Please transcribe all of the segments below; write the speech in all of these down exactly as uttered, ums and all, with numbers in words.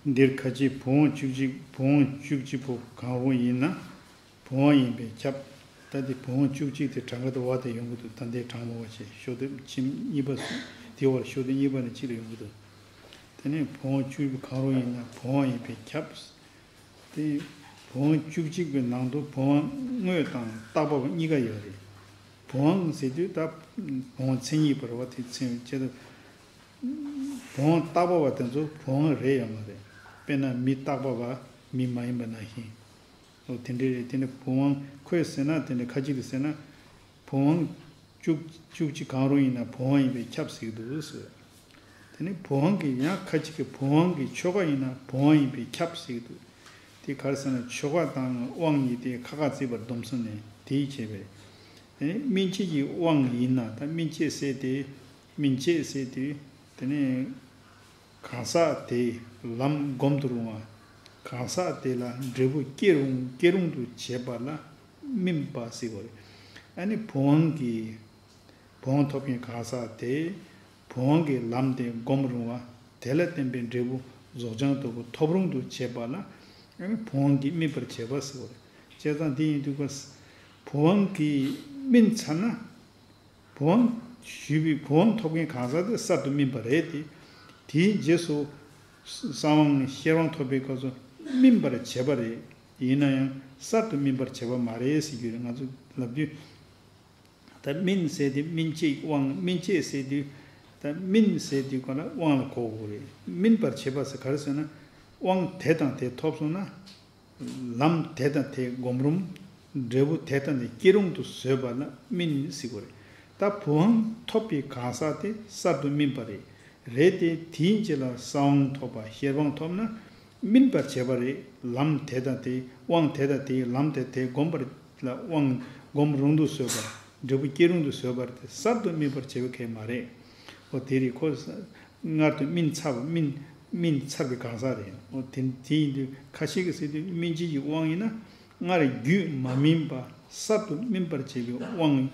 འདིར་ཁ་ཅིག་བུམ་དབང་བཅུ་གཅིག་བུམ་དབང་བཅུ་གཅིག་པོ་གང་རུང་ཡིན་ན་བུམ་དབང་ཡིན་པས་ཁྱབ། ད་དེ་བུམ་དབང་བཅུ་གཅིག་དེ་གྲངས་ཀ་དེ་བ་དེ་ཡོང་གི་འདུག་ད་འདི་གྲངས་མང་བ་ཞིག་ཤོག་ལྡེབ་གཉིས་པ་དེ་བར་ཤོག་ལྡེབ་གཉིས་པ་ནས་གཅིག་ལ་ཡོང་གི་འདུག་དེ་ནས་བུམ་དབང་བཅུ་གཅིག་པོ་གང་རུང་ཡིན་ན་བུམ་དབང་ཡིན་པས་ཁྱབ། དེ་བུམ་དབང་བཅུ་གཅིག་པའི་ནང་དུ་བུམ་དབང་དངོས་དང་བཏགས་པ་གཉིས་ཀ་ཡོད་རེད། བུམ་དབང་ཟེར་དུས་ད་བུམ་དབང་མཚན་ཉིད་པ་རེད་བ། དེ་མཚན་བྱེད་དུ་བུམ་དབང་བཏགས་པ་བ་དེ་ཚོ་བུམ་དབང་རེད་ཡོད་མ་རེད། དཔེར་ན་མི་རྟག་པ་བ་མི་མ་ཡིན་པ་ནང་བཞིན། འོ་དེ་འདྲ་རེད། དེ་ནི་བུམ་དབང་ཁོས་ཟེར་ན་དེ་འདྲ་ཁ་ཅིག་ཏུ་ཟེར་ན། བུམ་དབང་བཅུ་བཅུ་གཅིག་གང་རུང་ཡིན་ན་བུམ་དབང་ཡིན་པས་ཁྱབ་ཟེར་གྱི་འདུག་ཟེར། དེ་ནི་བུམ་དབང་གི་ཡང་ཁ་ཅིག་གིས་བུམ་དབང་གི་ཆོ་ག་ཡིན་ན་བུམ་དབང་ཡིན་པས་ཁྱབ་ཟེར་གྱི་འདུག་དེ་ག་རེ་ཟེར་ན་ཆོ་ག་དང་དབང་གཉིས་དེ་ཁ་ཁ་བརྩེགས་པར་སྡོམ་གསུམ་ནས་དེ་ཡིས་བྱས་པས། དེ་ནི་སྨིན་བྱེད་ཀྱི་དབང་ཡིན་ན་ད་སྨིན་བྱེད་ཟེར་དེ་སྨིན་བྱེད་ཟེར་དུས་དེ་ནི་གང་ཟག་དེ་ལམ་སྒོམ་དུ་རུང་བ། གང་ཟག་དེ་ལ་འབྲས་བུ་སྐྱེ་རུང་སྐྱེ་རུང་དུ་བྱེད་པ་ལ་སྨིན་པ་ཟེར་བ་རེད། ཨ་ནི་བུམ་དབང་གི་བུམ་དབང་ཐོབ་མཁན་གང་ཟག་དེ་བུམ་དབང་གི་ལམ་དེ་སྒོམ་རུང་བ། དེ་ལ་བརྟེན་པའི་འབྲས་བུ་རྫོགས་བྱང་ལྟ་བུ་ཐོབ་རུང་དུ་བྱེད་པ་ལ་ཨ་ནི་བུམ་དབང་གིས་སྨིན་པར་བྱེད་པ་ཟེར་བ་རེད། བྱས་ཙང་དེ་ཡིན་དུས་ཀ་བུམ་དབང་གིས་སྨིན་ཚར་ན། བུམ་དབང་ཞུས་པའི་བུམ་དབང་ཐོབ་མཁན་གང་ཟག་དེ་གསར་དུ་སྨིན་པ་རེད་དེ། དེའི་རྗེས་སུ་གསང་དབང་ཤེར་དབང་ཐོབ་པའི་སྐབས་སུ་སྨིན་པར་བྱེད་པ་རེད། ཡིན་ན་ཡང་གསར་དུ་སྨིན་པར་བྱེད་པ་མ་རེད་ཟེར་རྒྱུ་རེད། ང་ཚོ་ལབ་དུས་ད་སྨིན་ཟེར་དེ་སྨིན་བྱེད་དབང་སྨིན་བྱེད་ཟེར་དུས་ད་སྨིན་ཟེར་དུས་ག་ལ་དབང་ལ་གོ་དགོས་རེད། སྨིན་པར་བྱེད་པ་ཟེར་ག་རེ་ཟེར་ན་དབང་དེ་དང་དེ་ཐོབ་སོང་ན། ལམ་དེ་དང་དེ་སྒོམ་རུང་། འབྲས་བུ་དེ་དང་དེ་སྐྱེ་རུང་དུ་བཟོད་པ་ལ་སྨིན་ཟེར་གོ་རེད། ད་བུམ་དབང་ཐོབ་པའི་གང་ཟག་དེ་གསར་དུ་སྨིན་པ་རེད། རེད་དེ་དེའི་རྗེས་ལ་གསང་དབང་ཐོབ་པ་ཤེར་དབང་ཐོབ་ན་སྨིན་པར་བྱེད་པ་རེད། ལམ་དེ་དང་དེ་དབང་དེ་དང་དེའི་ལམ་དེ་དེ་སྒོམ་པར་ལ་དབང་སྒོམ་རུང་དུ་བཟོད་པ། འབྲས་བུ་སྐྱེ་རུང་དུ་བཟོད་པ་རེད་དེ་གསར་དུ་སྨིན་པར་བྱེད་པ་གལ་མ་རེད། འོ་དེ་རེད་ཁོ། སྔར་དུ་སྨིན་ཚར་བ་སྨིན་སྨིན་ཚར་བའི་གང་ཟག་རེད། འོ་དེ་དེ་ཡིན་དུས་ཁ་ཤས་ཀྱིས་ཟེར་དུས་སྨིན་བྱེད་ཀྱི་དབང་ཡིན་ན་སྔར་རྒྱུད་མ་སྨིན་པ་གསར་དུ་སྨིན་པར་བྱེད་པའི་དབང་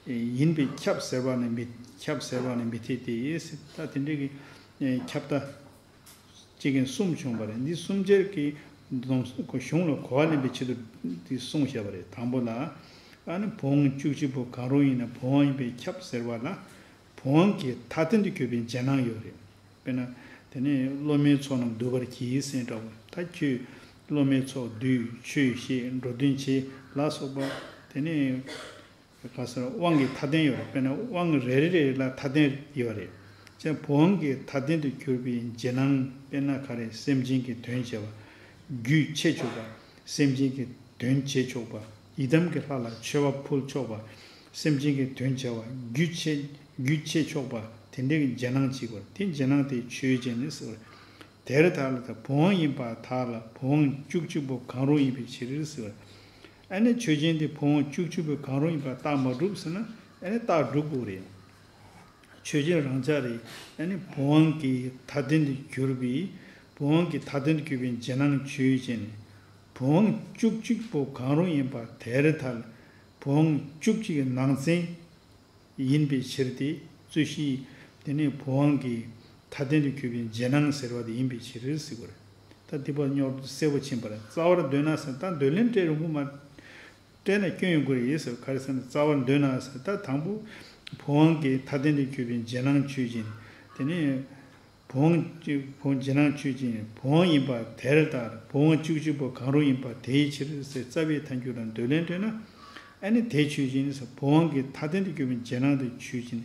ཡིན་པས་ཁྱབ་ཟེར་བ་ནི་མི་ཁྱབ་ཟེར་བ་ནི་མི་འཐད་དེ། ད་དེ་འདྲའི་གི་ཁྱབ་ད་ཅིག་གིན་གསུམ་བྱུང་བ་རེད། འདི་གསུམ་ཆར་གྱི་སྡོམ་གཞུང་ལ་གོ་བ་ལེན་པའི་ཆེད་དུ་འདི་གསུངས་བཞག་པ་རེད། དང་པོ་ལ་ཨ་ནི་བུམ་དབང་བཅུ་གཅིག་པོ་གང་རུང་ཡིན་ན་བུམ་དབང་ཡིན་པས་ཁྱབ་ཟེར་བ་ལ། བུམ་དབང་གི་མཐའ་རྟེན་དུ་གྱུར་པའི་རྗེས་གནང་ཡོད་རེད། དཔེར་ན། དེ་ནས་སློབ་མའི་ཚོགས་རྣམས་འདུ་བར་གྱིས་ཟེར་འདྲ་བོ། ད་ཁྱོད་སློབ་མའི་ཚོགས་འདུས་ཆོས་བཤད་འགྲོ་དོན་བྱེད་ལ་སོགས་པ། དེ་ནས་ག་ཟེར་དབང་གི་མཐའ་རྟེན་ཡོད་རེད། དཔེར་ན་དབང་རེ་རེ་རེ་ལ་མཐའ་རྟེན་ཡོད་རེད། ཅེས་བུམ་དབང་གི་མཐའ་རྟེན་དུ་གྱུར་པའི་རྗེས་གནང་དཔེར་ན་ག་རེ་སེམས་ཅན་གྱི་དོན་བྱེད་པ། རྒྱུད་ཆེ་ཆོག་པ། སེམས་ཅན་གྱི་དོན་བྱེད་ཆོག་པ། ཡི་དམ་གྱི་ལྷ་ལ་མཆོད་པ་ཕུལ་ཆོག་པ། སེམས་ཅན་གྱི་དོན་བྱ་བ་རྒྱུད་ཆེ་རྒྱུད་ཆེ་ཆོག་པ་དེ་འདྲའི་གི་རྗེས་གནང་བྱེད་དགོས། དེ་རྗེས་གནང་དེ་ཆོས་ཅན་ནི་ཟེར་བ། དེར་ཐལ་ལ་ད་བུམ་དབང་ཡིན་པར་ཐལ་ལ་བུམ་དབང་བཅུ་གཅིག་པོ་གང་རུང་ཡིན་པའི་ཕྱིར་ཟེར་བ། ཨ་ནི་ཆོས་ཅན་དེ་བུམ་དབང་བཅུ་གཅིག་པོ་གང་རུང་ཡིན་པར་རྟགས་མ་གྲུབ་ཟེར་ན་ཨ་ནི་རྟགས་གྲུབ་དགོས་རེད། ཆོས་ཅན་རང་ཆ་རེད། ཨ་ནི་བུམ་དབང་གི་མཐའ་རྟེན་དུ་གྱུར་པའི་བུམ་དབང་གི་མཐའ་རྟེན་དུ་གྱུར་པའི་རྗེས་གནང་ཆོས་ཅན། བུམ་དབང་བཅུ་གཅིག་པོ་གང་རུང་ཡིན་པ་དེར་ཐལ། བུམ་དབང་བཅུ་གཅིག་གི་ནང་ཚན་ཡིན་པའི་ཕྱིར་ཏེ་རྩོད་གཞི་དེ་ནི་བུམ་དབང་གི་མཐའ་རྟེན་དུ་གྱུར་པའི་རྗེས་གནང་ཟེར་བ་དེ་ཡིན་པའི་ཕྱིར་ཟེར་བ་རེད། ད་འདི་པར་རྙོག་དྲ་གསལ་པོ་ཕྱིན་པ་རེད། རྩ་བར་འདོད་ན་ཟེར་ད་འདོད་ལན་སྤྲད་རུང་བུ་མ། སྤྲད་ན་སྐྱོན་ཡོང་གི་རེད་ཟེར། ག་རེ་ཟེར་ན་རྩ་བར་འདོད་ན་ཟེར་ད་དང་པོ་བུམ་དབང་གི་མཐའ་རྟེན་དུ་གྱུར་པའི་རྗེས་གནང་ཆོས་ཅན། དེ་ནས་བུམ་དབང་བུམ་རྗེས་གནང་ཆོས་ཅན། བུམ་དབང་ཡིན་པ་དེར་ཐལ། བུམ་དབང་བཅུ་གཅིག་པོ་གང་རུང་ཡིན་པ་དེའི་ཕྱིར་ཟེར་རྩ་བའི་མཐའ་འཁྱོངས་དང་འདོད་ལན་སྤྲད་ན་ཨ་ནི་དེ་ཆོས་ཅན་ཟེར། བུམ་དབང་གི་མཐའ་རྟེན་དུ་གྱུར་པའི་རྗེས་གནང་དེ་ཆོས་ཅན།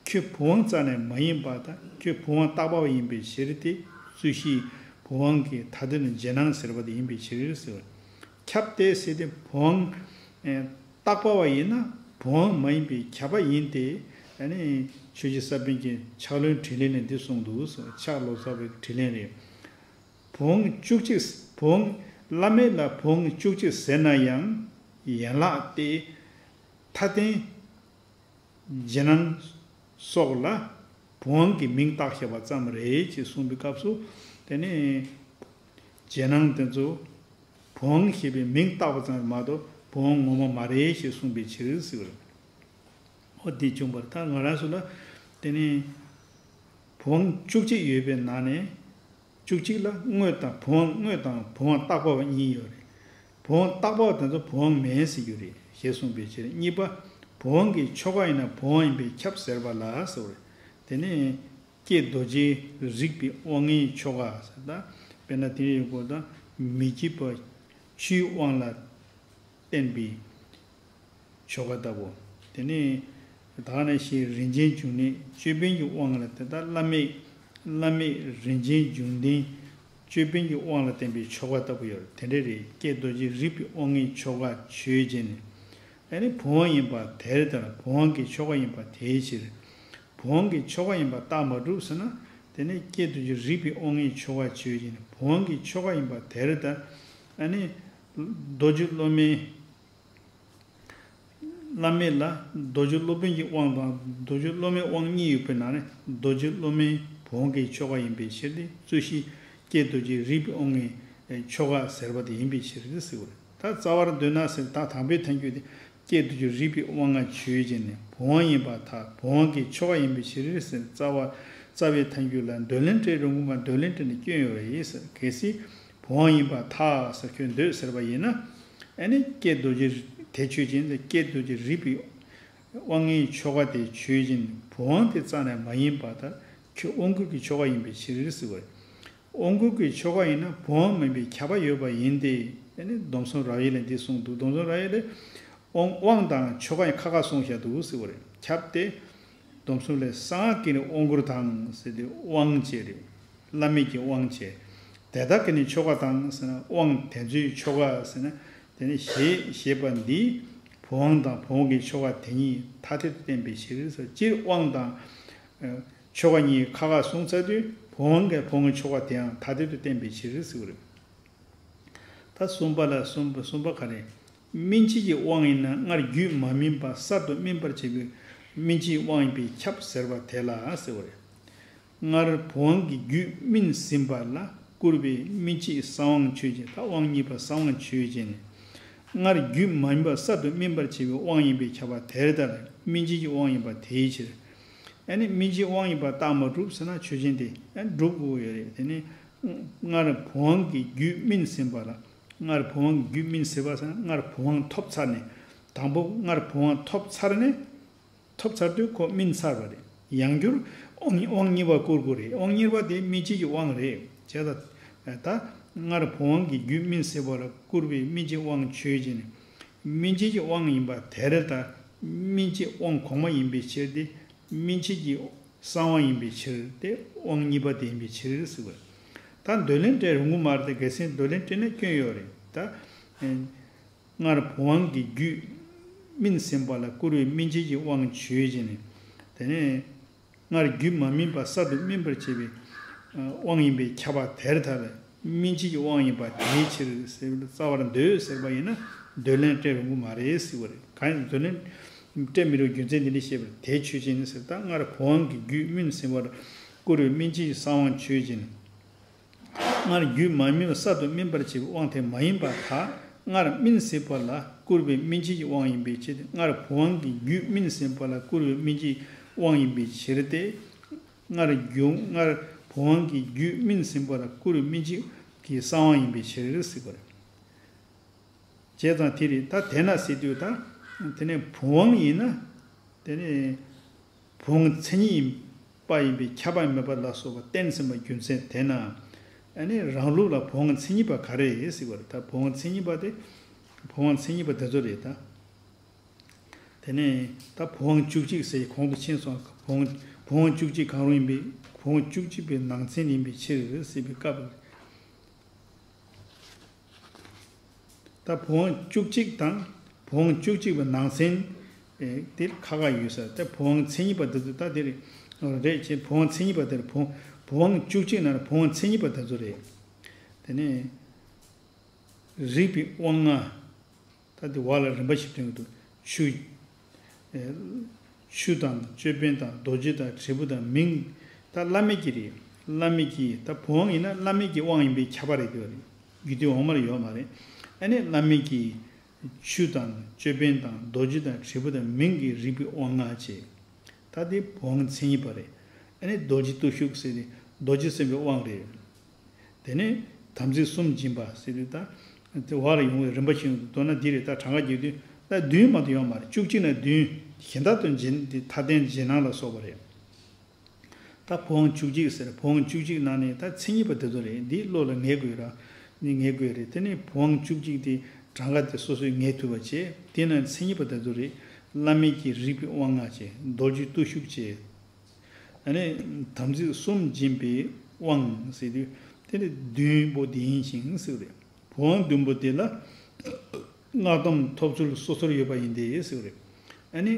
ཁྱོད་བུམ་དབང་རྩ་ནས་མ་ཡིན་པ་དང་ཁྱོད་བུམ་དབང་བཏགས་པ་ཡིན་པའི་ཕྱིར་ཏེ་རྩོད་གཞི་བུམ་དབང་གི་མཐའ་རྟེན་དུ་རྗེས་གནང་ཟེར་བ་དེ་ཡིན་པའི་ཕྱིར་ཟེར་བ། ཁྱབ་སྟེ་ཟེར་ཏེ་བུམ་དབང་བཏགས་པ་བ་ཡིན་ན་བུམ་དབང་མ་ཡིན་པའི་ཁྱབ་པ་ཡིན་ཏེ། ཨ་ནི་ཆོས་རྗེ་ས་པཎ་གྱི་ཕྱག་ལེན་དྲིས་ལན་ནས་འདི་གསུངས་འདུག་ཟེར། ཕྱག་ལོ་ཙཱ་བའི་དྲིས་ལན་རེད། བུམ་དབང་བཅུ་གཅིག་བུམ་དབང་བླ་མེད་ལ་བུམ་དབང་བཅུ་གཅིག་ཟེར་ན་ཡང་ཡན་ལག་སྟེ། མཐའ་རྟེན། རྗེས་གནང་སོགས་ལ་བུམ་དབང་གི་མིང་བཏགས་བཞག་པ་ཙམ་རེད་ཅེས་གསུངས་པའི་སྐབས་སུ། དེ་ནས་རྗེས་གནང་དེ་ཚོ་བུམ་དབང་ཞེས་པའི་མིང་བཏགས་པ་ཙམ་མ་གཏོགས་བུམ་དབང་ངོ་མ་མ་རེད་ཅེས་གསུངས་པའི་ཕྱིར་ཟེར་བ་རེད། འོ་དེ་བྱུང་བར་ད་ང་རང་ཚོ་ལ་དེ་ནས་བུམ་དབང་བཅུ་གཅིག་ཡོད་པའི་ནང་ནས། བཅུ་གཅིག་ལ་དངོས་དང་བུམ་དབང་དངོས་དང་བུམ་དབང་བཏགས་པ་གཉིས་ཡོད་རེད། བུམ་དབང་བཏགས་པ་དེ་ཚོ་བུམ་དབང་མིན་ཟེར་རྒྱུ་རེད་ཞེས་གསུངས་པའི་ཕྱིར། གཉིས་པ། བུམ་དབང་གི་ཆོས་འགའ་ཡིན་ན་བུམ་དབང་ཡིན་པས་ཁྱབ་ཟེར་བ་ལ་ཟེར་བ་རེད། དེ་ནས་ཀྱེ་རྡོ་རྗེ་རིག་པའི་དབང་ལྔའི་ཆོས་འགའ་ཟེར། ད་དཔེར་ན་དེ་ཡོད་དགོས། ད་མི་བསྐྱོད་པ་ཆུའི་དབང་ལ་བརྟེན་པའི་ཆོ་ག་ལྟ་བུ། དེ་ནས་ད་ག་ནང་བཞིན་རིན་ཆེན་འབྱུང་ལྡན་ཅོད་པན་གྱི་དབང་ལ་དེ་ལྟར་བླ་མེད། བླ་མེད་རིན་ཆེན་འབྱུང་ལྡན་ཅོད་པན་གྱི་དབང་ལ་བརྟེན་པའི་ཆོ་ག་ལྟ་བུ་ཡོད། དེ་འདྲ་རེད། ཀྱེ་རྡོ་རྗེ་རིག་པའི་དབང་ལྔའི་ཆོ་ག་ཆོས་ཅན། ཨ་ནི་བུམ་དབང་ཡིན་པ་དེར་ལྟར་བུམ་དབང་གི་ཆོ་ག་ཡིན་པ་དེའི་ཕྱིར། བུམ་དབང་གི་ཆོ་ག་ཡིན་པ་རྟགས་མ་གྲུབ་ཟེར་ན། དེ་ནི་ཀྱེ་རྡོ་རྗེ་རིག་པའི་དབང་ལྔའི་ཆོ་ག་ཆོས་ཅན། བུམ་དབང་གི་ཆོ་ག་ཡིན་པ་དེར་ལྟར། ཨ་ནི་རྡོ་རྗེ་སློབ་མའི། བླ་མེད་ལ་རྡོ་རྗེ་སློབ་དཔོན་གྱི་དབང་དང་རྡོ་རྗེ་སློབ་མའི་དབང་གཉིས་ཡོད་པའི་ནང་ནས་རྡོ་རྗེ་སློབ་མའི་བུམ་དབང་གི་ཆོ་ག་ཡིན་པའི་ཕྱིར་ཏེ། རྩོད་གཞི་ཀྱེ་རྡོ་རྗེ་རིག་པའི་དབང་ལྔའི་ཆོ་ག་ཟེར་བ་དེ་ཡིན་པའི་ཕྱིར་ཏེ་ཟེར་བ་རེད། ད་རྩ་བར་འདོད་ན་ཟེར། ད་དང་པོའི་ཐལ་འགྱུར་དེ་ཀྱེ་རྡོ་རྗེ་རིག་པའི་དབང་ལྔ་ཆོས་ཅན་ནི་བུམ་དབང་ཡིན་པར་ཐལ། བུམ་དབང་གི་ཆོ་ག་ཡིན་པའི་ཕྱིར་ཟེར། རྩ་བ་རྩ་བའི་ཐལ་འགྱུར་ལ་འདོད་ལན་སྤྲད་རུང་གི་མ། འདོད་ལན་སྤྲད་ནས་སྐྱོན་ཡོད་རེད་ཟེར། གལ་སྲིད་བུམ་དབང་ཡིན་པར་ཐལ་ཟེར་ཁྱོད་འདོད་ཟེར་བ་ཡིན་ན། ཨ་ནི་ཀྱེ་རྡོ་རྗེ་དེ་ཆོས་ཅན། ཀྱེ་རྡོ་རྗེ་རིག་པའི་དབང་ལྔའི་ཆོ་ག་དེ་ཆོས་ཅན། བུམ་དབང་དེ་རྩ་ནས་མ་ཡིན་པར་ཐལ། ཁྱོད་དབང་བསྐུར་གྱི་ཆོ་ག་ཡིན་པའི་ཕྱིར་ཟེར་བ་རེད། དབང་བསྐུར་གྱི་ཆོ་ག་ཡིན་ན་བུམ་དབང་མིན་པའི་ཁྱབ་པ་ཡོད་པ་ཡིན་ཏེ། ཨ་ནི་སྡོམ་གསུམ་རབ་དབྱེ་ལས་འདི་གསུངས་འདུག་སྡོམ་གསུམ་རབ་དབྱེ་ལས་དབང་དབང་དང་ཆོ་ག་ཡང་ཁ་ཁ་གསུངས་བཞག་འདུག་ཟེར་བ་རེད། ཁྱབ་སྟེ། སྡོམ་གསུམ་ལས་གསང་སྔགས་ཀྱི་ནི་དབང་བསྐུར་དང་ཟེར་ཏེ་དབང་བྱས་རེད། བླ་མེད་ཀྱི་དབང་བྱས། དེ་དག་གི་ནི་ཆོ་ག་དང་ཟེར་ན། དབང་དེ་ཚོའི་ཆོ་ག་ཟེར་ན། དེ་ནི་ཞེས་ཞེས་པ་འདིས་བུམ་དབང་དང་བུམ་དབང་གི་ཆོ་ག་དེ་གཉིས་ཐ་དད་དུ་བསྟན་པའི་ཕྱིར་ཟེར། སྤྱིར་དབང་དང་ཆོ་ག་གཉིས་ཁ་ཁ་གསུངས་ཚར་དུས་བུམ་དབང་གི་བུམ་དབང་གི་ཆོ་ག་དེའང་ཐ་དད་དུ་བསྟན་པའི་ཕྱིར་ཟེར་བ་རེད། ད་གསུམ་པ་ལ་གསུམ་པ་གསུམ་པ་ག་རེ། སྨིན་བྱེད་ཀྱི་དབང་ཡིན་ན་སྔར་རྒྱུད་མ་སྨིན་པ་གསར་དུ་སྨིན་པར་བྱེད་པའི་སྨིན་བྱེད་ཀྱི་དབང་ཡིན་པས་ཁྱབ་ཟེར་བ་དེ་ལ་ཟེར་བ་རེད། སྔར་བུམ་དབང་གི་རྒྱུད་སྨིན་ཟིན་པ་ལ་བསྐུར་བའི་སྨིན་བྱེད་གསང་དབང་ཆོས་ཅན། ད་དབང་གཉིས་པ་གསང་དབང་ཆོས་ཅན་ནི། སྔར་རྒྱུད་མ་སྨིན་པ་གསར་དུ་སྨིན་པར་བྱེད་པའི་དབང་ཡིན་པས་ཁྱབ་པ་དེ་ལྟར་སྨིན་བྱེད་ཀྱི་དབང་ཡིན་པ་དེའི་ཕྱིར། ཨ་ནི་སྨིན་བྱེད་དབང་ཡིན་པ་རྟགས་མ་གྲུབ་ཟེར་ན་ཆོས་ཅན་དེ་ཨ་གྲུབ་དགོས་ཡོད་རེད། དེ་ནི་སྔར་བུམ་དབང་གི་རྒྱུད་སྨིན་ཟིན་པ་ལ། སྔར་བུམ་དབང་གི་རྒྱུད་སྨིན་ཟིན་པ་ཟེར་ན་སྔར་བུམ་དབང་ཐོབ་ཚར་ནས། དང་པོ་སྔར་བུམ་དབང་ཐོབ་ཚར་ནས། ཐོབ་ཚར་དུས་ཁོ་སྨིན་ཚར་བ་རེད། ཡང་བསྐྱར་དབང་དབང་གཉིས་པ་བསྐུར་དགོས་རེད། དབང་གཉིས་པ་དེ་སྨིན་བྱེད་ཀྱི་དབང་རེད། བྱས་ཙང་ད་སྔར་བུམ་དབང་གི་རྒྱུད་སྨིན་ཟིན་པ་ལ་བསྐུར་བའི་སྨིན་བྱེད་དབང་ཆོས་ཅན། སྨིན་བྱེད་ཀྱི་དབང་ཡིན་པ་དེར་ལྟར་སྨིན་བྱེད་དབང་གོང་མ་ཡིན་པའི་ཕྱིར་ཏེ། སྨིན་བྱེད་ཀྱི་གསང་དབང་ཡིན་པའི་ཕྱིར་ཏེ། དབང་གཉིས་པ་དེ་ཡིན་པའི་ཕྱིར་ཟེར་བ་རེད། ད་འདོད་ལན་སྤྲད་རུང་གི་མ་རེད་དེ། གལ་སྲིད་འདོད་ལན་སྤྲད་ན་སྐྱོན་ཡོད་རེད་ད། སྔར་བུམ་དབང་གི་རྒྱུད་སྨིན་ཟིན་པ་ལ་བསྐུར་བའི་སྨིན་བྱེད་ཀྱི་དབང་ཆོས་ཅན་ནི། དེ་ནས་སྔར་རྒྱུད་མ་སྨིན་པ་གསར་དུ་སྨིན་པར་བྱེད་པའི་དབང་ཡིན་པས་ཁྱབ་པ་དེར་ཐལ། སྨིན་བྱེད་ཀྱི་དབང་ཡིན་པ་དེའི་ཕྱིར་ཟེར་བའི་རྩ་བར་འདོད་ཟེར་བ་ཡིན་ན་འདོད་ལན་སྤྲད་རུང་གི་མ་རེད་ཟེར་བ་རེད། གང་ཡིན་འདོད་ལན་སྤྲད་མི་རུང་རྒྱུ་མཚན་འདི་འདྲ་བཤད་པར་དེ་ཆོས་ཅན་ནི་ཟེར། ད་སྔར་བུམ་དབང་གི་རྒྱུད་སྨིན་ཟིན་པ་ལ་བསྐུར་བའི་སྨིན་བྱེད་ཀྱི་གསང་དབང་ཆོས་ཅན། སྔར་རྒྱུད་མ་སྨིན་པ་གསར་དུ་སྨིན་པར་བྱེད་པའི་དབང་དེ་མ་ཡིན་པར་ཐལ། སྔར་སྨིན་ཟིན་པ་ལ་བསྐུར་བའི་སྨིན་བྱེད་ཀྱི་དབང་ཡིན་པའི་ཕྱིར་ཏེ། སྔར་བུམ་དབང་གི་རྒྱུད་སྨིན་ཟིན་པ་ལ་བསྐུར་བའི་སྨིན་བྱེད་དབང་ཡིན་པའི་ཕྱིར་ཏེ། སྔར་རྒྱུ་སྔར་བུམ་དབང་གི་རྒྱུད་སྨིན་ཟིན་པ་ལ་བསྐུར་བའི་སྨིན་བྱེད་ཀྱི་གསང་དབང་ཡིན་པའི་ཕྱིར་ཟེར་བ་རེད། བྱས་ཙང་དེ་རེད། ད་དེས་ན་ཟེར་དུས་ད་དེ་ནས་བུམ་དབང་ཡིན་ན་དེ་ནས་བུམ་དབང་མཚན་ཉིད་ཡིན་པ་ཡིན་པས་ཁྱབ་པ་མེད་པ་ལ་སོགས་པ་བསྟན་ཟིན་པ་རྒྱུ་མཚན་དེས་ན། ཨ་ནི་རང་ལུགས་ལ་བུམ་དབང་མཚན་ཉིད་པ་ག་རེ་ཡིན་ཟེར་བ་རེད། ད་བུམ་དབང་མཚན་ཉིད་པ་དེ་བུམ་དབང་མཚན་ཉིད་པ་དེ་ཚོ་རེད་ད། དེ་ནས་ད་བུམ་དབང་བཅུ་གཅིག་ཟེར་གོང་དུ་ཕྱིན་སོང་། བུམ་བུམ་དབང་བཅུ་གཅིག་གང་རུང་ཡིན་པས་བུམ་དབང་བཅུ་གཅིག་པའི་ནང་ཚན་ཡིན་པའི་ཕྱིར་ཟེར་བའི་སྐབས། ད་བུམ་དབང་བཅུ་གཅིག་དང་བུམ་དབང་བཅུ་གཅིག་པའི་ནང་ཚན་དེ་ཁ་ཁ་ཡོད་ས། ད་བུམ་དབང་མཚན་ཉིད་པ་འདི་ཚོ་ད་དེ་རེད་ཅེས། བུམ་དབང་མཚན་ཉིད་པ་དེར་བུམ་བུམ་དབང་བཅུ་གཅིག་ནང་ལ་བུམ་དབང་མཚན་ཉིད་པ་དེ་ཚོ་རེད། དེ་ནས་རིག་པའི་དབང་ལྔ། ད་དེ་བ་ལ་རིམ་པ་ཞིག་སྟོན་གྱི་འདུག་ཆུ། ཨེ། ཆུ་དང་ཅོད་པན་དང་རྡོ་རྗེ་དང་དྲིལ་བུ་དང་མིང་། ད་བླ་མེད་ཀྱི་རེད། བླ་མེད་ཀྱི་ད་བུམ་དབང་ཡིན་ན་བླ་མེད་ཀྱི་དབང་ཡིན་པས་ཁྱབ་པ་རེད་དེ་བ་རེད། རྒྱུད་སྡེ་འོག་མར་ཡོད་མ་རེད། ཨ་ནི་བླ་མེད་ཀྱི་ཆུ་དང་ཅོད་པན་དང་རྡོ་རྗེ་དང་དྲིལ་བུ་དང་མིང་གི་རིག་པའི་དབང་ལྔ་བྱས། ད་དེ་བུམ་དབང་མཚན་ཉིད་པ་རེད། ཨ་ནི་རྡོ་རྗེ་བརྟུལ་ཞུགས་ཟེར་ཏེ་རྡོ་རྗེ་སེམས་དཔའི་དབང་རེད། དེ་ནས་དམ་ཚིག་གསུམ་སྦྱིན་པ་ཟེར་དུས་ད་དེ་བར་ཡོང་བའི་རིམ་པ་ཞིག་མདོར་ན་འདི་རེད། ད་གྲངས་ཀ་བརྒྱབ་དུས་ད་བདུན་མ་གཏོགས་ཡོད་མ་རེད། བཅུ་གཅིག་ན་བདུན་གཞན་དག་ཏུ་སྦྱིན་དེ་མཐའ་རྟེན་རྗེས་གནང་ལ་སོགས་པ་རེད། ད་བུ་དབང་བཅུ་གཅིག་ཟེར། བུ་དབང་བཅུ་གཅིག་ནང་ནས་ད་མཚན་ཉིད་པ་དེ་ཚོ་རེད། འདི་བློ་ལ་ངེས་དགོས་ར། འདི་ངེས་དགོས་རེད། དེ་ནས་བུ་དབང་བཅུ་གཅིག་དེ་གྲངས་ཀ་དེ་སོ་སོས་ངེས་ཐུབ་པ་བྱས། དེ་ནས་མཚན་ཉིད་པ་དེ་ཚོ་རེད། བླ་མེད་ཀྱི་རིག་པའི་དབང་ལྔ་བྱས། རྡོ་རྗེ་བརྟུལ་ཞུགས་བྱས། ཨ་ནི་དམ་ཚིག་གསུམ་སྦྱིན་པའི་དབང་ཟེར་དུས་དེ་ནི་བདུན་པོ་དེ་ཡིན་ཞིང་ཟེར་བ་རེད། བུ་དབང་བདུན་པོ་དེ་ལ་སྔགས་སྡོམ་ཐོབ་ཚུལ་སོ་སོར་ཡོད་པ་ཡིན་ཏེ་ཟེར་བ་རེད། ཨ་ནི་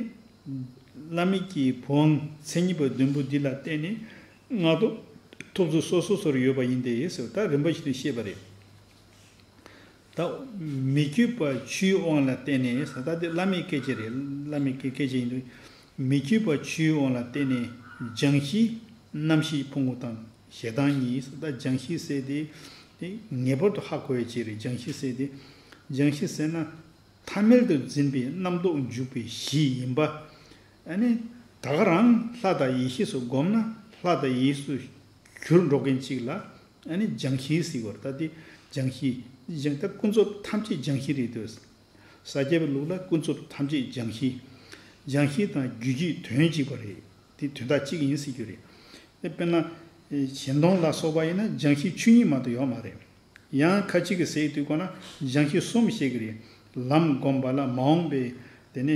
བླ་མེད་ཀྱི་བུ་དབང་མཚན་ཉིད་པ་བདུན་པོ་འདི་ལ་བརྟེན་ནས་སྔགས་སྡོམ་ཐོབ་ཚུལ་སོ་སོ་སོར་ཡོད་པ་ཡིན་ཏེ་ཟེར་བ། ད་རིམ་པ་བཞིན་དུ་བཤད་པ་རེད། ད་མི་བསྐྱོད་པ་ཆུའི་དབང་ལ་བརྟེན་ནས་ཟེར། ད་དེ་བླ་མེད་སྐད་ཆ་རེད། བླ་མེད་ཀྱི་སྐད་ཆ་ཡིན་དུས། མི་བསྐྱོད་པ་ཆུའི་དབང་ལ་བརྟེན་ནས་སྦྱང་གཞི་རྣམ་ཤེས་ཕུང་པོ་དང་ཞེ་སྡང་གཉིས་ཟེར། ད་སྦྱང་གཞི་ཟེར་དེ་དེ་ངེས་པར་དུ་ཧ་གོ་ཡ་ཅིག་རེད། སྦྱང་གཞི་ཟེར་དེ། སྦྱང་གཞི་ཟེར་ན་ཐ་མལ་དུ་འཛིན་པའི་རྣམ་རྟོག་འཇུག་པའི་གཞི་ཡིན་པ། ཨ་ནི་ད་ག་རང་ལྷ་དང་ཡེ་ཤེས་སུ་བསྒོམས་ན་ལྷ་དང་ཡེ་ཤེས་སུ་གྱུར་འགྲོ་མཁན་ཅིག་ལ་ཨ་ནི་སྦྱང་གཞི་ཟེར་བ་རེད། ད་དེ་སྦྱང་གཞི་སྦྱང་ད་ཀུན་རྫོབ་ཐམས་ཅད་སྦྱང་གཞི་རེད་འདོད། ས་སྐྱ་པའི་ལུགས་ལ་ཀུན་རྫོབ་ཐམས་ཅད་སྦྱང་གཞི། སྦྱང་གཞི་དང་རྒྱུད་གཅིག་དོན་གཅིག་པ་རེད། དེ་དོན་དག་གཅིག་ཡིན་ཟེར་རྒྱུ་རེད། དེ་དཔེར་ན་གཞན་སྟོང་ལ་སོགས་པ་ཡིན་ན་སྦྱང་གཞི་ཆོས་ཉིད་མ་གཏོགས་ཡོད་མ་རེད། ཡང་ཁ་ཅིག་གིས་ཟེར་དུས་གོ་ན་སྦྱང་གཞི་གསུམ་བཤད་ཀྱི་རེད། ལམ་བསྒོམ་པ་ལ་མ་འོངས་པའི་དེ་ནས་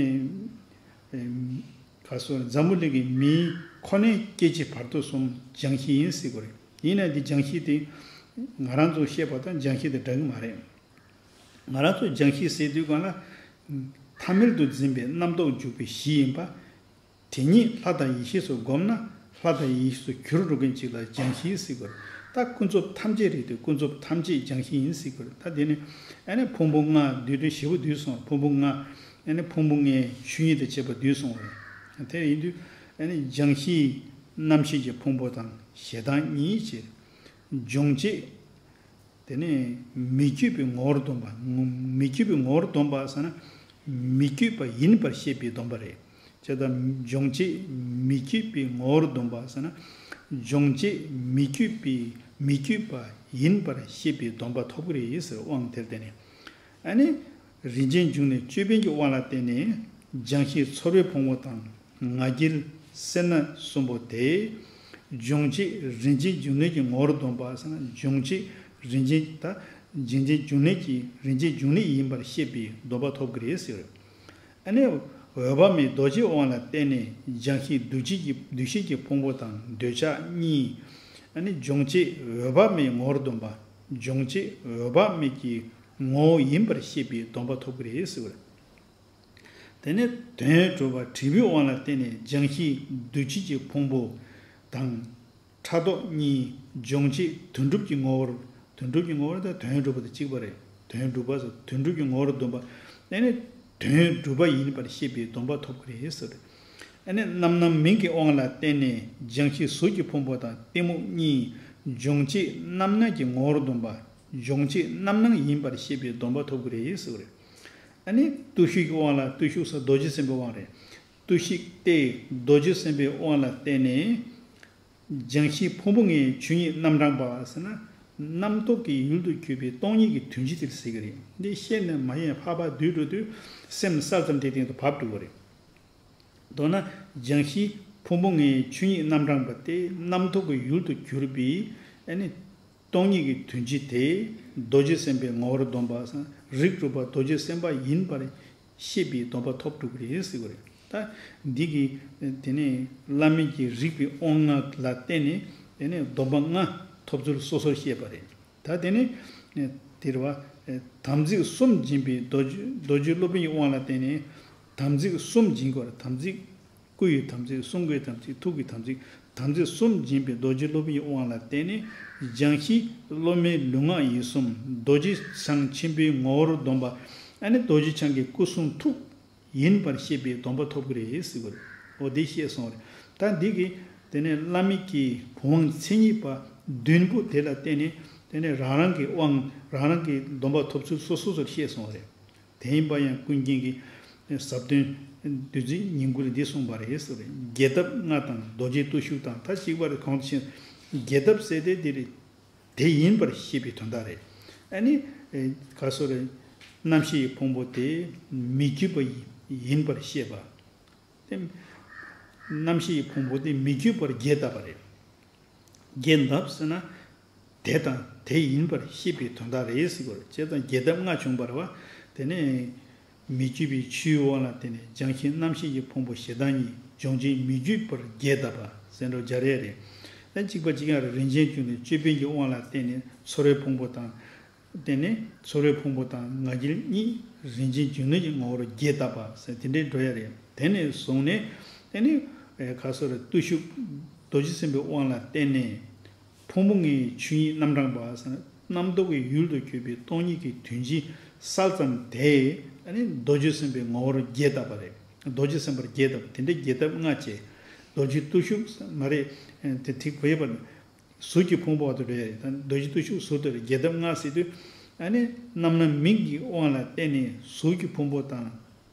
ག་སོ་འཛམ་བུ་གླིང་གི་མིའི་ཁོ་ནའི་སྐྱེ་འཆི་བར་དོ་གསུམ་སྦྱང་གཞི་ཡིན་ཟེར་གྱི་རེད། ཡིན་ན་འདི་སྦྱང་གཞི་དེ་ང་རང་ཚོ་བཤད་པ་དང་སྦྱང་གཞི་དེ་འདྲ་གི་མ་རེད། ང་རང་ཚོ་སྦྱང་གཞི་ཟེར་དུས་གང་ལ་ཐ་མལ་དུ་འཛིན་པའི་རྣམ་རྟོག་འཇུག་པའི་གཞི་ཡིན་པ། དེ་ཉིད་ལྷ་དང་ཡེ་ཤེས་སུ་བསྒོམས་ན་ལྷ་དང་ཡེ་ཤེས་སུ་གྱུར་འགྲོ་མཁན་ཅིག་ལ་སྦྱང་གཞི་ཟེར་དགོས། ད་ཀུན་རྫོབ་ཐམས་ཅད་རེད་དེ་ཀུན་རྫོབ་ཐམས་ཅད་སྦྱང་གཞི་ཡིན་ཟེར་དགོས། ད་དེ་ནི་ཨ་ནི་ཕུང་པོ་ལྔ་བསྡུས་དོན་བཞི་པོ་བསྡུས་སོང་། ཕུང་པོ་ལྔ་ཨ་ནི་ཕུང་པོ་ལྔའི་ཆོས་ཉིད་དང་བཅས་པ་བསྡུས་སོང་བས། དེ་ཡིན་དུས་ཨ་ནི་སྦྱང་གཞི་རྣམ་ཤེས་ཀྱི་ཕུང་པོ་དང་ཞེ་སྡང་གཉིས་ཀྱི་སྦྱོང་བྱེད། དེ་ནས་མི་བསྐྱོད་པའི་ངོ་བོར་སྡོམ་པ། མི་བསྐྱོད་པའི་ངོ་བོར་སྡོམ་པ་ཟེར་ན། མི་བསྐྱོད་པ་ཡིན་པར་བཤད་པའི་སྡོམ་པ་རེད། བྱས་ཙང་སྦྱོང་བྱེད་མི་བསྐྱོད་པའི་ངོ་བོར་སྡོམ་པ་ཟེར་ན། སྦྱོང་བྱེད་མི་བསྐྱོད་པའི་མི་བསྐྱོད་པ་ཡིན་པར་བཤད་པའི་སྡོམ་པ་ཐོབ་ཀྱི་རེད་ཟེར། དབང་དེར་བརྟེན་ནས། ཨ་ནི། རིན་ཆེན་འབྱུང་གནས་ཅོད་པན་གྱི་དབང་ལ་བརྟེན་ནས་སྦྱང་གཞི་ཚོར་བའི་ཕུང་པོ་དང་ང་རྒྱལ་སེར་སྣ་གསུམ་པོ་དེ། སྦྱོང་བྱེད་རིན་ཆེན་འབྱུང་གནས་ཀྱི་ངོ་བོར་སྡོམ་པ་ཟེར་ན། སྦྱོང་བྱེད་རིན་ཆེན་ད་རིན་ཆེན་འབྱུང་གནས་ཀྱི་རིན་ཆེན་འབྱུང་གནས་ཡིན་པར་བཤད་པའི་སྡོམ་པ་ཐོབ་ཀྱི་རེད་ཟེར། ཨ་ནི་འོད་དཔག་མེད་རྡོ་རྗེའི་དབང་ལ་བརྟེན་ནས་སྦྱང་གཞི་འདུ་བྱེད་ཀྱི་འདུ་ཤེས་ཀྱི་ཕུང་པོ་དང་འདོད་ཆགས་གཉིས། ཨ་ནི་སྦྱོང་བྱེད་འོད་དཔག་མེད་ངོ་བོར་སྡོམ་པ། སྦྱོང་བྱེད་འོད་དཔག་མེད་ཀྱི་ངོ་བོ་ཡིན་པར་ཤེས་པའི་སྡོམ་པ་ཐོབ་ཀྱི་རེད་ཟེར་བ་རེད། དེ་ནས་དོན་གྲུབ་པ་དྲིལ་བུའི་དབང་ལ་བརྟེན་ནས་སྦྱང་གཞི་འདུ་བྱེད་ཀྱི་ཕུང་པོ་དང་། ཕྲག་དོག་གཉིས་སྦྱོང་བྱེད་དོན་གྲུབ་ཀྱི་ངོ་བོར། དོན་གྲུབ་ཀྱི་ངོ་བོར་ད་དོན་གྲུབ་པ་དང་གཅིག་པ་རེད། དོན་གྲུབ་པ་ཟེར་དོན་གྲུབ་ཀྱི་ངོ་བོར་སྡོམ་པ། དེ་ནས་དོན་གྲུབ་པ་ཡིན་པར་ཤེས་པའི་སྡོམ་པ་ཐོབ་ཀྱི་རེད་ཟེར། ཨ་ནི་རྣམ་སྣང་མིང་གི་དབང་ལ་བརྟེན་ནས་སྦྱང་གཞི་གཟུགས་ཀྱི་ཕུང་པོ་དང་གཏི་མུག་གཉིས་སྦྱོང་བྱེད་རྣམ་སྣང་གི་ངོ་བོར་སྡོམ་པ། སྦྱོང་བྱེད་རྣམ་སྣང་ཡིན་པར་ཤེས་པའི་སྡོམ་པ་ཐོབ་ཀྱི་རེད་ཟེར་བ་རེད། ཨ་ནི་བརྟུལ་ཞུགས་ཀྱི་དབང་ལ་བརྟུལ་ཞུགས་ཟེར་རྡོ་རྗེ་སེམས་དཔའི་དབང་རེད། བརྟུལ་ཞུགས་ཏེ་རྡོ་རྗེ་སེམས་དཔའི་དབང་ལ་བརྟེན་ནས། སྦྱང་གཞི་ཕུང་པོ་ལྔའི་ཆོས་ཉིད་རྣམ་གྲངས་པ་ཟེར་ན། རྣམ་རྟོག་གི་ཡུལ་དུ་གྱུར་པའི་སྟོང་ཉིད་ཀྱི་དོན་སྤྱི་དེར་ཟེར་གྱི་རེད། འདི་བཤད་ནས་མ་ཡིན་ཕར་ཕར་བསྡུས་འགྲོ་དུས་སེམས་གསལ་ཙམ་དེའི་སྟེང་དུ་བབས་འགྲོ་གི་རེད། མདོར་ན་སྦྱང་གཞི་ཕུང་པོ་ལྔའི་ཆོས་ཉིད་རྣམ་གྲངས་པ་སྟེ་རྣམ་རྟོག་གི་ཡུལ་དུ་གྱུར་པའི་ཨ་ནི་སྟོང་ཉིད་ཀྱི་དོན་སྤྱི་དེ་རྡོ་རྗེ་སེམས་དཔའི་ངོ་བོར་སྡོམ་པ་སང་རིགས་དྲུག་པ་རྡོ་རྗེ་སེམས་དཔའ་ཡིན་པར་ཤེས་པའི་སྡོམ་པ་ཐོབ་འགྲོ་གི་རེད་ཟེར་གྱི་རེད། ད་འདི་གི་དེ་ནས་བླ་མེད་ཀྱི་རིག་པའི་དབང་ལྔ་ལ་བརྟེན་ནས་དེ་ནས་སྡོམ་པ་ལྔ་ཐོབ་ཚུལ་སོ་སོར་བཤད་པ་རེད། ད་དེ་ནས་དེ་རེད་བ། དམ་ཚིག་གསུམ་སྦྱིན་པའི་རྡོ་རྗེ་རྡོ་རྗེ་སློབ་དཔོན་གྱི་དབང་ལ་བརྟེན་ནས་དམ་ཚིག་གསུམ་སྦྱིན་དགོས་རེད། དམ་ཚིག་སྐུ་ཡི་དམ་ཚིག་གསུང་གི་དམ་ཚིག་ཐུགས་ཀྱི་དམ་ཚིག་དམ་ཚིག་གསུམ་སྦྱིན་པའི་རྡོ་རྗེ་སློབ་དཔོན་གྱི་དབང་ལ་བརྟེན་ནས་སྦྱང་གཞི་སློབ་མའི་ལུས་ངག་ཡིད་གསུམ་རྡོ་རྗེ་འཆང་ཆེན་པོའི་ངོ་བོར་སྡོམ་པ། ཨ་ནི་རྡོ་རྗེ་འཆང་གི་སྐུ་གསུང་ཐུགས་ཡིན་པར་ཤེས་པའི་སྡོམ་པ་ཐོབ་ཀྱི་རེད་ཟེར་གྱི་རེད། འོ་འདི་བཤད་སོང་རེད། ད་འདི་གི་དེ་ནས་བླ་མེད་ཀྱི་བུ་དབང་མཚན་ཉིད་པ་བདུན་པོ་དེ་ལ་བརྟེན་ནས་དེ་ནས་རང་རང་གི་དབང་རང་རང་གི་སྡོམ་པ་ཐོབ་ཚུལ་སོ་སོ་སོར་བཤད་སོང་རེད། དེ་ཡིན་པ་ཡང་ཀུན་མཁྱེན་གྱིས་ཟབ་དོན་བདུད་རྩིའི་ཉིང་ཁུ་ལ་འདི་གསུངས་པ་རེད་ཟེར་བས། རྒྱས་གདབ་ལྔ་དང་རྡོ་རྗེ་བརྟུལ་ཞུགས་དང་ད་གཅིག་པ་རེད། གོང་དུ་ཕྱིན་རྒྱས་གདབ་ཟེར་དེ་འདི་རེད། དེ་ཡིན་པར་ཤེས་པའི་དོན་དག་རེད། ཨ་ནི། ཨེ། ག་སོ་རེད། རྣམ་ཤེས་ཀྱི་ཕུང་པོ་དེ་མི་བརྒྱུད་པ་ཡིན་པར་ཤེས་པ། དེ། རྣམ་ཤེས་ཀྱི་ཕུང་པོ་དེ་མི་བརྒྱུད་པར་རྒྱས་བཏབ་པ་རེད། རྒྱས་བཏབ་ཟེར་ན། དེ་དང་དེ་ཡིན་པར་ཤེས་པའི་དོན་དག་རེད་ཟེར་དགོས་རེད། བྱས་ཙང་རྒྱས་བཏབ་ལྔ་བྱུང་བ་རེད་བ། དེ་ནས། མི་བརྒྱུད་པའི་ཆོས་དབང་ལ་བརྟེན་ནས་སྦྱང་གཞི་རྣམ་ཤེས་ཀྱི་ཕུང་པོ་ཞེ་སྡང་གཉིས་སྦྱོང་བྱེད་མི་བརྒྱུད་པར་རྒྱས་བཏབ་པ་ཟེར་འགྲོ་སྦྱར་ཡས་རེད། ད་གཅིག་པ་གཅིག་རྐྱང་རེད། རིན་ཆེན་གྱུར་ནས་ཅོད་པན་གྱི་དབང་ལ་བརྟེན་ནས་ཚོར་བའི་ཕུང་པོ་དང་། བརྟེན་ནས་ཚོར་བའི་ཕུང་པོ་དང་ང་རྒྱལ་གཉིས་རིན་ཆེན་གྱུར་ནས་ཀྱི་ངོ་བོར་རྒྱས་བཏབ་པ་ཟེར་དེ་འདྲའི་འགྲོ་ཡས་རེད། དེ་ནས་བཟུང་ནས་དེ་ནི། ཨེ། ག་སོ་རེད། བརྟུལ་ཞུགས་རྡོ་རྗེ་སེམས་དཔའི་དབང་ལ་བརྟེན་ནས། ཕུང་པོ་ལྔའི་ཆོས་ཉིད་རྣམ་གྲངས་པ་ཟེར་ན་རྣམ་རྟོག་གི་ཡུལ་དུ་གྱུར་པའི་སྟོང་ཉིད་ཀྱི་དོན་སྤྱི་གསལ་ཙམ་དེ་ཨ་ནི་རྡོ་རྗེ་སེམས་དཔའི་ངོ་བོར་རྒྱས་བཏབ་པ་རེད། རྡོ་རྗེ་སེམས་དཔར་རྒྱས་བཏབ་པ་དེ་འདྲའི་རྒྱས་བཏབ་ལྔ་བྱས། རྡོ་རྗེ་བརྟུལ་ཞུགས་མ་རེད། དེ་ཐིག་བོད་པར་གཟུགས་ཀྱི་ཕུང་པོ་བར་དུ་འགྲོ་ཡ་རེད། ད་རྡོ་རྗེ་བརྟུལ་ཞུགས་ཟུར་དུ་རེད། རྒྱས་བཏབ་ལྔ་ཟེར་དུས་ཨ་ནི་རྣམ་སྣང་མིག་གི་དབང་ལ་བརྟེན་ནས་གཟུགས་ཀྱི་ཕུང་པོ་དང་།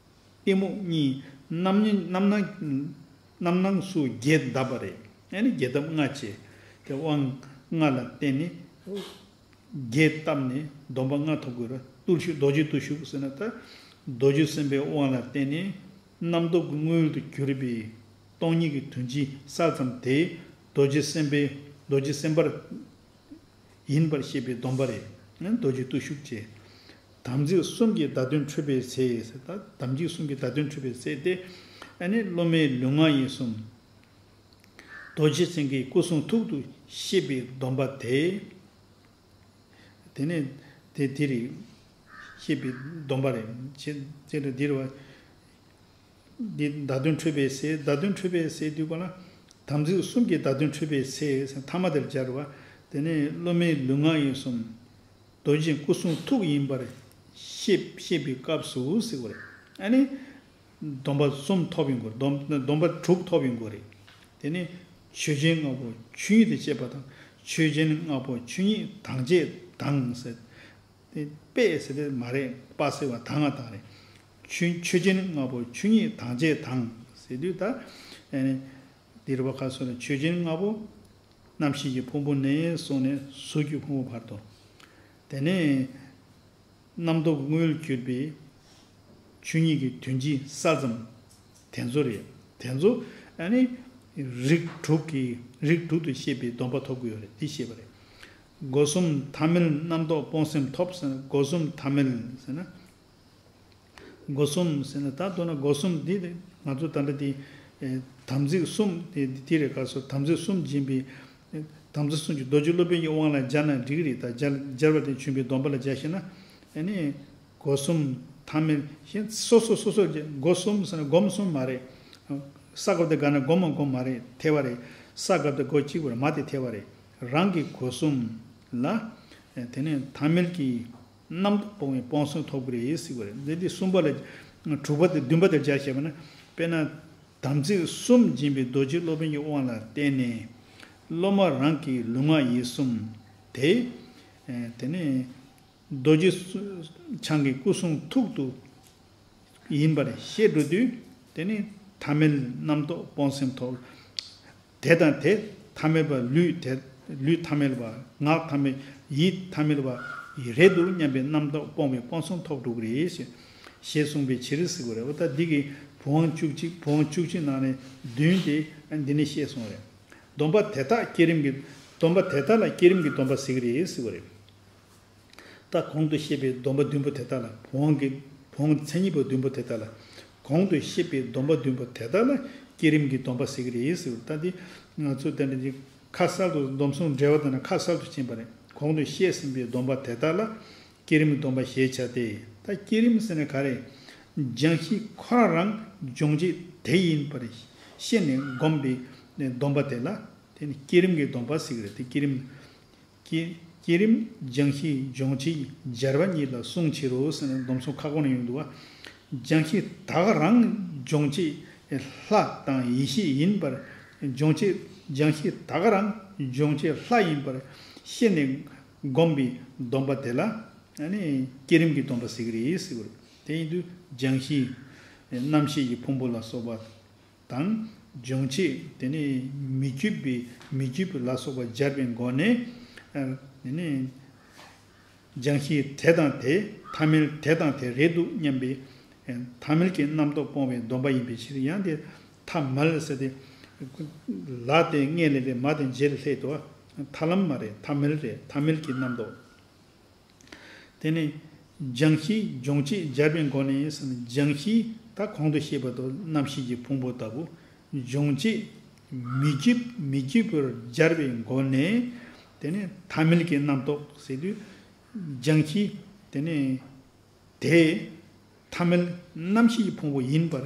གཏི་མུག་གཉིས་རྣམ་སྣང་རྣམ་སྣང་རྣམ་སྣང་སུ་རྒྱས་བཏབ་པ་རེད། ཨ་ནི་རྒྱས་བཏབ་ལྔ་བྱས། དེ་དབང་ལྔ་ལ་བརྟེན་ནས་རྒྱས་བཏབ་ནས་སྡོམ་པ་ལྔ་ཐོབ་དགོས་ར། བརྟུལ་ཞུགས་རྡོ་རྗེ་བརྟུལ་ཞུགས་ཟེར་ན་ད་རྡོ་རྗེ་སེམས་དཔའི་དབང་ལ་བརྟེན་ནས་རྣམ་རྟོག་གི་དངོས་ཡུལ་དུ་གྱུར་པའི་སྟོང་ཉིད་ཀྱི་དོན་སྤྱི་གསལ་ཙམ་དེ་རྡོ་རྗེ་སེམས་དཔའི་རྡོ་རྗེ་སེམས་དཔར་ཡིན་པར་ཤེས་པའི་སྡོམ་པ་རེད། རྡོ་རྗེ་བརྟུལ་ཞུགས་བྱས། དམ་ཚིག་གསུམ་གྱི་བརྡ་དོན་འཕྲོད་པའི་ཚེ། ད་དམ་ཚིག་གསུམ་གྱི་བརྡ་དོན་འཕྲོད་པའི་ཚེ་སྟེ། ཨ་ནི་སློབ་མའི་ལུས་ངག་ཡིད་གསུམ་རྡོ་རྗེ་སེམས་དཔའི་སྐུ་གསུང་ཐུགས་སུ་ཤེས་པའི་སྡོམ་པ་དེ། དེ་ནས་དེ་དེ་རེད། ཤེས་པའི་སྡོམ་པ་རེད། ཅེས་ཅེས་འདྲ་འདིར་བ། འདི་བརྡ་དོན་འཕྲོད་པའི་ཚེ། བརྡ་དོན་འཕྲོད་པའི་ཚེ་དུས་གོ་ལ། དམ་ཚིག་གསུམ་གྱི་བརྡ་དོན་འཕྲོད་པའི་ཚེ་ཟེར་ཐ་མ་དེར་སྦྱར་བ། དེ་ནས་སློབ་མའི་ལུས་ངག་ཡིད་གསུམ་རྡོ་རྗེ་སྐུ་གསུང་ཐུགས་ཡིན་པར་ཤེས་ཤེས་པའི་སྐབས་སུ་ཟེར་བ་རེད། ཨ་ནི། སྡོམ་པ་གསུམ་ཐོབ་ཡོང་དགོས་རེད། སྡོམ་སྡོམ་པ་དྲུག་ཐོབ་ཡོང་དགོས་རེད། དེ་ནས་ཆོས་ཅན་ལྔ་པོ་ཆོས་ཉིད་དུ་སྐྱེས་པ་དང་། ཆོས་ཅན་ལྔ་པོ་ཆོས་ཉིད་དང་བཅས་དང་ཟེར། དེ་པས་ཟེར་དེ་མ་རེད། པ་ཟེར་བ་དང་ང་དང་རེད། ཆོས་ཆོས་ཅན་ལྔ་པོ་ཆོས་ཉིད་དང་བཅས་དང་ཟེར་དུས་ད། ཨ་ནི། འདིར་བ་ཁ་སོ་ལ་ཆོས་ཅན་ལྔ་པོ། རྣམ་ཤེས་ཀྱི་ཕུང་པོ་ནས་བཟུང་ནས་གཟུགས་ཀྱི་ཕུང་པོ་བར་དུ། དེ་ནས་རྣམ་རྟོག་དངོས་ཡུལ་གྱུར་པའི་ཆོས་ཉིད་ཀྱི་དོན་སྤྱི་གསལ་ཙམ་དེ་ཚོ་རེད། དེ་ཚོ་ཨ་ནི་རིགས་དྲུག་གི་རིགས་དྲུག་ཏུ་བཤད་པའི་སྡོམ་པ་ཐོབ་ཀྱི་ཡོད་རེད། འདི་བཤད་པ་རེད། སྒོ་གསུམ་ཐ་མལ་རྣམ་རྟོག་སྤོང་སེམས་ཐོབ་ཟེར་ན། སྒོ་གསུམ་ཐ་མལ་ཟེར་ན། སྒོ་གསུམ་ཟེར་ན་ད་མདོར་ན་སྒོ་གསུམ་འདི་ང་ཚོ་ད་ལྟ་འདི། ཨེ། དམ་ཚིག་གསུམ་དེ་དེ་རེད། ག་སོ་དམ་ཚིག་གསུམ་སྦྱིན་པའི། དམ་ཚིག་གསུམ་གྱི་རྡོ་རྗེ་སློབ་དཔོན་གྱི་དབང་ལ་སྦྱར་ན་འགྲིག་གི་རེད། ད་སྦྱར་སྦྱར་བ་དེ་བྱུང་བའི་སྡོམ་པ་ལ་སྦྱར་ཤེ་ན། ཨ་ནི། སྒོ་གསུམ་ཐ་མལ་གཞན་སོ་སོ་སོ་སོ་སྒོ་གསུམ་ཟེར་ན་སྒོམ་གསུམ་མ་རེད། ས་སྒོ་དེ་ག་ན་སྒོམ་མ་སྒོམ་མ་རེད། ཐལ་བ་རེད། ས་སྒོ་དེ་སྒོ་གཅིག་པ་རེད། མ་དེ་ཐལ་བ་རེད། རང་གི་སྒོ་གསུམ་ལ། ཨེ། དེ་ནས་ཐ་མལ་གྱི་རྣམ་རྟོག་སྤོང་བའི་སྤོང་སེམས་ཐོབ་ཀྱི་རེད་ཟེར་བ་རེད། འདི་འདི་གསུམ་པ་ལ་དྲུག་པ་དེ་བདུན་པ་དེར་སྦྱར་བྱས་པ་ན། དཔེར་ན། དམ་ཚིག་གསུམ་སྦྱིན་པའི་རྡོ་རྗེ་སློབ་དཔོན་གྱི་དབང་ལ་བརྟེན་ནས། སློབ་མ་རང་གི་ལུས་ངག་ཡིད་གསུམ་དེ། ཨེ། དེ་ནས་རྡོ་རྗེ་འཆང་གི་སྐུ་གསུང་ཐུགས་སུ་ཡིན་པར་ཤེས་འགྲོ་དུས། དེ་ནི་ཐ་མལ་རྣམ་རྟོག་སྤོང་སེམས་ཐོབ། དེ་དང་དེ་ཐ་མལ་པ་ལུས་དེ་ལུས་ཐ་མལ་པ། ངག་ཐ་མལ། ཡིད་ཐ་མལ་པ་རེད་འདུག་སྙམ་པའི་རྣམ་རྟོག་སྤོང་བའི་སྤོང་སེམས་ཐོབ་འགྲོ་གི་རེད་ཞེས་ཞེས་གསུངས་པའི་ཕྱིར་ཟེར་གྱི་རེད། འོ་ད་འདི་གི་བུམ་དབང་བཅུ་གཅིག་བུམ་དབང་བཅུ་གཅིག་ནང་ནས་བདུན་དེ་འདི་ནས་བཤད་སོང་རེད། སྡོམ་པ་དེ་དག་བསྐྱེད་རིམ་གྱི། སྡོམ་པ་དེ་དག་ལ་བསྐྱེད་རིམ་གྱི་སྡོམ་པ་ཟེར་གྱི་རེད་ཟེར་གྱི་རེད། ད་གོང་དུ་བཤད་པའི་སྡོམ་པ་བདུན་པོ་དེ་དག་ལ། བུམ་དབང་གི་བུམ་དབང་མཚན་ཉིད་པ་བདུན་པོ་དེ་དག་ལ། གོང་དུ་བཤད་པའི་སྡོམ་པ་བདུན་པོ་དེ་དག་ལ་བསྐྱེད་རིམ་གྱི་སྡོམ་པ་ཟེར་གྱི་རེད་ཟེར་བ། ད་འདི་ང་ཚོ་དེ་འདྲ་ཅིག་ཁ་གསལ་དུ་སྡོམ་གསུམ་འགྲེལ་བ་དང་ཁ་གསལ་དུ་ཕྱིན་པ་རེད། གོང་དུ་བཤད་ཟིན་པའི་སྡོམ་པ་དེ་དག་ལ་བསྐྱེད་རིམ་སྡོམ་པ་ཞེས་བྱ་སྟེ། ད་བསྐྱེད་རིམ་ཟེར་ན་ག་རེ། སྦྱང་གཞི་ཁོ་རང་རང་སྦྱོང་བྱེད་དེ་ཡིན་པར་ཤེས་ནས་བསྒོམས་པའི་སྡོམ་པ་དེ་ལ་དེ་ནི་བསྐྱེད་རིམ་གྱི་སྡོམ་པ་ཟེར་གྱི་རེད། དེ་བསྐྱེད་རིམ། བསྐྱེད་བསྐྱེད་རིམ་སྦྱང་གཞི་སྦྱོང་བྱེད་སྦྱར་བ་ཉིད་ལ་གསུངས་ཕྱིར་རོ་ཟེར་ནས་སྡོམ་གསུམ་ཁ་སྐོང་ནས་ཡོང་འདུག་བ། སྦྱང་གཞི་ད་ག་རང་སྦྱོང་བྱེད་ལྷ་དང་ཡེ་ཤེས་ཡིན་པར། སྦྱོང་བྱེད་སྦྱང་གཞི་ད་ག་རང་སྦྱོང་བྱེད་ལྷ་ཡིན་པར་ཤེས་ནས་བསྒོམས་པའི་སྡོམ་པ་དེ་ལ་ཨ་ནི་བསྐྱེད་རིམ་གྱི་སྡོམ་པ་ཟེར་གྱི་རེད་ཟེར་བ་རེད། དེ་ཡིན་དུས་སྦྱང་གཞི་རྣམ་ཤེས་ཀྱི་ཕུང་པོ་ལ་སོགས་པ། དང་། སྦྱོང་བྱེད་དེ་ནི་མི་བརྒྱུད་པའི་མི་བརྒྱུད་པ་ལ་སོགས་པ་སྦྱར་བའི་སྒོ་ནས། ཨ། དེ་ནས་སྦྱང་གཞི་དེ་དང་དེ་ཐ་མལ་དེ་དང་དེ་རེད་འདུག་སྙམ་པའི་ཐ་མལ་གྱི་རྣམ་རྟོག་སྤོང་བའི་སྡོམ་པ་ཡིན་པའི་ཕྱིར། ཡང་དེ་ཐ་མལ་ཟེར་ཏེ་ལ་དེ་སྔོན་ལ་རེད། མ་དེ་རྗེས་ལ་སླེབས་འདུག་ཐ་ལམ་མ་རེད། ཐ་མལ་རེད། ཐ་མལ་གྱི་རྣམ་རྟོག་དེ་ནས་སྦྱང་གཞི་སྦྱོང་བྱེད་སྦྱར་བའི་སྒོ་ནས་ཟེར་ན། སྦྱང་གཞི་ད་གོང་དུ་བཤད་པ་དང་རྣམ་ཤེས་ཀྱི་ཕུང་པོ་ལྟ་བུ། སྦྱོང་བྱེད་མི་བསྐྱོད་མི་བསྐྱོད་པར་སྦྱར་བའི་སྒོ་ནས། དེ་ནས་ཐ་མལ་གྱི་རྣམ་རྟོག་ཟེར་དུས། སྦྱང་གཞི་དེ་ནས་དེ་ཐ་མལ་རྣམ་ཤེས་ཀྱི་ཕུང་པོ་ཡིན་པར་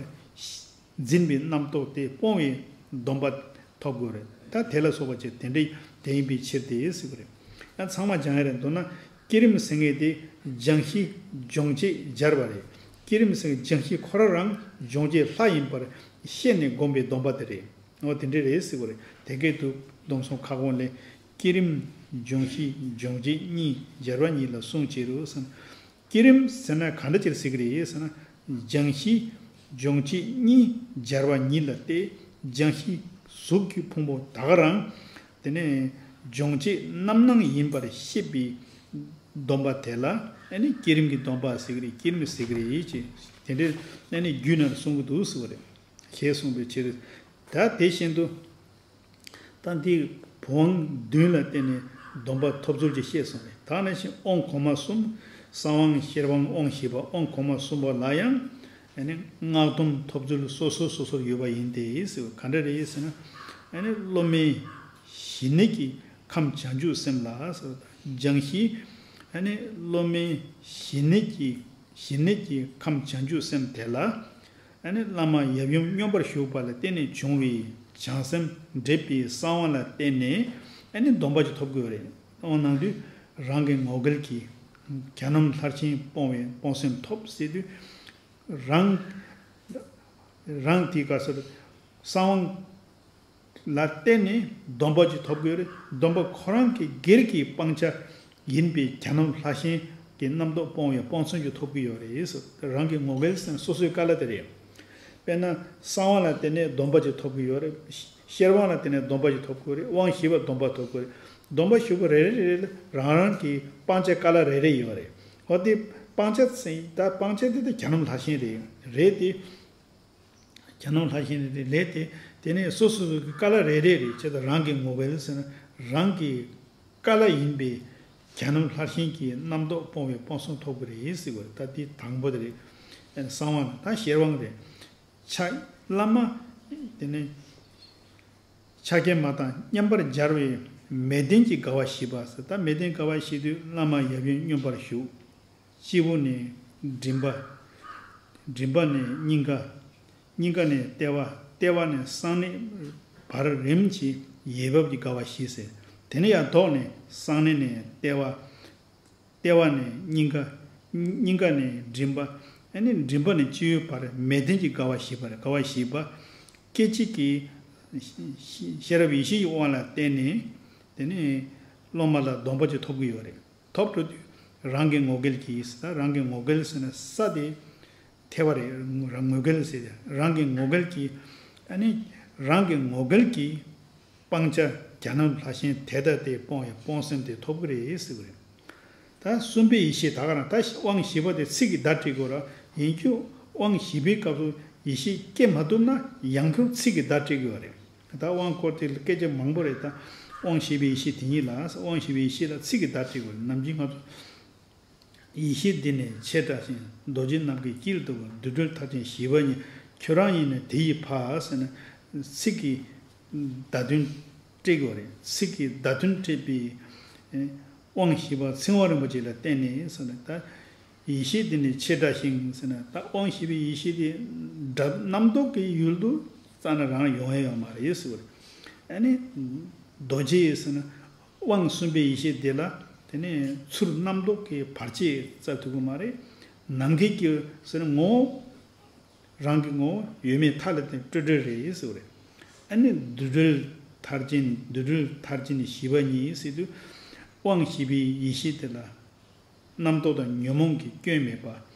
འཛིན་པའི་རྣམ་རྟོག་དེ་སྤོང་བའི་སྡོམ་པ་ཐོབ་དགོས་རེད། ད་དེ་ལ་སོགས་པ་བཅས་དེ་འདྲ་དེ་ཡིན་པའི་ཕྱིར་ཏེ་ཟེར་གྱི་རེད། ཡང་ཚང་མ་སྦྱང་ཡ་རེད། མདོར་ན་བསྐྱེད་རིམ་ཟེར་མཁན་དེ་སྦྱང་གཞི་སྦྱོང་བྱེད་སྦྱར་བ་རེད། བསྐྱེད་རིམ་ཟེར་མཁན་སྦྱང་གཞི་ཁོ་རང་རང་སྦྱོང་བྱེད་ལྷ་ཡིན་པར་ཤེས་ནས་བསྒོམ་པའི་སྡོམ་པ་དེ་རེད། འོ་དེ་འདྲ་རེད་ཟེར་གྱི་རེད། དེ་སྐད་དུ་སྡོམ་གསུམ་ཁ་སྐོང་ལས། བསྐྱེད་རིམ་སྦྱོང་གཞི་སྦྱོང་བྱེད་གཉིས་སྦྱར་བ་ཉིད་ལ་གསུངས་ཕྱིར་རོ་ཟེར་ན། བསྐྱེད་རིམ་ཟེར་ན་ག་འདྲ་ཅིག་ཟེར་གྱི་རེད་ཟེར་ན། སྦྱང་གཞི་སྦྱོང་བྱེད་གཉིས་སྦྱར་བ་ཉིད་ལ་སྟེ། སྦྱང་གཞི་གཟུགས་ཀྱི་ཕུང་པོ་ད་ག་རང་། དེ་ནས་སྦྱོང་བྱེད་རྣམ་སྣང་ཡིན་པར་ཤེས་པའི་སྡོམ་པ་དེ་ལ་ཨ་ནི་བསྐྱེད་རིམ་གྱི་སྡོམ་པ་ཟེར་གྱི་རེད། བསྐྱེད་རིམ་ཟེར་གྱི་རེད་ཅེས་དེ་འདྲའི་ཨ་ནི་རྒྱུད་ནང་གསུང་གི་འདུག་ཟེར་བ་རེད། ཞེས་གསུངས་པའི་ཕྱིར། ད་དེ་བཞིན་དུ། ད་འདི་བུམ་དབང་བདུན་ལ་བརྟེན་ནས་སྡོམ་པ་ཐོབ་ཚུལ་གྱི་བཤད་སོང་རེད། ད་ནང་བཞིན་དབང་གོང་མ་གསུམ། གསང་དབང་ཤེར་དབང་དབང་བཞི་པ། དབང་གོང་མ་གསུམ་པ་ལ་ཡང་ཨ་ནི་སྔགས་སྡོམ་ཐོབ་ཚུལ་སོ་སོ་སོ་སོར་ཡོད་པ་ཡིན་ཏེ་ཟེར་བ་ག་འདྲ་རེད་ཟེར་ན། ཨ་ནི་སློབ་མའི་ཞི་གནས་ཀྱི་ཁམས་བྱང་ཆུབ་སེམས་ལ་ཟེར་བ་དང་། སྦྱང་གཞི་ཨ་ནི་སློབ་མའི་ཞི་གནས་ཀྱི་ཞི་གནས་ཀྱི་ཁམས་བྱང་ཆུབ་སེམས་དེ་ལ། ཨ་ནི་བླ་མ་ཡབ་ཡུམ་སྙོམས་པར་ཞུགས་པ་ལ་བརྟེན་ནས་བྱུང་བའི་བྱང་སེམས་འདྲེས་པའི་གསང་བ་ལ་བརྟེན་ནས་ཨ་ནི་སྡོམ་པ་ཅིག་ཐོབ་དགོས་རེད། འོ་ནང་དུས་རང་གི་ངོ་འགལ་གྱིས་གྱ་ནོམ་ལྷར་ཞེན་སྤོང་བའི་སྤོང་སེམས་ཐོབ་ཟེར་དུས། རང་རང་དེའི་སྐབས་སུ་གསང་བ་ལ་བརྟེན་ནས་སྡོམ་པ་ཅིག་ཐོབ་ཀྱི་ཡོད་རེད། སྡོམ་པ་ཁོ་རང་གི་སྒེར་གྱི་སྤང་བྱ་ཡིན་པའི་གྱ་ནོམ་ལྷ་ཞེན་གྱི་རྣམ་རྟོག་སྤོང་བའི་སྤོང་སེམས་ཅིག་ཐོབ་ཀྱི་ཡོད་རེད་ཟེར། རང་གི་ངོ་འགལ་ཟེར་ན་སོ་སོའི་དཀའ་ལས་དེ་རེད། དཔེར་ན་གསང་བ་ལ་བརྟེན་ནས་སྡོམ་པ་ཅིག་ཐོབ་ཀྱི་ཡོད་རེད། ཤེར་དབང་ལ་བརྟེན་ནས་སྡོམ་པ་ཅིག་ཐོབ་ཀྱི་ཡོད་རེད། དབང་བཞི་པ་སྡོམ་པ་ཐོབ་ཀྱི་ཡོད་རེད། སྡོམ་པ་བཞི་པོ་རེ་རེ་རེ་ལ་རང་རང་གི་སྤང་བྱ་དཀའ་ལས་རེ་རེ་ཡོད་རེད། འོ་དེ་སྤང་བྱ་ཟེར་ད་སྤང་བྱ་དེ་ད་གྱ་ནོམ་ལྷ་ཞེན་རེད། རེད་དེ། གྱ་ནོམ་ལྷ་ཞེན་ནི་ལས་དེ། དེ་ནས་སོ་སོ་སོ་གི་དཀའ་ལས་རེ་རེ་རེད། ཅེས་དང་རང་གི་ངོ་འགལ་ཟེར་ན་རང་གི་དཀའ་ལས་ཡིན་པའི་གྱ་ནོམ་ལྷ་ཞེན་གྱི་རྣམ་རྟོག་སྤོང་བའི་སྤོང་སེམས་ཐོབ་ཀྱི་རེད་ཟེར་བ་རེད། ད་དེ་དང་པོ་དེ་རེད། གསང་བ་ན་ད་ཤེར་དབང་རེད། ཕྱག་བླ་མ་དེ་ནས་ཕྱག་རྒྱ་མ་དང་མཉམ་པར་སྦྱར་བའི་མལ་སྟན་གྱི་དགའ་བ་བཞི་པ་ཟེར། ད་མལ་སྟན་དགའ་བ་བཞི་དུས་བླ་མ་ཡབ་ཡུམ་སྙོམས་པར་ཞུགས། སྤྱི་བོ་ནས་མགྲིན་པ། མགྲིན་པ་ནས་སྙིང་ག། སྙིང་ག་ནས་ལྟེ་བ། ལྟེ་བ་ནས་གསང་གནས་བར་རིམ་གྱིས་ཡས་བབས་ཀྱི་དགའ་བ་བཞི་ཟེར། དེ་ནས་ཡང་ལྡོག་ནས་གསང་གནས་ནས་ལྟེ་བ། ལྟེ་བ་ནས་སྙིང་ག། སྙིང་ག་ནས་མགྲིན་པ། ཨ་ནི་མགྲིན་པ་ནས་སྤྱི་བོའི་བར་མལ་སྟན་གྱི་དགའ་བ་བཞི་པ་རེད། དགའ་བ་བཞི་པ། སྐད་ཅིག་གིས་ཤེས་རབ་ཡེ་ཤེས་ཀྱི་དབང་ལ་བརྟེན་ནས་དེ་ནས་སློབ་མ་ལ་སྡོམ་པ་ཅིག་ཐོབ་ཀྱི་ཡོད་རེད། ཐོབ་འགྲོ་དུས་རང་གི་ངོ་འགལ་གྱིས། ད་རང་གི་ངོ་འགལ་ཟེར་ན་ས་དེ་ཐལ་བ་རེད། རང་ངོ་འགལ་ཟེར་ཏེ་རང་གི་ངོ་འགལ་གྱིས། ཨ་ནི་རང་གི་ངོ་འགལ་གྱིས་སྤང་བྱ་གྱ་ནོམ་ལྷ་ཞེན་དེ་ལྟ་སྟེ་སྤོང་བའི་སྤོང་སེམས་དེ་ཐོབ་ཀྱི་རེད་ཟེར་གྱི་རེད། ད་གསུམ་པའི་ཡེ་ཤེས་ད་ག་རང་ད་དབང་བཞི་པ་དེ་ཚིག་གིས་བརྡ་སྤྲད་དགོས་ར། ཡིན་རྒྱུ་དབང་བཞི་པའི་སྐབས་སུ་ཡེ་ཤེས་སྐྱེ་མ་ཐུབ་ན་ཡང་བསྐྱར་ཚིག་གིས་བརྡ་སྤྲད་དགོས་པ་རེད། ད་དབང་སྐོར་དེ་ལ་སྐད་ཆ་མང་པོ་རེད། ད་དབང་བཞི་པའི་ཡེ་ཤེས་དེ་ཉིད་ལ། དབང་བཞི་པའི་ཡེ་ཤེས་ལ་ཚིག་གིས་བརྡ་སྤྲད་དགོས་རེད། ནམ་རྒྱུན་ང་ཚོ། ཡེ་ཤེས་འདི་ནི་ཆེས་དྲག་ཞིང་། རྡོ་རྗེ་རྣམས་ཀྱི་དཀྱིལ་དུ་གོ། འདུལ་སྒྲོལ་མཐར་ཕྱིན་བཞི་པ་ཉིད། ཁྱོད་རང་ཡིན་ནི་དེ་ཡི་ཕ། ཟེར་ནས་ཚིག་གིས་བརྡ་དོན་སྤྲད་དགོས་རེད། ཚིག་གིས་བརྡ་དོན་སྤྲད་པའི་དབང་བཞི་པ་ཚིག་དབང་རིན་པོ་ཆེ་ལ་བརྟེན་ནས་ཟེར་ནས། ད་ཡེ་ཤེས་འདི་ནི་ཆེས་དྲག་ཞིང་ཟེར་ནས། ད་དབང་བཞི་པའི་ཡེ་ཤེས་དེ་སྒྲ་རྣམ་རྟོག་གི་ཡུལ་དུ་རྩ་ནས་རང་ཡོང་ཡ་ཡོད་མ་རེད་ཟེར་བ་རེད། ཨ་ནི་རྡོ་རྗེ་ཟེར་ན། དབང་གསུམ་པའི་ཡེ་ཤེས་དེ་ལ་དེ་ནས་ཚུར་རྣམ་རྟོག་གི་བར་ཆད་རྩ་ཐུབ་ཀྱི་མ་རེད། ནམ་མཁའི་དཀྱིལ་ཟེར་ན་ངོ་བོ། རང་གི་ངོ་བོ་ཡོད་མེད་མཐའ་ལ་བརྟེན་སྤྲོས་བྲལ་རེད་ཟེར་བ་རེད། ཨ་ནི་འདུལ་སྒྲོལ་མཐར་ཕྱིན། འདུལ་སྒྲོལ་མཐར་ཕྱིན་བཞི་པ་ཉིད་ཟེར་དུས། དབང་བཞི་པའི་ཡེ་ཤེས་དེ་ལ་རྣམ་རྟོག་དང་ཉོན་མོངས་ཀྱི་སྐྱོན་མེད་པ་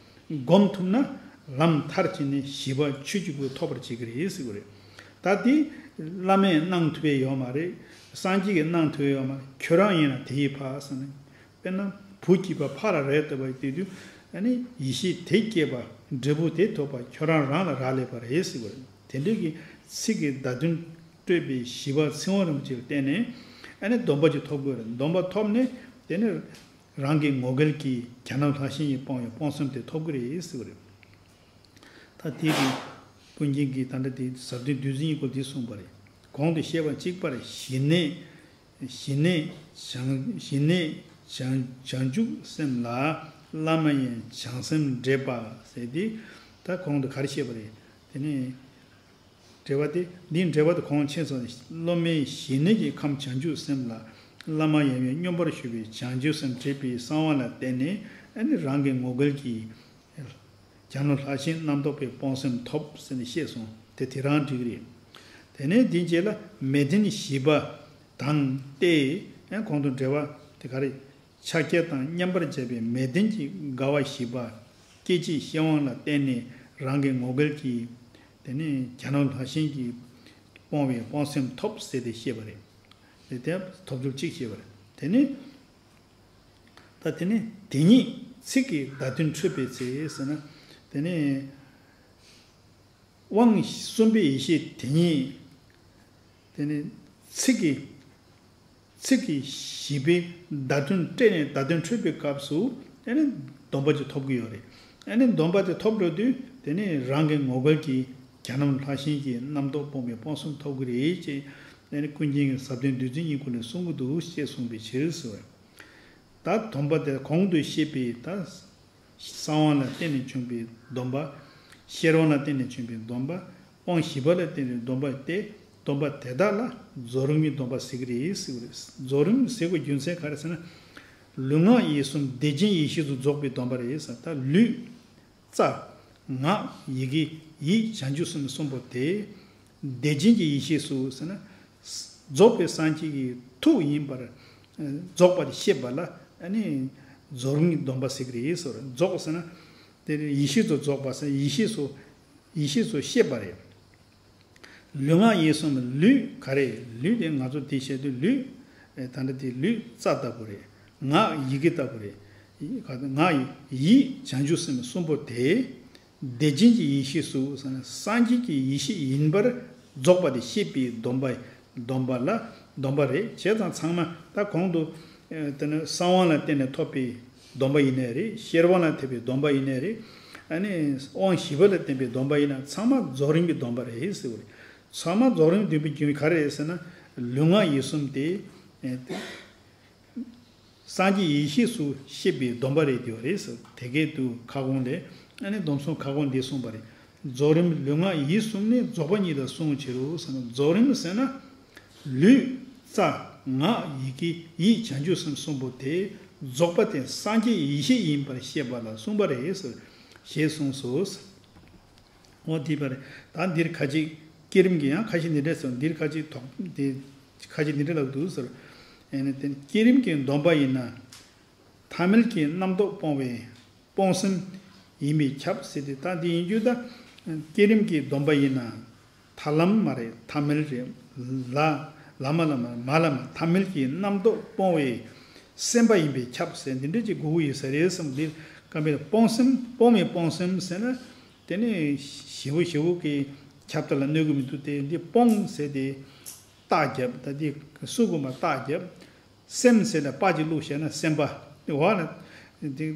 སྒོམ་ཐུབ་ན་ལམ་མཐར་ཕྱིན་ནས་བཞི་པ་ཆོས་ཀྱི་སྐུ་ཐོབ་པར་བྱེད་ཀྱི་རེད་ཟེར་བ་རེད། ད་དེ་ བླ་མས་གནང་ཐུབ་ཡ་ཡོད་མ་རེད། སངས་རྒྱས་ཀྱིས་གནང་ཐུབ་ཡ་ཡོད་མ་རེད། ཁྱོད་རང་ཡིན་ན་དེ་ཡི་ཕ་ཟེར་ནས། དཔེར་ན་བུ་སྐྱེས་པ་ཕ་ར་རེད་བསྡད་པ་དེ་དུས་ཨ་ནི་ཡེ་ཤེས་དེ་སྐྱེས་པ་འབྲས་བུ་དེ་ཐོབ་པ་ཁྱོད་རང་རང་ལ་རག་ལས་པ་རེད་ཟེར་བ་རེད། དེ་འདྲའི་གི་ཚིག་གི་བརྡ་དོན་སྤྲོད་པའི་བཞི་པ་ཚིག་དབང་རིན་པོ་ཆེ་ལ་བརྟེན་ནས་ཨ་ནི་སྡོམ་པ་ཅིག་ཐོབ་དགོས་རེད། སྡོམ་པ་ཐོབ་ནས་དེ་ནི་རང་གི་ངོ་འགལ་གྱི་གྱ་ནོམ་ལྷ་ཤིང་གིས་སྤོང་བའི་སྤོང་སེམས་དེ་ཐོབ་ཀྱི་རེད་ཟེར་བ་རེད། ད་དེ་གི་ཀུན་མཁྱེན་གྱིས་ད་ལྟ་དེ་ཟབ་དོན་བདུད་རྩི་གཉིས་སྐོར་འདི་གསུངས་པ་རེད། གོང་དུ་བཤད་པ་གཅིག་པར་ཞི་གནས། ཞི་གནས་བྱང་ཞི་གནས་བྱང་བྱང་ཆུབ་སེམས་ལ་བླ་མ་ཡི་བྱང་སེམས་འདྲེས་པ་ཟེར་ཏེ། ད་གོང་དུ་ག་རེ་བཤད་པ་རེད། དེ་ནས་འདྲེས་པ་དེ་འདིའི་འདྲེས་པ་དེ་གོང་ཆེན་སོགས་སློབ་མའི་ཞི་གནས་ཀྱི་ཁམས་བྱང་ཆུབ་སེམས་ལ་བླ་མ་ཡི་སྙོམས་པར་ཞུགས་པའི་བྱང་ཆུབ་སེམས་འདྲེས་པའི་གསང་བ་ལ་བརྟེན་ནས་ཨ་ནི་རང་གི་ངོ་འགལ་གྱི་གྱ་ནོམ་ལྷ་ཤིང་རྣམ་རྟོག་པའི་སྤོང་སེམས་ཐོབ་ཟེར་ནས་བཤད་སོང་། དེ་དེ་རང་འགྲིག་རེད། དེ་ནས་དེའི་རྗེས་ལ་མལ་སྟན་བཞི་པ་དང་སྟེ། ཡང་གོང་དུ་འགྲེལ་པ་དེ་ག་རེ། ཕྱག་རྒྱ་དང་མཉམ་པར་བྱས་པའི་མལ་སྟན་གྱི་དགའ་བ་བཞི་པ། སྐད་ཅིག་ཤེར་དབང་ལ་བརྟེན་ནས་རང་གི་ངོ་འགལ་གྱི་དེ་ནས་གྱ་ནོམ་ལྷ་ཤིང་གི་སྤོང་བའི་སྤོང་སེམས་ཐོབ་ཟེར་ཏེ་བཤད་པ་རེད། དེ་ཐོབ་ཚུལ་གཅིག་བཤད་པ་རེད། དེ་ནས། ད་དེ་ནི་དེ་ཉིད་ཚིག་གི་བརྡ་དོན་འཕྲོད་པའི་ཚེ་ཟེར་ན། དེ་ནི་དབང་གསུམ་པའི་ཡེ་ཤེས་དེ་ཉིད། དེ་ནི་ཚིག་གི་ཚིག་གི་བཞི་པའི་བརྡ་དོན་སྤྲད་ནས་བརྡ་དོན་འཕྲོད་པའི་སྐབས་སུ་དེ་ནི་སྡོམ་པ་ཅིག་ཐོབ་ཀྱི་ཡོད་རེད། ཨ་ནི་སྡོམ་པ་དེ་ཐོབ་འགྲོ་དུས་དེ་ནི་རང་གི་ངོ་འགལ་གྱི་གྱ་ནོམ་ལྷ་ཤིང་གི་རྣམ་རྟོག་སྤོང་བའི་སྤོང་སེམས་ཐོབ་ཀྱི་རེད་ཅེས་དེ་ནི་ཀུན་མཁྱེན་གྱིས་ཟབ་དོན་བདུད་རྩི་གཉིས་སྐོར་ནས་གསུང་གི་འདུག་ཅེས་གསུངས་པའི་ཕྱིར་ཟེར་བས། ད་སྡོམ་པ་དེ་གོང་དུ་བཤད་པའི་ད་གསང་དབང་ལ་བརྟེན་ནས་བྱུང་བའི་སྡོམ་པ། ཤེར་དབང་ལ་བརྟེན་ནས་བྱུང་བའི་སྡོམ་པ། དབང་བཞི་པ་ལ་བརྟེན་ནས་སྡོམ་པ་སྟེ། སྡོམ་པ་དེ་དག་ལ་རྫོགས་རིམ་གྱི་སྡོམ་པ་ཟེར་གྱི་རེད་ཟེར་བ་རེད། རྫོགས་རིམ་ཟེར་དགོས་རྒྱུ་མཚན་ག་རེ་ཟེར་ན། ལུས་ངག་ཡིད་གསུམ་བདེ་ཆེན་ཡེ་ཤེས་སུ་རྫོགས་པའི་སྡོམ་པ་རེད་ཟེར། ད་ལུས། རྩ། ངག་ཡི་གེ་ཡིད་བྱང་ཆུབ་སེམས་གསུམ་པོ་དེ། བདེ་ཆེན་གྱི་ཡེ་ཤེས་སུ་ཟེར་ན། རྫོགས་པའི་སངས་རྒྱས་ཀྱི་ཐུགས་ཡིན་པར་རྫོགས་པར་ཤེས་པ་ལ་ཨ་ནི་རྫོགས་རིམ་གྱི་སྡོམ་པ་ཟེར་གྱི་རེད་ཟེར། རྫོགས་ཟེར་ན། དེ་ཡེ་ཤེས་སུ་རྫོགས་པ་ཟེར་ཡེ་ཤེས་སུ་ཡེ་ཤེས་སུ་ཤེས་པ་རེད། ལུས་ངག་ཡིད་གསུམ། ལུས་ག་རེ། ལུས་དེ་ང་ཚོ་དེ་བཤད་དུས་ལུས། ཨེ་ད་ལྟ་དེ་ལུས་རྩ་ལྟ་བུ་རེད། ངག་ཡི་གེ་ལྟ་བུ་རེད། ཡི་ག་ངག་ཡིད་བྱང་ཆུབ་སེམས་གསུམ་པོ་དེ། བདེ་ཆེན་གྱི་ཡེ་ཤེས་སུ་སངས་རྒྱས་ཀྱི་ཡེ་ཤེས་ཡིན་པར་རྫོགས་པ་དེ་ཤེས་པའི་སྡོམ་པ། སྡོམ་པ་ལ་སྡོམ་པ་རེད། བྱས་ཙང་ཚང་མ་ད་གོང་དུ་ཨེ་དེ་ནི་གསང་དབང་ལ་བརྟེན་ནས་ཐོབ་པའི་སྡོམ་པ་ཡིན་ནའི་རེད། ཤེར་དབང་ལ་ཐེབས་པའི་སྡོམ་པ་ཡིན་ནའི་རེད། ཨ་ནི་དབང་བཞི་པ་ལ་བརྟེན་པའི་སྡོམ་པ་ཡིན་ན་ཚང་མ་རྫོགས་རིམ་གྱི་སྡོམ་པ་རེད་ཟེར་བ་རེད། ཚང་མ་རྫོགས་རིམ་བདེན་པའི་རྒྱུ་མཚན་ག་རེ་རེད་ཟེར་ན། ལུས་ངག་ཡིད་གསུམ་དེ། ཨེ་དེ་སངས་རྒྱས་ཡེ་ཤེས་སུ་ཤེས་པའི་སྡོམ་པ་རེད་དེ་རེད་ཟེར། དེ་སྐད་དུ་ཁ་སྐོང་ལས་ཨ་ནི་སྡོམ་གསུམ་ཁ་སྐོང་འདི་གསུངས་པ་རེད། རྫོགས་རིམ་ལུས་ངག་ཡིད་གསུམ་ནི། རྫོགས་པ་ཉིད་ལ་གསུངས་ཕྱིར་རོ་ཟེར་ན། རྫོགས་རིམ་ཟེར་ན། ལུས། རྩ། ངག་ཡི་གེ་ཡིད་བྱང་ཆུབ་སེམས་གསུམ་པོ་དེ་རྫོགས་པ་དེ་སངས་རྒྱས་ཡེ་ཤེས་ཡིན་པར་བཤད་པ་ལ་གསུངས་པ་རེད་ཟེར། ཞེས་གསུངས་སོ། འོ་དེ་པར་ད་འདིར་ཁ་ཅིག་བསྐྱེད་རིམ་གྱི་ཡང་ཁ་ཤས་འདི་འདྲ་ཟེར། འདིར་ཁ་ཅིག་དོགས་དེ་ཁ་ཅིག་འདི་འདྲ་ལབ་འདུག་ཟེར། ཨེ་ནི་དེ་བསྐྱེད་རིམ་གྱི་སྡོམ་པ་ཡིན་ན། ཐ་མལ་གྱི་རྣམ་རྟོག་སྤོང་བའི་སྤོང་སེམས་ཡིན་པས་ཁྱབ་ཟེར་ཏེ། ད་འདི་ཡིན་རྒྱུ་ད་བསྐྱེད་རིམ་གྱི་སྡོམ་པ་ཡིན་ན། ཐར་ལམ་མ་རེད། ཐ་མལ་རེད། ལ་ལ་མ་ལ་མ་མ་ལ་མ་ཐ་མལ་གྱི་རྣམ་རྟོག་སྤོང་བའི་སེམས་པ་ཡིན་པས་ཁྱབ་ཟེར། འདི་འདྲ་ཅིག་དགོས་ཀྱི་ཡོད་ས་རེད་བསམ། འདི་སྐབས་སྤོང་སེམས་སྤོང་བའི་སྤོང་སེམས་ཟེར་ན། དེ་ནི་ཞེ་པོ་ཞེ་པོ་གི་ཁྱབ་བརྡལ་ལ་གནོད་ཀྱི་མི་འདུག་སྟེ། འདི་སྤོང་ཟེར་ཏེ་རྟགས་བརྒྱབ། ད་འདི་སུ་དགོས་མ་རྟགས་བརྒྱབ། སེམས་ཟེར་ནས་པ་གཅིག་བླུགས་བྱས་ན་སེམས་པ། འོ་ན་འདི་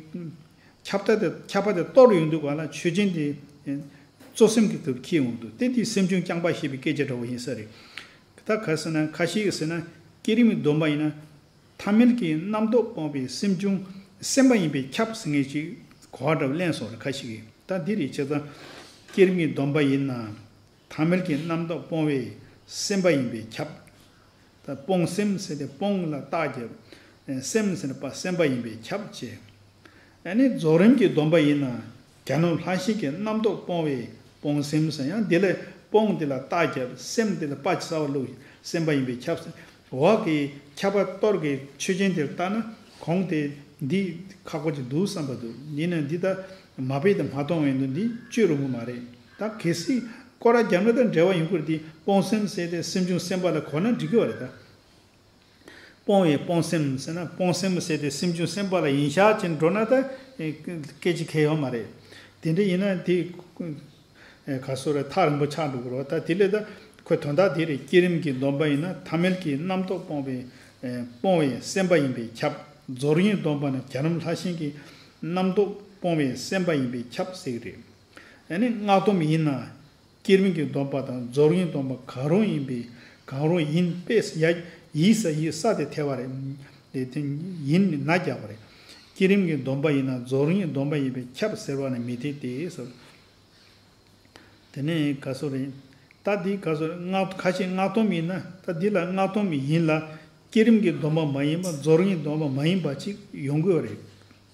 ཁྱབ་བརྡལ་དེ་ཁྱབ་པ་དེ་གཏོར་ཡོང་དུས་ག་ལ་ཆོས་ཅན་དེ་གཙོ་སེམས་ཀྱི་དུ་འཁྱེར་ཡོང་དུས་དེ་དེ་སེམས་བྱུང་རྐྱང་པ་ཞེས་པའི་སྐད་ཆ་འདྲ་བོ་ཡིན་ས་རེད། ད་ག་ཟེར་ན་ཁ་ཤས་ཀྱིས་ཟེར་ན་བསྐྱེད་རིམ་གྱི་སྡོམ་པ་ཡིན་ན། ཐ་མལ་གྱི་རྣམ་རྟོག་སྤོང་བའི་སེམས་བྱུང་སེམས་པ་ཡིན་པས་ཁྱབ་ཟེར་མཁན་ཅིག་གོ་བ་འདྲ་བོ་གླེང་སོང་རེད་ཁ་ཤས་ཀྱིས། ད་འདི་རེད། བྱས་ཙང་བསྐྱེད་རིམ་གྱི་སྡོམ་པ་ཡིན་ན། ཐ་མལ་གྱི་རྣམ་རྟོག་སྤོང་བའི་སེམས་པ་ཡིན་པས་ཁྱབ། ད་སྤོང་སེམས་ཟེར་ཏེ་སྤོང་ལ་རྟགས་བརྒྱབ། སེམས་ཟེར་ན་པ་སེམས་པ་ཡིན་པས་ཁྱབ་ཅེས། ཨ་ནི་རྫོགས་རིམ་གྱི་སྡོམ་པ་ཡིན་ན། གྱ་ནོམ་ལྷ་ཤིང་གི་རྣམ་རྟོག་སྤོང་བའི་སྤོང་སེམས་ཟེར། ཡང་འདི་ལ་སྤོང་འདི་ལ་རྟགས་བརྒྱབ། སེམས་འདི་ལ་པ་གསར་པ་བླུགས། སེམས་པ་ཡིན་པས་ཁྱབ་ཟེར། འོག་གི་ཁྱབ་པ་གཏོར་གྱི་ཆོས་ཅན་དེར་བལྟས་ན་གོང་དེ་འདི་ཁག་པོ་ཅིག་འདུག་བསམ་པ་འདུག་ཡིན་ན་འདི་ལྟ་མ་དཔེ་དེ་མ་གཏོང་བའི་འདུག་འདི་བཅོས་རུང་གི་མ་རེད། ད་གལ་སྲིད་ སྐོར་ར་རྒྱབ་ན་ད་འབྲེལ་བ་ཡོང་གི་རེད། དེ་སྤོང་སེམས་ཟེར་ཏེ་སེམས་བྱུང་སེམས་དཔའ་ལ་གོ་ན་འགྲིག་གི་བ་རེད་ད། སྤོང་བའི་སྤོང་སེམས་ཟེར་ན་སྤོང་སེམས་ཟེར་ཏེ་སེམས་བྱུང་སེམས་དཔའ་ལ་ཡིན་ཤག་ཅེས་འགྲོ་ན་ད་སྐད་ཆ་གལ་ཡོད་མ་རེད། དེ་འདྲ་ཡིན་ན་དེ་ག་སོ་རེད། ཐག་རིང་པོ་ཆགས་འགྲོ་གི་རེད་བ། ད་དེ་ལས་ད་ཁོའི་དོན་དག་དེ་རེད། བསྐྱེད་རིམ་གྱི་སྡོམ་པ་ཡིན་ན་ཐ་མལ་གྱི་རྣམ་རྟོག་སྤོང་བའི་སྤོང་བའི་སེམས་པ་ཡིན་པས་ཁྱབ། རྫོགས་རིམ་སྡོམ་པ་ན་རྒྱ་གྲམ་ལྷ་ཆེན་གྱི་རྣམ་རྟོག་སྤོང་བའི་སེམས་པ་ཡིན་པས་ཁྱབ་ཟེར་གི་རེད། ཨ་ནི་སྔགས་སྡོམ་ཡིན་ན། བསྐྱེད་རིམ་གྱི་སྡོམ་པ་དང་རྫོགས་རིམ་སྡོམ་པ་གང་རུང་ཡིན་པས་གང་རུང་ཡིན་པས་ཡ་ཡིས་ས་ཡིས་ས་དེ་ཐལ་བ་རེད། དེ་དེ་ཡིན་ནི་ན་རྒྱག་པ་རེད། བསྐྱེད་རིམ་གྱི་སྡོམ་པ་ཡིན་ན་རྫོགས་རིམ་སྡོམ་པ་ཡིན་པས་ཁྱབ་ཟེར་བ་ནི་མི་འཐད་དེ་ཟེར། དེ་ནས་ག་སོ་རེད། ད་འདི་ག་སོ་རེད། སྔགས་ཁ་ཤས་སྔགས་སྡོམ་ཡིན་ན་ད་འདི་ལ་སྔགས་སྡོམ་ཡིན་ལ་བསྐྱེད་རིམ་གྱི་སྡོམ་པ་མ་ཡིན་པ་རྫོགས་རིམ་སྡོམ་པ་མ་ཡིན་པ་ཅིག་ཡོང་དགོས་པ་རེད།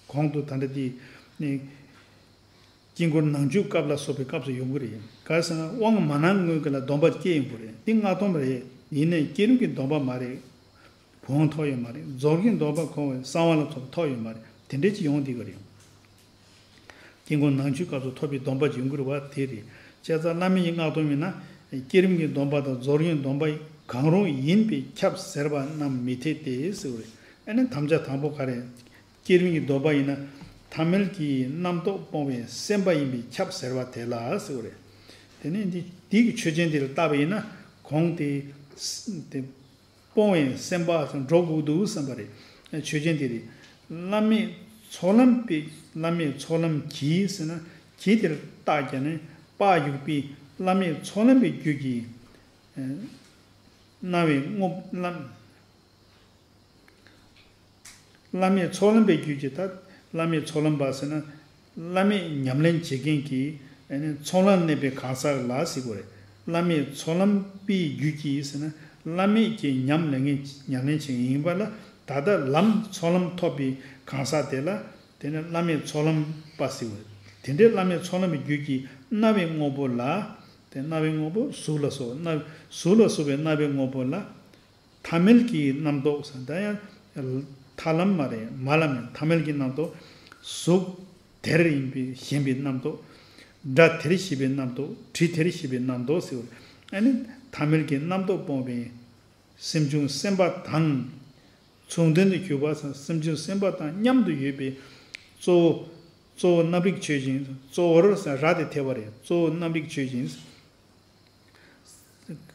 གོང་དུ་ད་ལྟ་འདི་ནི། དཀྱིལ་འཁོར་ནང་མཆོད་སྐབས་ལ་སོགས་པའི་སྐབས་སུ་ཡོང་གི་རེད། ག་རེ་ཟེར་ན་དབང་མ་གནང་སྔོན་གྱི་ལ་སྡོམ་པ་སྐྱེ་ཡོང་གི་རེད། འདི་སྔགས་སྡོམ་རེད། ཡིན་ནའི་བསྐྱེད་རིམ་གྱི་སྡོམ་པ་མ་རེད། བུམ་དབང་ཐོབ་ཡོད་མ་རེད། རྫོགས་རིམ་སྡོམ་པ་ཁོང་བའི་གསང་བ་ལ་ཐོབ་ཐོབ་ཡོད་མ་རེད། དེ་འདྲས་ཅིག་ཡོང་བསྡད་ཀྱི་རེད། དཀྱིལ་འཁོར་ནང་མཆོད་སྐབས་སུ་ཐོབ་པའི་སྡོམ་པ་ཅིག་ཡོང་གི་རེད་བ། དེ་རེད། བྱས་ཙང་བླ་མེད་ཀྱི་སྔགས་སྡོམ་ཡིན་ན་བསྐྱེད་རིམ་གྱི་སྡོམ་པ་དང་རྫོགས་རིམ་སྡོམ་པ་གང་རུང་ཡིན་པས་ཁྱབ་ཟེར་བ་རྣམས་མི་འཐད་དེ་ཟེར་བ་རེད། ཨ་ནི་དམ་བཅའ་དང་པོ་ག་རེ། བསྐྱེད་རིམ་གྱི་སྡོམ་པ་ཡིན་ན་ཐ་མལ་གྱི་རྣམ་རྟོག་སྤོང་བའི་སེམས་པ་ཡིན་པས་ཁྱབ་ཟེར་བ་དེ་ལ་ཟེར་བ་རེད། དེ་ནས་འདི་འདི་གི་ཆོས་ཅན་དེ་ལ་བརྟགས་པ་ཡིན་ན་གོང་དེ་དེ་སྤོང་བའི་སེམས་པ་འགྲོ་དགོས་འདུག་བསམ་པ་རེད། ཆོས་ཅན་དེ་རེད། བླ་མེད་ཚོགས་ལམ་པའི་བླ་མེད་ཚོགས་ལམ་གྱིས་ཟེར་ན་གྱིས་དེར་བརྟགས་ཀྱང་ནས་པ་ཡུག་པའི་བླ་མེད་ཚོགས་ལམ་པའི་རྒྱུད་ཀྱི་སྣང་བའི་དངོས་པོ་ལམ། བླ་མེད་ཚོགས་ལམ་པའི་རྒྱུད་ཀྱི་ད་བླ་མེད་ཚོགས་ལམ་པ་ཟེར་ན་བླ་མེད་ཉམས་ལེན་བྱེད་མཁན་གྱི་ཚོགས་ལམ་གནས་པའི་གང་ཟག་ལ་ཟེར་དགོས་རེད། བླ་མེད་ཚོགས་ལམ་པའི་རྒྱུད་ཀྱི་ཟེར་ན་བླ་མེད་ཀྱི་ཉམས་ལེན་མཁན་ཉམས་ལེན་བྱེད་མཁན་ཡིན་པ་ལ་ད་ལྟ་ལམ་ཚོགས་ལམ་ཐོབ་པའི་གང་ཟག་དེ་ལ་དེ་ནི་བླ་མེད་ཚོགས་ལམ་པ་ཟེར་དགོས་རེད། དེ་འདྲའི་བླ་མེད་ཚོགས་ལམ་པའི་རྒྱུད་ཀྱི་སྣང་བའི་དངོས་པོ་ལ་དེ་སྣང་བའི་དངོས་པོ་གཟུགས་ལ་སོགས་སྣང་གཟུགས་ལ་སོགས་པའི་སྣང་བའི་དངོས་པོ་ལ། ཐ་མལ་གྱི་རྣམ་རྟོག་ཟེར་ད་ཡང་ཐར་ལམ་མ་རེད། མ་ལམ་ཡང་ཐ་མལ་གྱི་རྣམ་རྟོག་གཟུགས་དེར་ཡིན་པའི་ཞེན་པའི་རྣམ་རྟོག་སྒྲ་དེར་ཞེན་པའི་རྣམ་རྟོག་དྲི་དེར་ཞེན་པའི་རྣམ་རྟོག་ཟེར་བ་ཨ་ནི་ཐ་མལ་གྱི་རྣམ་རྟོག་སྤོང་བའི་སེམས་བྱུང་སེམས་པ་དང་མཚུངས་ལྡན་དུ་གྱུར་པ་ཟེར་སེམས་བྱུང་སེམས་པ་དང་མཉམ་དུ་ཡོད་པའི་གཙོ་བོ་གཙོ་བོ་རྣམ་རིག་ཆོས་ཅན། གཙོ་བོར་ཟེར་ར་དེ་ཐེ་བ་རེད། གཙོ་བོ་རྣམ་རིག་ཆོས་ཅན།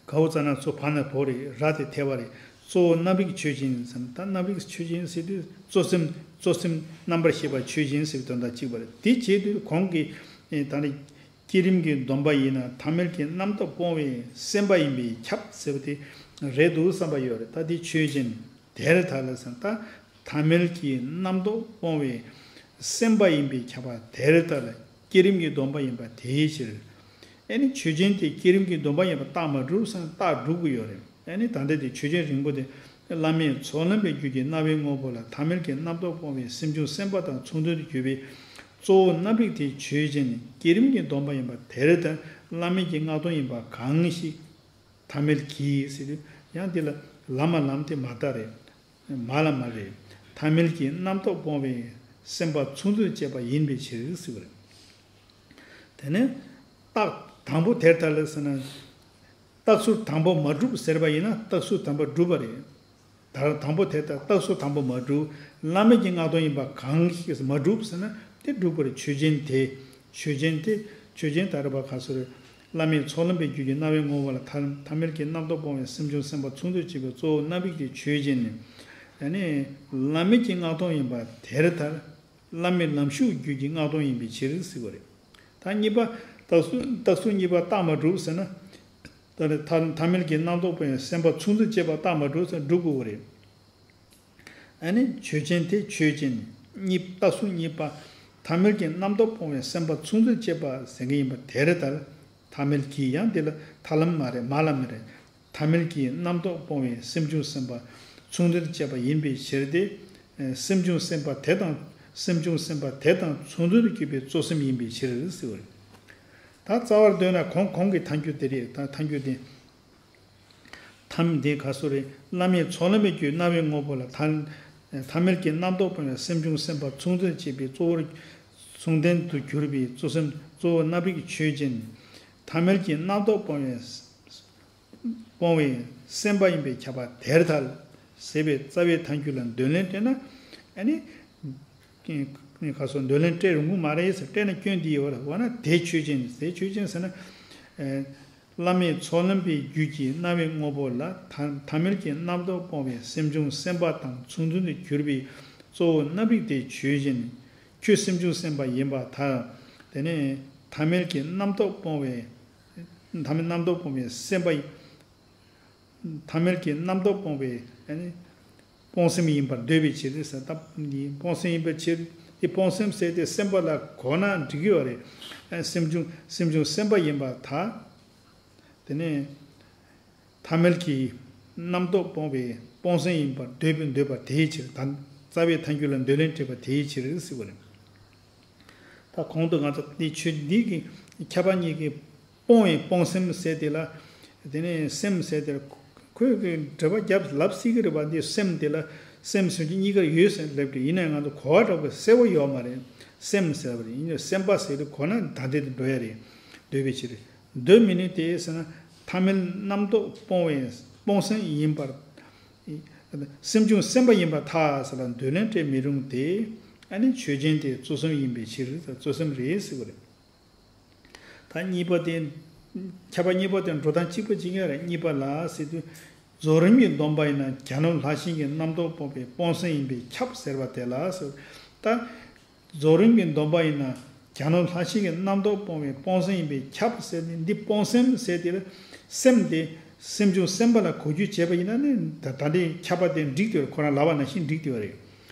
གའོ་ཙ་ན་གཙོ་བ་ན་བོ་རེད། ར་དེ་ཐེ་བ་རེད། གཙོ་བོ་རྣམ་རིག་ཆོས་ཅན་ཟེར་ན་ད་རྣམ་རིག་ཆོས་ཅན་ཟེར་དུས་གཙོ་སེམས་གཙོ་སེམས་རྣམ་པར་ཤེས་པ་ཆོས་ཅན་ཟེར་བའི་དོན་དག་གཅིག་པ་རེད། དེ་བྱེད་དུས་གོང་གི་ད་ནི་བསྐྱེད་རིམ་གྱི་སྡོམ་པ་ཡིན་ན་ཐ་མལ་གྱི་རྣམ་རྟོག་སྤོང་བའི་སེམས་པ་ཡིན་པས་ཁྱབ་ཟེར་བ་དེ་རེད་འདུག་བསམ་པ་ཡོད་རེད། ད་དེ་ཆོས་ཅན། དེར་ཐལ་ཟེར་ན་ད་ཐ་མལ་གྱི་རྣམ་རྟོག་སྤོང་བའི་སེམས་པ་ཡིན་པས་ཁྱབ་པ་དེར་ཐལ། བསྐྱེད་རིམ་གྱི་སྡོམ་པ་ཡིན་པ་དེའི་ཕྱིར། ཨ་ནི་ཆོས་ཅན་དེ་བསྐྱེད་རིམ་གྱི་སྡོམ་པ་ཡིན་པ་རྟགས་མ་གྲུབ་ཟེར་ན་རྟགས་སྒྲུབ་ཀྱི་ཡོད་རེད། ཨ་ནི་ད་ལྟ་དེ་ཆོས་ཅན་རིང་པོ་དེ་བླ་མེད་ཚོགས་ལམ་པའི་རྒྱུད་ཀྱི་སྣང་བའི་དངོས་པོ་ལ་ཐ་མལ་གྱི་རྣམ་རྟོག་སྤོང་བའི་སེམས་བྱུང་སེམས་པ་དང་མཚུངས་ལྡན་དུ་གྱུར་པའི་གཙོ་བོ་རྣམ་རིག་དེ་ཆོས་ཅན། བསྐྱེད་རིམ་གྱི་སྡོམ་པ་ཡིན་པ་དེར་ཐལ། བླ་མེད་ཀྱི་སྔགས་སྡོམ་ཡིན་པ་གང་ཞིག་ཐ་མལ་གྱིས་ཟེར་དུས་ཡང་འདི་ལ་ལ་མ་ལམ་དེ་མ་རྟགས་རེད། མ་ལ་མ་རེད། ཐ་མལ་གྱི་རྣམ་རྟོག་སྤོང་བའི་སེམས་པ་མཚུངས་ལྡན་བྱེད་པ་ཡིན་པའི་ཕྱིར་ཟེར་བ་རེད། དེ་ནས་རྟགས་དང་པོ་དེར་ཐལ་ཟེར་ན། རྟགས་ཚུལ་དང་པོ་མ་གྲུབ་ཟེར་བ་ཡིན་ན་རྟགས་ཚུལ་དང་པོ་གྲུབ་པ་རེད། ད་དང་པོ་དེ་ལྟར་རྟགས་སུ་དང་པོ་མ་གྲུབ། བླ་མེད་ཀྱི་སྔགས་སྡོམ་ཡིན་པ་གང་ཞིག་མ་གྲུབ་ཟེར་ན་དེ་གྲུབ་པར་ཆོས་ཅན་དེ། ཆོས་ཅན་དེ་ཆོས་ཅན་ད་རེད་པ་ག་སོ་རེད། བླ་མེད་ཚོགས་ལམ་པའི་རྒྱུད་ཀྱི་སྣང་བའི་ངོ་བོ་ལ་ཐ་ཐ་མལ་གྱི་རྣམ་རྟོག་སྤོང་བའི་སེམས་བྱུང་སེམས་པ་མཚུངས་ལྡན་བྱེད་པའི་གཙོ་བོ་རྣམ་རིག་དེ་ཆོས་ཅན་ནི། ཡང་ནི་བླ་མེད་ཀྱི་སྔགས་སྡོམ་ཡིན་པ་དེར་ཐལ། བླ་མེད་ལམ་ཞུགས་རྒྱུད་ཀྱི་སྔགས་སྡོམ་ཡིན་པའི་ཕྱིར་ཟེར་བ་རེད། ད་གཉིས་པ་རྟགས་སུ་རྟགས་སུ་གཉིས་པ་རྟགས་མ་གྲུབ་ཟེར་ན། ད་ནི་ཐ་ཐ་མལ་གྱི་རྣམ་རྟོག་པའི་སེམས་པ་མཚུངས་ལྡན་བྱེད་པ་རྟགས་མ་གྲུབ་ཟེར་སྒྲུབ་དགོས་པ་རེད། ཨ་ནི་ཆོས་ཅན་དེ་ཆོས་ཅན། གཉིས་རྟགས་སུ་གཉིས་པ། ཐ་མལ་གྱི་རྣམ་རྟོག་སྤོང་བའི་སེམས་པ་མཚུངས་ལྡན་བྱེད་པ་ཟེར་མཁན་ཡིན་པ་དེར་ཐལ། ཐ་མལ་གྱི་ཡང་འདི་ལ་ཐར་ལམ་མ་རེད་མ་ལ་མི་རེད། ཐ་མལ་གྱི་རྣམ་རྟོག་སྤོང་བའི་སེམས་བྱུང་སེམས་པ་མཚུངས་ལྡན་བྱེད་པ་ཡིན་པའི་ཕྱིར་ཏེ། སེམས་བྱུང་སེམས་པ་དེ་དང་སེམས་བྱུང་སེམས་པ་དེ་དང་མཚུངས་ལྡན་དུ་གྱུར་པའི་གཙོ་སེམས་ཡིན་པའི་ཕྱིར་ཟེར་བ་རེད། ད་རྩ་བར་འདོད་ན་གོང་གོང་གི་ཐལ་འགྱུར་དེ་རེད། ད་ཐལ་འགྱུར་དེ། ཐམ་དེ་ག་སོ་རེད། བླ་མེད་ཚོགས་ལམ་པའི་རྒྱུད་སྣང་བའི་དངོས་པོ་ལ་ཐ་ཐ་མལ་གྱི་རྣམ་རྟོག་སྤོང་བའི་སེམས་བྱུང་སེམས་པ་མཚུངས་ལྡན་བྱེད་པའི་གཙོ་བོར་མཚུངས་ལྡན་དུ་གྱུར་པའི་གཙོ་སེམས་གཙོ་བོ་རྣམ་རིག་ཆོས་ཅན། ཐ་མལ་གྱི་རྣམ་རྟོག་སྤོང་བའི་སྤོང་བའི་སེམས་པ་ཡིན་པས་ཁྱབ་པ་དེར་ཐལ། ཟེར་བའི་རྩ་བའི་ཐལ་འགྱུར་ལ་འདོད་ལན་སྤྲད་ན། ཨ་ནི། ག་སོགས་འདོད་ལན་སྤྲད་རུང་གི་མ་རེད་ཟེར། སྤྲད་ན་སྐྱོན་འདི་ཡོད་རེད། འོ་ན་དེ་ཆོས་ཅན། དེ་ཆོས་ཅན་ཟེར་ན། བླ་མེད་ཚོགས་ལམ་པའི་རྒྱུད་ཀྱི་སྣང་བའི་དངོས་པོ་ལ་ཐ་ཐ་མལ་གྱི་རྣམ་རྟོག་སྤོང་བའི་སེམས་བྱུང་སེམས་པ་དང་མཚུངས་ལྡན་དུ་གྱུར་པའི་གཙོ་བོ་རྣམ་རིག་དེ་ཆོས་ཅན། ཁྱོད་སེམས་བྱུང་སེམས་པ་ཡིན་པར་ཐལ། དེ་ནས་ཐ་མལ་གྱི་རྣམ་རྟོག་སྤོང་བའི། ཐ་མལ་རྣམ་རྟོག་སྤོང་བའི་སེམས་པ་ཡིན། ཐ་མལ་གྱི་རྣམ་རྟོག་སྤོང་བའི་ཨ་ནི་སྤོང་སེམས་ཡིན་པར་འདོད་པའི་ཕྱིར་ཟེར། ད་འདི་སྤོང་སེམས་ཡིན་པའི་ཕྱིར། འདི་སྤོང་སེམས་ཟེར་ཏེ་སེམས་པ་ལ་གོ་ན་འགྲིག་གི་ཡོད་རེད། ཨ་སེམས་བྱུང་སེམས་བྱུང་སེམས་པ་ཡིན་པར་ཐལ། དེ་ནས་ཐ་མལ་གྱི་རྣམ་རྟོག་སྤོང་བའི་སྤོང་སེམས་ཡིན་པར་འདོད་པའི་འདོད་པ་དེའི་ཕྱིར། ད་རྩ་བའི་ཐལ་འགྱུར་ལ་འདོད་ལན་སྤྲད་པ་དེའི་ཕྱིར་ཟེར་བ་རེད། ད་གོང་དུ་ང་ཚོ་འདི་ཆོས་འདི་གི་ཁྱད་པར་གཉིས་ཀྱི་སྤོང་བའི་སྤོང་སེམས་ཟེར་དེ་ལ། དེ་ནས་སེམས་ཟེར་དེ་ལ་ཁོས་ཀྱི་འགྲེལ་པ་རྒྱབ་ལབ་སྲིད་ཀྱི་རེད་པ། འདི་སེམས་དེ་ལ་སེམས་སུན་འབྱིན་གཉིས་ཀ་ཡོད་ཟེར་ལབ་ཀྱི། ཡིན་ནའི་ང་ཚོ་གོ་བ་འདྲ་པོ་གསལ་པོ་ཡོད་མ་རེད། སེམས་ཟེར་བ་རེད། ཡིན་ནའི་སེམས་པ་ཟེར་དུས་གོ་ན་ད་ལྟའི་དེ་འགྲོ་ཡ་རེད། འདོད་པའི་ཕྱིར། འདོད་མི་ནུས་ཏེ་ཟེར་ན། ཐ་མལ་རྣམ་རྟོག་སྤོང་བའི་སྤོང་སེམས་ཡིན་པར། སེམས་བྱུང་སེམས་པ་ཡིན་པར་ཐལ་ཟེར་ལ་འདོད་ལན་སྤྲད་མི་རུང་སྟེ། ཨ་ནི་ཆོས་ཅན་དེ་གཙོ་སེམས་ཡིན་པའི་ཕྱིར། གཙོ་སེམས་རེད་ཟེར་བ་རེད། ད་གཉིས་པ་དེ། ཁྱད་པར་གཉིས་པ་དེ་འགྲོ་སྟངས་གཅིག་པ་གཅིག་རྐྱང་རེད། གཉིས་པ་ལ་ཟེར་དུས། རྫོགས་རིམ་གྱི་སྡོམ་པ་ཡིན་ན་གྱ་ནོམ་ལྷག་ཤེས་ཀྱི་རྣམ་རྟོག་སྤོང་བའི་སྤོང་སེམས་ཡིན་པས་ཁྱབ་ཟེར་བ་དེ་ལ་ཟེར། ད། རྫོགས་རིམ་གྱི་སྡོམ་པ་ཡིན་ན་གྱ་ནོམ་ལྷག་ཤེས་ཀྱི་རྣམ་རྟོག་སྤོང་བའི་སྤོང་སེམས་ཡིན་པས་ཁྱབ་ཟེར་ནས། འདི་སྤོང་སེམས་ཟེར་དེ་ལ་སེམས་དེ་སེམས་བྱུང་སེམས་པ་ལ་གོ་རྒྱུ་བྱས་པ་ཡིན་ན་ནི། ད་ད་འདི་ཁྱབ་པ་དེ་འགྲིག་དེ་བ་རེད། ཁོ་རང་ལབ་པ་ནང་བཞིན་འགྲིག་དེ་བ་རེད།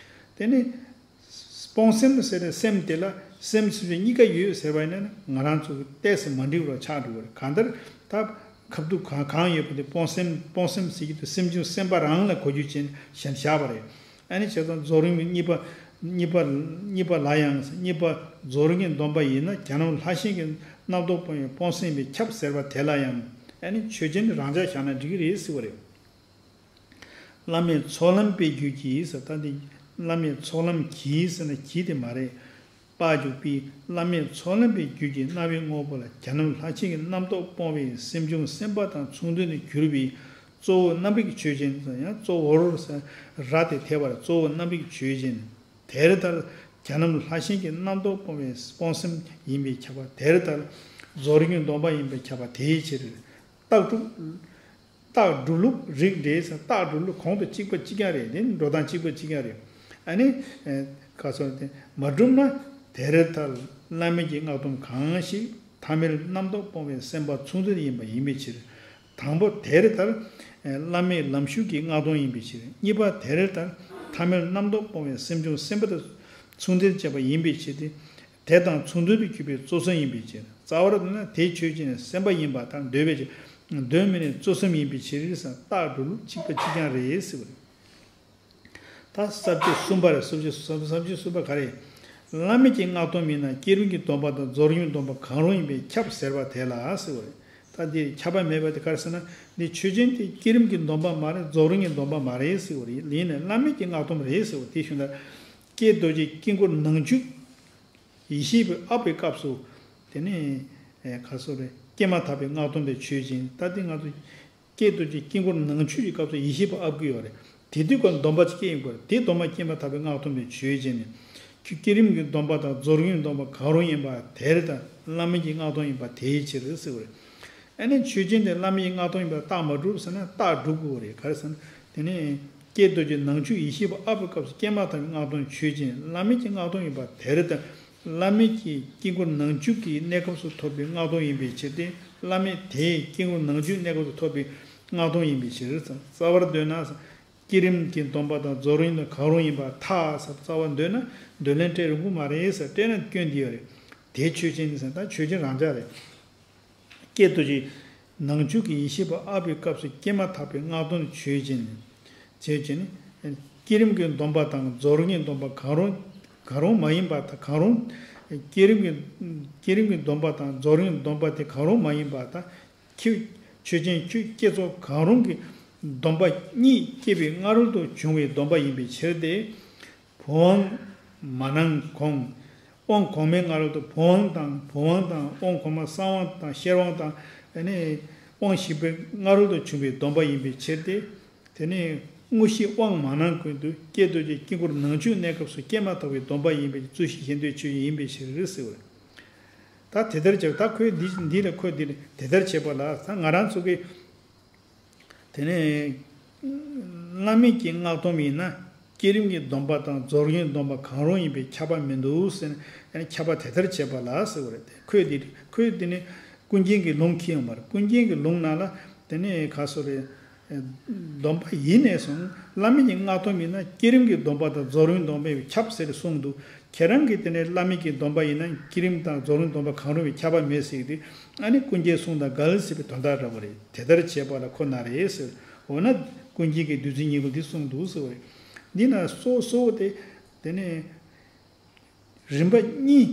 དེ་ནི་སྤོང་སེམས་ཟེར་ནས་སེམས་དེ་ལ་སེམས་སུན་འབྱིན་གཉིས་ཀ་ཡོད་ཟེར་བ་ཡིན་ན་ནི་ང་རང་ཚོ་གི་ཏོག་ཙམ་མ་འགྲིག་པ་ཆགས་འགྲོ་བ་རེད། གང་ལྟར་ད་ཁ་ཐུག་གང་གང་ཡོད་པ་དེ་སྤོང་སེམས་སྤོང་སེམས་ཟེར་གྱི་འདུག་སེམས་བྱུང་སེམས་པ་རང་ལ་གོ་རྒྱུ་བྱས་ནས་བཞག་པ་རེད། ཨ་ནི་བྱས་ཙང་རྫོགས་རིམ་གྱི་གཉིས་པ། གཉིས་པ། གཉིས་པ་ལ་ཡང་། གཉིས་པ་རྫོགས་རིམ་གྱི་སྡོམ་པ་ཡིན་ན་གྱ་ནོམ་ལྷག་ཤེས་ཀྱི་རྣམ་རྟོག་སྤོང་བའི་སྤོང་སེམས་ཡིན་པས་ཁྱབ་ཟེར་བ་དེ་ལ་ཡང་། ཨ་ནི་ཆོས་ཅན་རང་འཇགས་བཞག་ན་འགྲིག་གི་རེད་ཟེར་བ་རེད། བླ་མེད་ཚོགས་ལམ་པའི་རྒྱུད་ཀྱི་ཟེར། ད་འདི་བླ་མེད་ཚོགས་ལམ་གྱི་ཟེར་ན་གྱི་དེ་མ་རེད། པ་འཇུག་པའི་བླ་མེད་ཚོགས་ལམ་པའི་རྒྱུད་ཀྱི་སྣང་བའི་དངོས་པོ་ལ་གྱ་ནོམ་ལྷག་ཤེས་ཀྱི་རྣམ་རྟོག་སྤོང་བའི་སེམས་བྱུང་སེམས་པ་དང་མཚུངས་ལྡན་དུ་གྱུར་པའི་གཙོ་བོ་རྣམ་རིག་ཆོས་ཅན། ཡང་གཙོ་བོར་ཟེར། ར་དེ་ཐེབས་པར། གཙོ་བོ་རྣམ་རིག་ཆོས་ཅན། དེར་ཐལ། གྱ་ནོམ་ལྷག་ཤེས་ཀྱི་རྣམ་རྟོག་སྤོང་བའི་སྤོང་སེམས་ཡིན་པས་ཁྱབ་པ་དེར་ཐལ། རྫོགས་རིམ་གྱི་སྡོམ་པ་ཡིན་པས་ཁྱབ་པ་དེའི་ཕྱིར། རྟགས་གྲུབ། རྟགས་སྒྲུབ་ལུགས་རིགས་འགྲེ་ཟེར། རྟགས་སྒྲུབ་ལུགས་གོང་དུ་གཅིག་པ་གཅིག་རྐྱང་རེད། དེ་ནི་འགྲོ་སྟངས་གཅིག་པ་གཅིག་རྐྱང་རེད། ཨ་ནི། ཨེ། ག་སོགས་དེ་མ་གྲུབ་ན། དེར་ཐལ། བླ་མེད་ཀྱི་སྔགས་སྡོམ་གང་ཞིག་ཐ་མལ་རྣམ་རྟོག་སྤོང་བའི་སེམས་པ་མཚུངས་ལྡན་ཡིན་པ་ཡིན་པའི་ཕྱིར། དང་པོ་དེར་ཐལ། ཨེ། བླ་མེད་ལམ་ཞུགས་ཀྱི་སྔགས་སྡོམ་ཡིན་པའི་ཕྱིར། གཉིས་པ་དེར་ཐལ། ཐ་མལ་རྣམ་རྟོག་སྤོང་བའི་སེམས་བྱུང་སེམས་པ་དང་མཚུངས་ལྡན་བྱས་པ་ཡིན་པའི་ཕྱིར་ཏེ། དེ་དང་མཚུངས་ལྡན་དུ་གྱུར་པའི་གཙོ་སེམས་ཡིན་པའི་ཕྱིར། རྩ་བར་འདོད་ན་དེ་ཆོས་ཅན། སེམས་པ་ཡིན་པར་ཐལ། འདོད་པའི་ཕྱིར། འདོད་མི་ནུས་གཙོ་སེམས་ཡིན་པའི་ཕྱིར་ཟེར། རྟགས་སྒྲུབ་ལུགས་གཅིག་པ་གཅིག་རྐྱང་རེད་ཟེར་བ་རེད། ད་ས་བཅད་གསུམ་པ་རེད། ས་བཅད་ས་བཅད་གསུམ་པ་ག་རེ། བླ་མེད་ཀྱི་སྔགས་སྡོམ་ཡིན་ན་བསྐྱེད་རིམ་གྱི་སྡོམ་པ་དང་རྫོགས་རིམ་གྱི་སྡོམ་པ་གང་རུང་ཡིན་པས་ཁྱབ་ཟེར་བ་དེ་ལ་ཟེར་བ་རེད། ད་འདི་ཁྱབ་པ་མེད་པ་དེ་ག་རེ་ཟེར་ན། འདི་ཆོས་ཅན་དེ་བསྐྱེད་རིམ་གྱི་སྡོམ་པ་མ་རེད། རྫོགས་རིམ་གྱི་སྡོམ་པ་མ་རེད་ཟེར་བ་རེད། ཡིན་ནའི་བླ་མེད་ཀྱི་སྔགས་སྡོམ་རེད་ཟེར་བ་དེ་ཞུ་ན། ཀྱེ་རྡོ་རྗེ་དཀྱིལ་འཁོར་ནང་བཅུད་ཡེ་ཤེས་པའི་ཨ་པའི་སྐབས་སུ། དེ་ནས་ཨེ་ག་སོགས་རེད། སྐྱེས་མ་ཐག་པའི་སྔགས་སྡོམ་པའི་ཆོས་ཅན། ད་དེ་ང་ཚོ་ཀྱེ་རྡོ་རྗེ་དཀྱིལ་འཁོར་ནང་བཅུད་ཀྱི་སྐབས་སུ་ཡེ་ཤེས་པ་ཨ་བསྐུལ་ཡོད་རེད། དེ་དུས་ཀྱང་སྡོམ་པ་ཅིག་སྐྱེ་ཡོང་གི་རེད། དེ་སྡོམ་པ་སྐྱེས་མ་ཐག་པའི་སྔགས་སྡོམ་པའི་ཆོས་ཅན་ནི། ཁྱོད་བསྐྱེད་རིམ་གྱི་སྡོམ་པ་དང་རྫོགས་རིམ་གྱི་སྡོམ་པ་གང་རུང་ཡིན་པ་དེར་ཐལ། བླ་མེད་ཀྱི་སྔགས་སྡོམ་ཡིན་པ་དེའི་ཕྱིར་ཟེར་བ་རེད། ཨ་ནི་ཆོས་ཅན་དེ་བླ་མེད་ཀྱི་སྔགས་སྡོམ་ཡིན་པ་རྟགས་མ་གྲུབ་ཟེར་ན་རྟགས་གྲུབ་དགོས་པ་རེད། ག་རེ་ཟེར་ན། དེ་ནས་ཀྱེ་རྡོ་རྗེ་ནང་བཅུད་ཡེ་ཤེས་པ་ཨ་པའི་སྐབས་སུ་སྐྱེས་མ་ཐག་པའི་སྔགས་སྡོམ་ཆོས་ཅན། བླ་མེད་ཀྱི་སྔགས་སྡོམ་ཡིན་པ་དེར་ཐལ། བླ་མེད་ཀྱི་དཀྱིལ་འཁོར་ནང་བཅུད་ཀྱི་གནས་སྐབས་སུ་ཐོབ་པའི་སྔགས་སྡོམ་ཡིན་པའི་ཕྱིར་ཏེ། བླ་མེད་དེའི་དཀྱིལ་འཁོར་ནང་བཅུད་གནས་སྐབས་སུ་ཐོབ་པའི་སྔགས་སྡོམ་ཡིན་པའི་ཕྱིར། རྩ་བར་འདོད་ན། བསྐྱེད་རིམ་གྱི་སྡོམ་པ་དང་རྫོགས་རིམ་དང་གང་རུང་ཡིན་པར་ཐལ་ཟེར། རྩ་བར་འདོད་ན་འདོད་ལན་སྤྲད་རུང་གི་མ་རེད་ཟེར། སྤྲད་ན་སྐྱོན་འདི་ཡོད་རེད། དེ་ཆོས་ཅན་ནི་ཟེར། ད་ཆོས་ཅན་རང་འཇགས་རེད། ཀྱེ་རྡོ་རྗེ་ནང་བཅུད་ཀྱི་ཡེ་ཤེས་པ་ཨ་པའི་སྐབས་སུ་སྐྱེས་མ་ཐག་པའི་སྔགས་སྡོམ་ཆོས་ཅན། ཆོས་ཅན། བསྐྱེད་རིམ་གྱི་སྡོམ་པ་དང་རྫོགས་རིམ་གྱི་སྡོམ་པ་གང་རུང་གང་རུང་མ་ཡིན་པར་ཐལ། གང་རུང་། བསྐྱེད་རིམ་གྱི་བསྐྱེད་རིམ་གྱི་སྡོམ་པ་དང་རྫོགས་རིམ་གྱི་སྡོམ་པ་དེ་གང་རུང་མ་ཡིན་པར་ཐལ། ཁྱོད་ཆོས་ཅན། ཁྱོད་བསྐྱེད་རྫོགས་གང་རུང་གི་སྡོམ་པ་གཉིས་བསྐྱེད་པའི་སྔ་རོལ་དུ་བྱུང་བའི་སྡོམ་པ་ཡིན་པའི་ཕྱིར་ཏེ། བུམ་དབང་མ་གནང་གོང་ དབང་གོང་མའི་སྔ་རོལ་ཏུ་བུམ་དབང་དང་བུམ་དབང་དང་དབང་གོང་མ་གསང་དབང་དང་ཤེར་དབང་དང་། ཨ་ནི་དབང་བཞི་པའི་སྔ་རོལ་ཏུ་བྱུང་བའི་སྡོམ་པ་ཡིན་པའི་ཕྱིར་ཏེ། དེ་ནི་དངོས་གཞི་དབང་མ་སྣང་ཀུན་ཏུ་སྐྱེས་རྡོ་རྗེ་དཀྱིལ་འཁོར་ནང་བཅུད་གནས་སྐབས་སུ་སྐྱེས་མ་ཐག་པའི་སྡོམ་པ་ཡིན་པའི་རྩོད་གཞི་གཞན་དོན་ཆོས་ཡིན་པའི་ཕྱིར་ཟེར་བ་རེད། ད་དེ་ལྟར་བྱས་པ་ད་ཁོས་འདི་འདི་ལ་ཁོས་འདི་ལ་དེ་ལྟར་བྱས་པ་ལ་ད་ང་རང་ཚོ་གིས། དེ་ནས་བླ་མེད་ཀྱི་སྔགས་སྡོམ་ཡིན་ན་བསྐྱེད་རིམ་གྱི་སྡོམ་པ་དང་རྫོགས་རིམ་གྱི་སྡོམ་པ་གང་རུང་ཡིན་པས་ཁྱབ་པ་མི་འདུག་ཟེར་ནས་ཁྱབ་པ་དེ་ལྟར་བྱས་པ་ལ་ཟེར་བ་རེད་དེ། ཁོས་འདི་ཁོས་འདི་ནི་ཀུན་མཁྱེན་གྱི་ལུང་ཁྱེར་ཡོང་བ་རེད། ཀུན་མཁྱེན་གྱི་ལུང་ནང་ལ་དེ་ནས་ག་སོ་རེད། སྡོམ་པ་ཡིན་ནས་སོང་བླ་མེད་ཀྱི་སྔགས་སྡོམ་ཡིན་ན་བསྐྱེད་རིམ་གྱི་སྡོམ་པ་དང་རྫོགས་རིམ་སྡོམ་པས་ཁྱབ་ཟེར་གསུངས་འདུག་ཁྱེད་རང་གིས་དེ་ནས་བླ་མེད་ཀྱི་སྡོམ་པ་ཡིན་ན་བསྐྱེད་རིམ་དང་རྫོགས་རིམ་སྡོམ་པ་གང་རུང་བས་ཁྱབ་པ་མེད་ཟེར་གྱི་འདུག་ཨ་ནི་ཀུན་མཁྱེན་གསུང་དང་འགལ་ཟེར་བའི་དོན་དག་འདྲ་བོ་རེད། དེ་ལྟར་བྱས་པ་ལ་ཁོ་ན་རེད་ཟེར། འོ་ན་ཀུན་མཁྱེན་གྱིས་བདུད་རྩི་སྙིང་པོ་འདི་གསུངས་འདུག་ཟེར་བ་རེད། འདི་ན་སོ་སོ་དེ་དེ་ནས་རིམ་པ་གཉིས་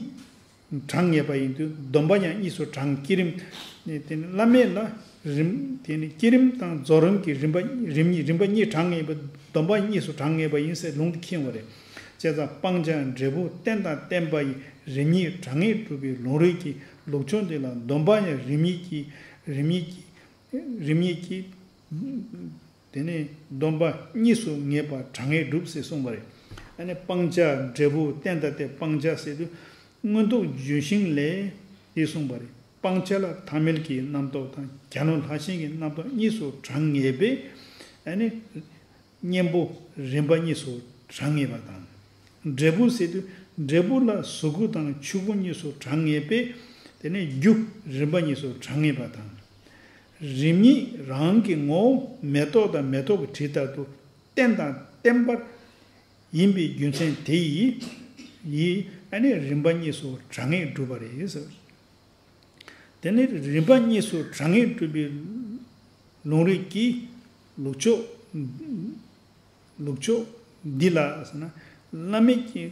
གྲངས་ངེས་པ་ཡིན་དུས་སྡོམ་པ་ཡང་གཉིས་སུ་གྲངས། བསྐྱེད་རིམ་ནི་དེ་ནི་བླ་མེད་ལ་རིམ་དེ་ནི་བསྐྱེད་རིམ་དང་རྫོགས་རིམ་གྱི་རིམ་པ་རིམ་གཉིས་རིམ་པ་གཉིས་གྲངས་ངེས་པ། སྡོམ་པ་གཉིས་སུ་གྲངས་ངེས་པ་ཡིན་ཟེར་ལུང་དེ་ཁྱེར་བ་རེད། བྱས་ཙང་སྤང་བྱ་འབྲས་བུ་རྟེན་དང་བརྟེན་པ་ཡི་རིམ་གཉིས་གྲངས་ངེས་སྒྲུབ་པའི་ལུང་རིགས་ཀྱི་ལུགས་ཕྱོགས་འདི་ལ་སྡོམ་པ་ཡང་རིམ་གཉིས་ཀྱི་རིམ་གཉིས་ཀྱི་རིམ་གཉིས་ཀྱི་དེ་ནས་སྡོམ་པ་གཉིས་སུ་ངེས་པ་གྲངས་ངེས་སྒྲུབ་ཟེར་གསུངས་པ་རེད། ཨ་ནི་སྤང་བྱ་འབྲས་བུ་རྟེན་དང་བརྟེན། སྤང་བྱ་ཟེར་དུས་མངོན་རྟོགས་ལྗོན་ཤིང་ལས་དེ་གསུངས་པ་རེད། སྤང་བྱ་ལ་ཐ་མལ་གྱི་རྣམ་རྟོག་དང་གྱ་ནོམ་ལྷག་ཞེན་གྱི་རྣམ་རྟོག་གཉིས་སུ་གྲངས་ངེས་པས། ཨ་ནི་གཉེན་པོ་རིམ་པ་གཉིས་སུ་གྲངས་ངེས་པ་དང་། འབྲས་བུ་ཟེར་དུས་འབྲས་བུ་ལ་གཟུགས་སྐུ་དང་ཆོས་སྐུ་གཉིས་སུ་གྲངས་ངེས་པས། དེ་ནས་རྒྱུ་རིམ་པ་གཉིས་སུ་གྲངས་ངེས་པ་དང་། རིམ་གཉིས་རང་གི་ངོ་བོ་མེ་ཏོག་དང་མེ་ཏོག་གི་དྲི་ལྟར་དུ་རྟེན་དང་བརྟེན་པར་ཡིན་པའི་རྒྱུ་མཚན་དེ་ཡིས་ཡིས་ཨ་ནི་རིམ་པ་གཉིས་སུ་གྲངས་ངེས་སྒྲུབ་པ་རེད་ཟེར། དེ་ནི་རིམ་པ་གཉིས་སུ་གྲངས་ངེས་སྒྲུབ་པའི་ལུང་རིགས་ཀྱི་ལུགས་ཕྱོགས། ལུགས་ཕྱོགས་འདི་ལ་ཟེར་ན། བླ་མེད་ཀྱི་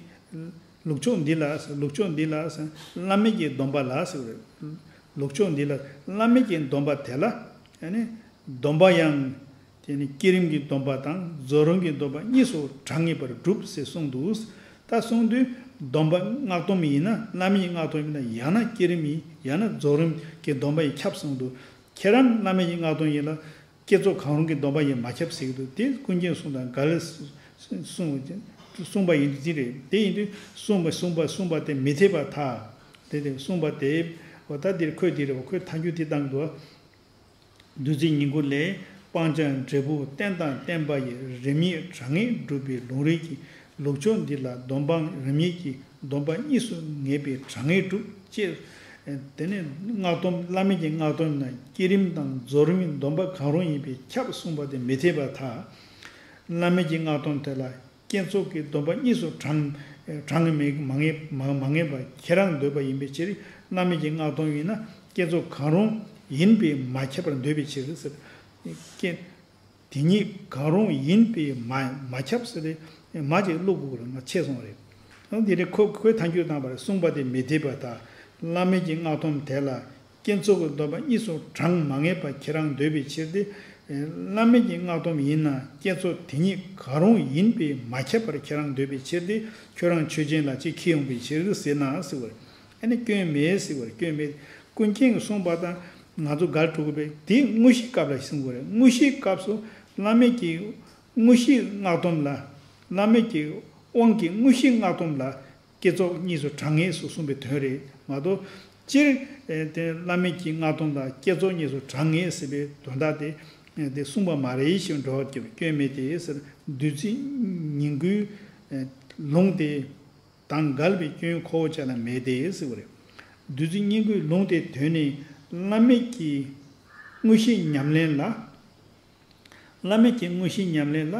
ལུགས་ཕྱོགས་འདི་ལ་ཟེར། ལུགས་ཕྱོགས་འདི་ལ་ཟེར། བླ་མེད་ཀྱི་སྡོམ་པ་ལ་ཟེར་བ་རེད། ལུགས་ཕྱོགས་འདི་ལ་བླ་མེད་ཀྱི་སྡོམ་པ་དེ་ལ་ཨ་ནི་སྡོམ་པ་ཡང་དེ་ནི་བསྐྱེད་རིམ་གྱི་སྡོམ་པ་དང་རྫོགས་རིམ་གྱི་སྡོམ་པ་གཉིས་སུ་གྲངས་ངེས་པར་སྒྲུབ་ཟེར་གསུངས་འདུག་ད་གསུངས་དུས་སྡོམ་པ་སྔགས་སྡོམ་ཡིན་ན། བླ་མེད་ཀྱི་སྔགས་སྡོམ་ཡིན་ན། ཡང་ན་བསྐྱེད་རིམ་ཡིན། ཡང་ན་རྫོགས་རིམ་གྱི་སྡོམ་པ་ཡིས་ཁྱབ་གསུངས་འདུག་ཁྱེད་རང་བླ་མེད་ཀྱི་སྔགས་སྡོམ་ཡིན་ལ། བསྐྱེད་རྫོགས་གང་རུང་གི་སྡོམ་པ་ཡིས་མ་ཁྱབ་ཟེར་གྱི་འདུག་དེ་ཀུན་མཁྱེན་གསུང་དང་འགལ་གསུང་གསུངས་པ་ཡིན་དུས་འདི་རེད། དེ་ཡིན་དུས་གསུངས་པ་གསུངས་པ་གསུངས་པ་དེ་མི་འཐད་པར་ཐལ། དེ་དེ་གསུངས་པ་དེ་འོ་ད་འདིར་ཁོས་འདི་རེད་བ། ཁོས་ཐལ་འགྱུར་དེ་བཏང་འདུག་བདུད་རྩི་སྙིང་པོ་ལས། སྤང་བྱ་འབྲས་བུ་རྟེན་དང་བརྟེན་པ་ཡི་རིམ་གཉིས་གྲངས་ངེས་སྒྲུབ་པའི་ལུང་རིགས་ཀྱི་ལུགས་ཕྱོགས་འདི་ལ་སྡོམ་པ་རིམ་གཉིས་ཀྱི་སྡོམ་པ་གཉིས་སུ་ངེས་པའི་གྲངས་ངེས་སྒྲུབ་ཅེས། དེ་ནས་སྔགས་སྡོམ་བླ་མེད་ཀྱི་སྔགས་སྡོམ་ན་བསྐྱེད་རིམ་དང་རྫོགས་རིམ་གྱི་སྡོམ་པ་གང་རུང་ཡིན་པས་ཁྱབ་གསུངས་པ་དེ་མི་འཐད་པར་ཐལ། བླ་མེད་ཀྱི་སྔགས་སྡོམ་དེ་ལ་བསྐྱེད་རྫོགས་ཀྱི་སྡོམ་པ་གཉིས་སུ་གྲངས་གྲངས་མི་མ་ངེས་མ་མ་ངེས་པ་ཁྱེད་རང་འདོད་པ་ཡིན་པའི་ཕྱིར། བླ་མེད་ཀྱི་སྔགས་སྡོམ་ཡིན་ན་བསྐྱེད་རྫོགས་གང་རུང་ཡིན་པས་མ་ཁྱབ་པར་འདོད་པའི་ཕྱིར་ཟེར། བསྐྱེད། དེ་གཉིས་གང་རུང་ཡིན་པས་མ་མ་ཁྱབ་ཟེར་ཏེ་མ་ཅིག་བླུག་དགོས་རེད། མ་ཆད་སོང་བ་རེད། ཨང་དེ་རེད། ཁོ་ཁོས་ཐལ་འགྱུར་བཏང་བར་གསུངས་པ་དེ་མི་འཐད་པར་ཐལ། བླ་མེད་ཀྱི་སྔགས་སྡོམ་དེ་ལ་བསྐྱེད་རྫོགས་ཀྱི་སྡོམ་པ་གཉིས་སུ་གྲངས་མ་ངེས་པ་ཁྱེད་རང་འདོད་པའི་ཕྱིར་ཏེ། བླ་མེད་ཀྱི་སྔགས་སྡོམ་ཡིན་ན་བསྐྱེད་རྫོགས་དེ་གཉིས་གང་རུང་ཡིན་པས་མ་ཁྱབ་པར་ཁྱེད་རང་འདོད་པའི་ཕྱིར་ཏེ། ཁྱོད་རང་ཆོས་ཅན་ལ་ཅིག་ཁྱེར་ཡོང་པའི་ཕྱིར་ཟེར་ན་ཟེར་བ་རེད། ཨ་ནི་སྐྱོན་མེད་ཟེར་བ་རེད། སྐྱོན་མེད། ཀུན་མཁྱེན་གྱིས་གསུངས་པ་དང་ང་ཚོ་འགལ་འགྲོ་གི་རེད། དེ་དངོས་གཞིའི་སྐབས་ལ་གསུང་དགོས་རེད། དངོས་གཞིའི་སྐབས་སུ་བླ་མེད་ཀྱི་དངོས་གཞིའི་སྔགས་སྡོམ་ལ། བླ་མེད་ཀྱི་དབང་གི་དངོས་གཞིའི་སྔགས་སྡོམ་ལ་བསྐྱེད་རྫོགས་གཉིས་སུ་གྲངས་ངེས་སུ་གསུངས་པའི་དོན་རེད་མ་གཏོགས། སྤྱིར་དེ་བླ་མེད་ཀྱི་སྔགས་སྡོམ་ལ་བསྐྱེད་རྫོགས་གཉིས་སུ་གྲངས་ངེས་ཟེར་བའི་དོན་དག་དེ་དེ་གསུངས་པ་མ་རེད་ཞེས་འགྲོ་བ་སྐྱོན་མེད་དེ་ཟེར། བདུད་རྩི་སྙིང་པོའི་ལུང་དེ། དང་འགལ་བའི་སྐྱོན་ཁོ་བོ་ཅག་ལ་མེད་དེ་ཟེར་བ་རེད། བདུད་རྩི་སྙིང་པོའི་ལུང་དེ་དོན་ནི་བླ་མེད་ཀྱི་དངོས་གཞི་ཉམས་ལེན་ལ། བླ་མེད་ཀྱི་དངོས་གཞི་ཉམས་ལེན་ལ་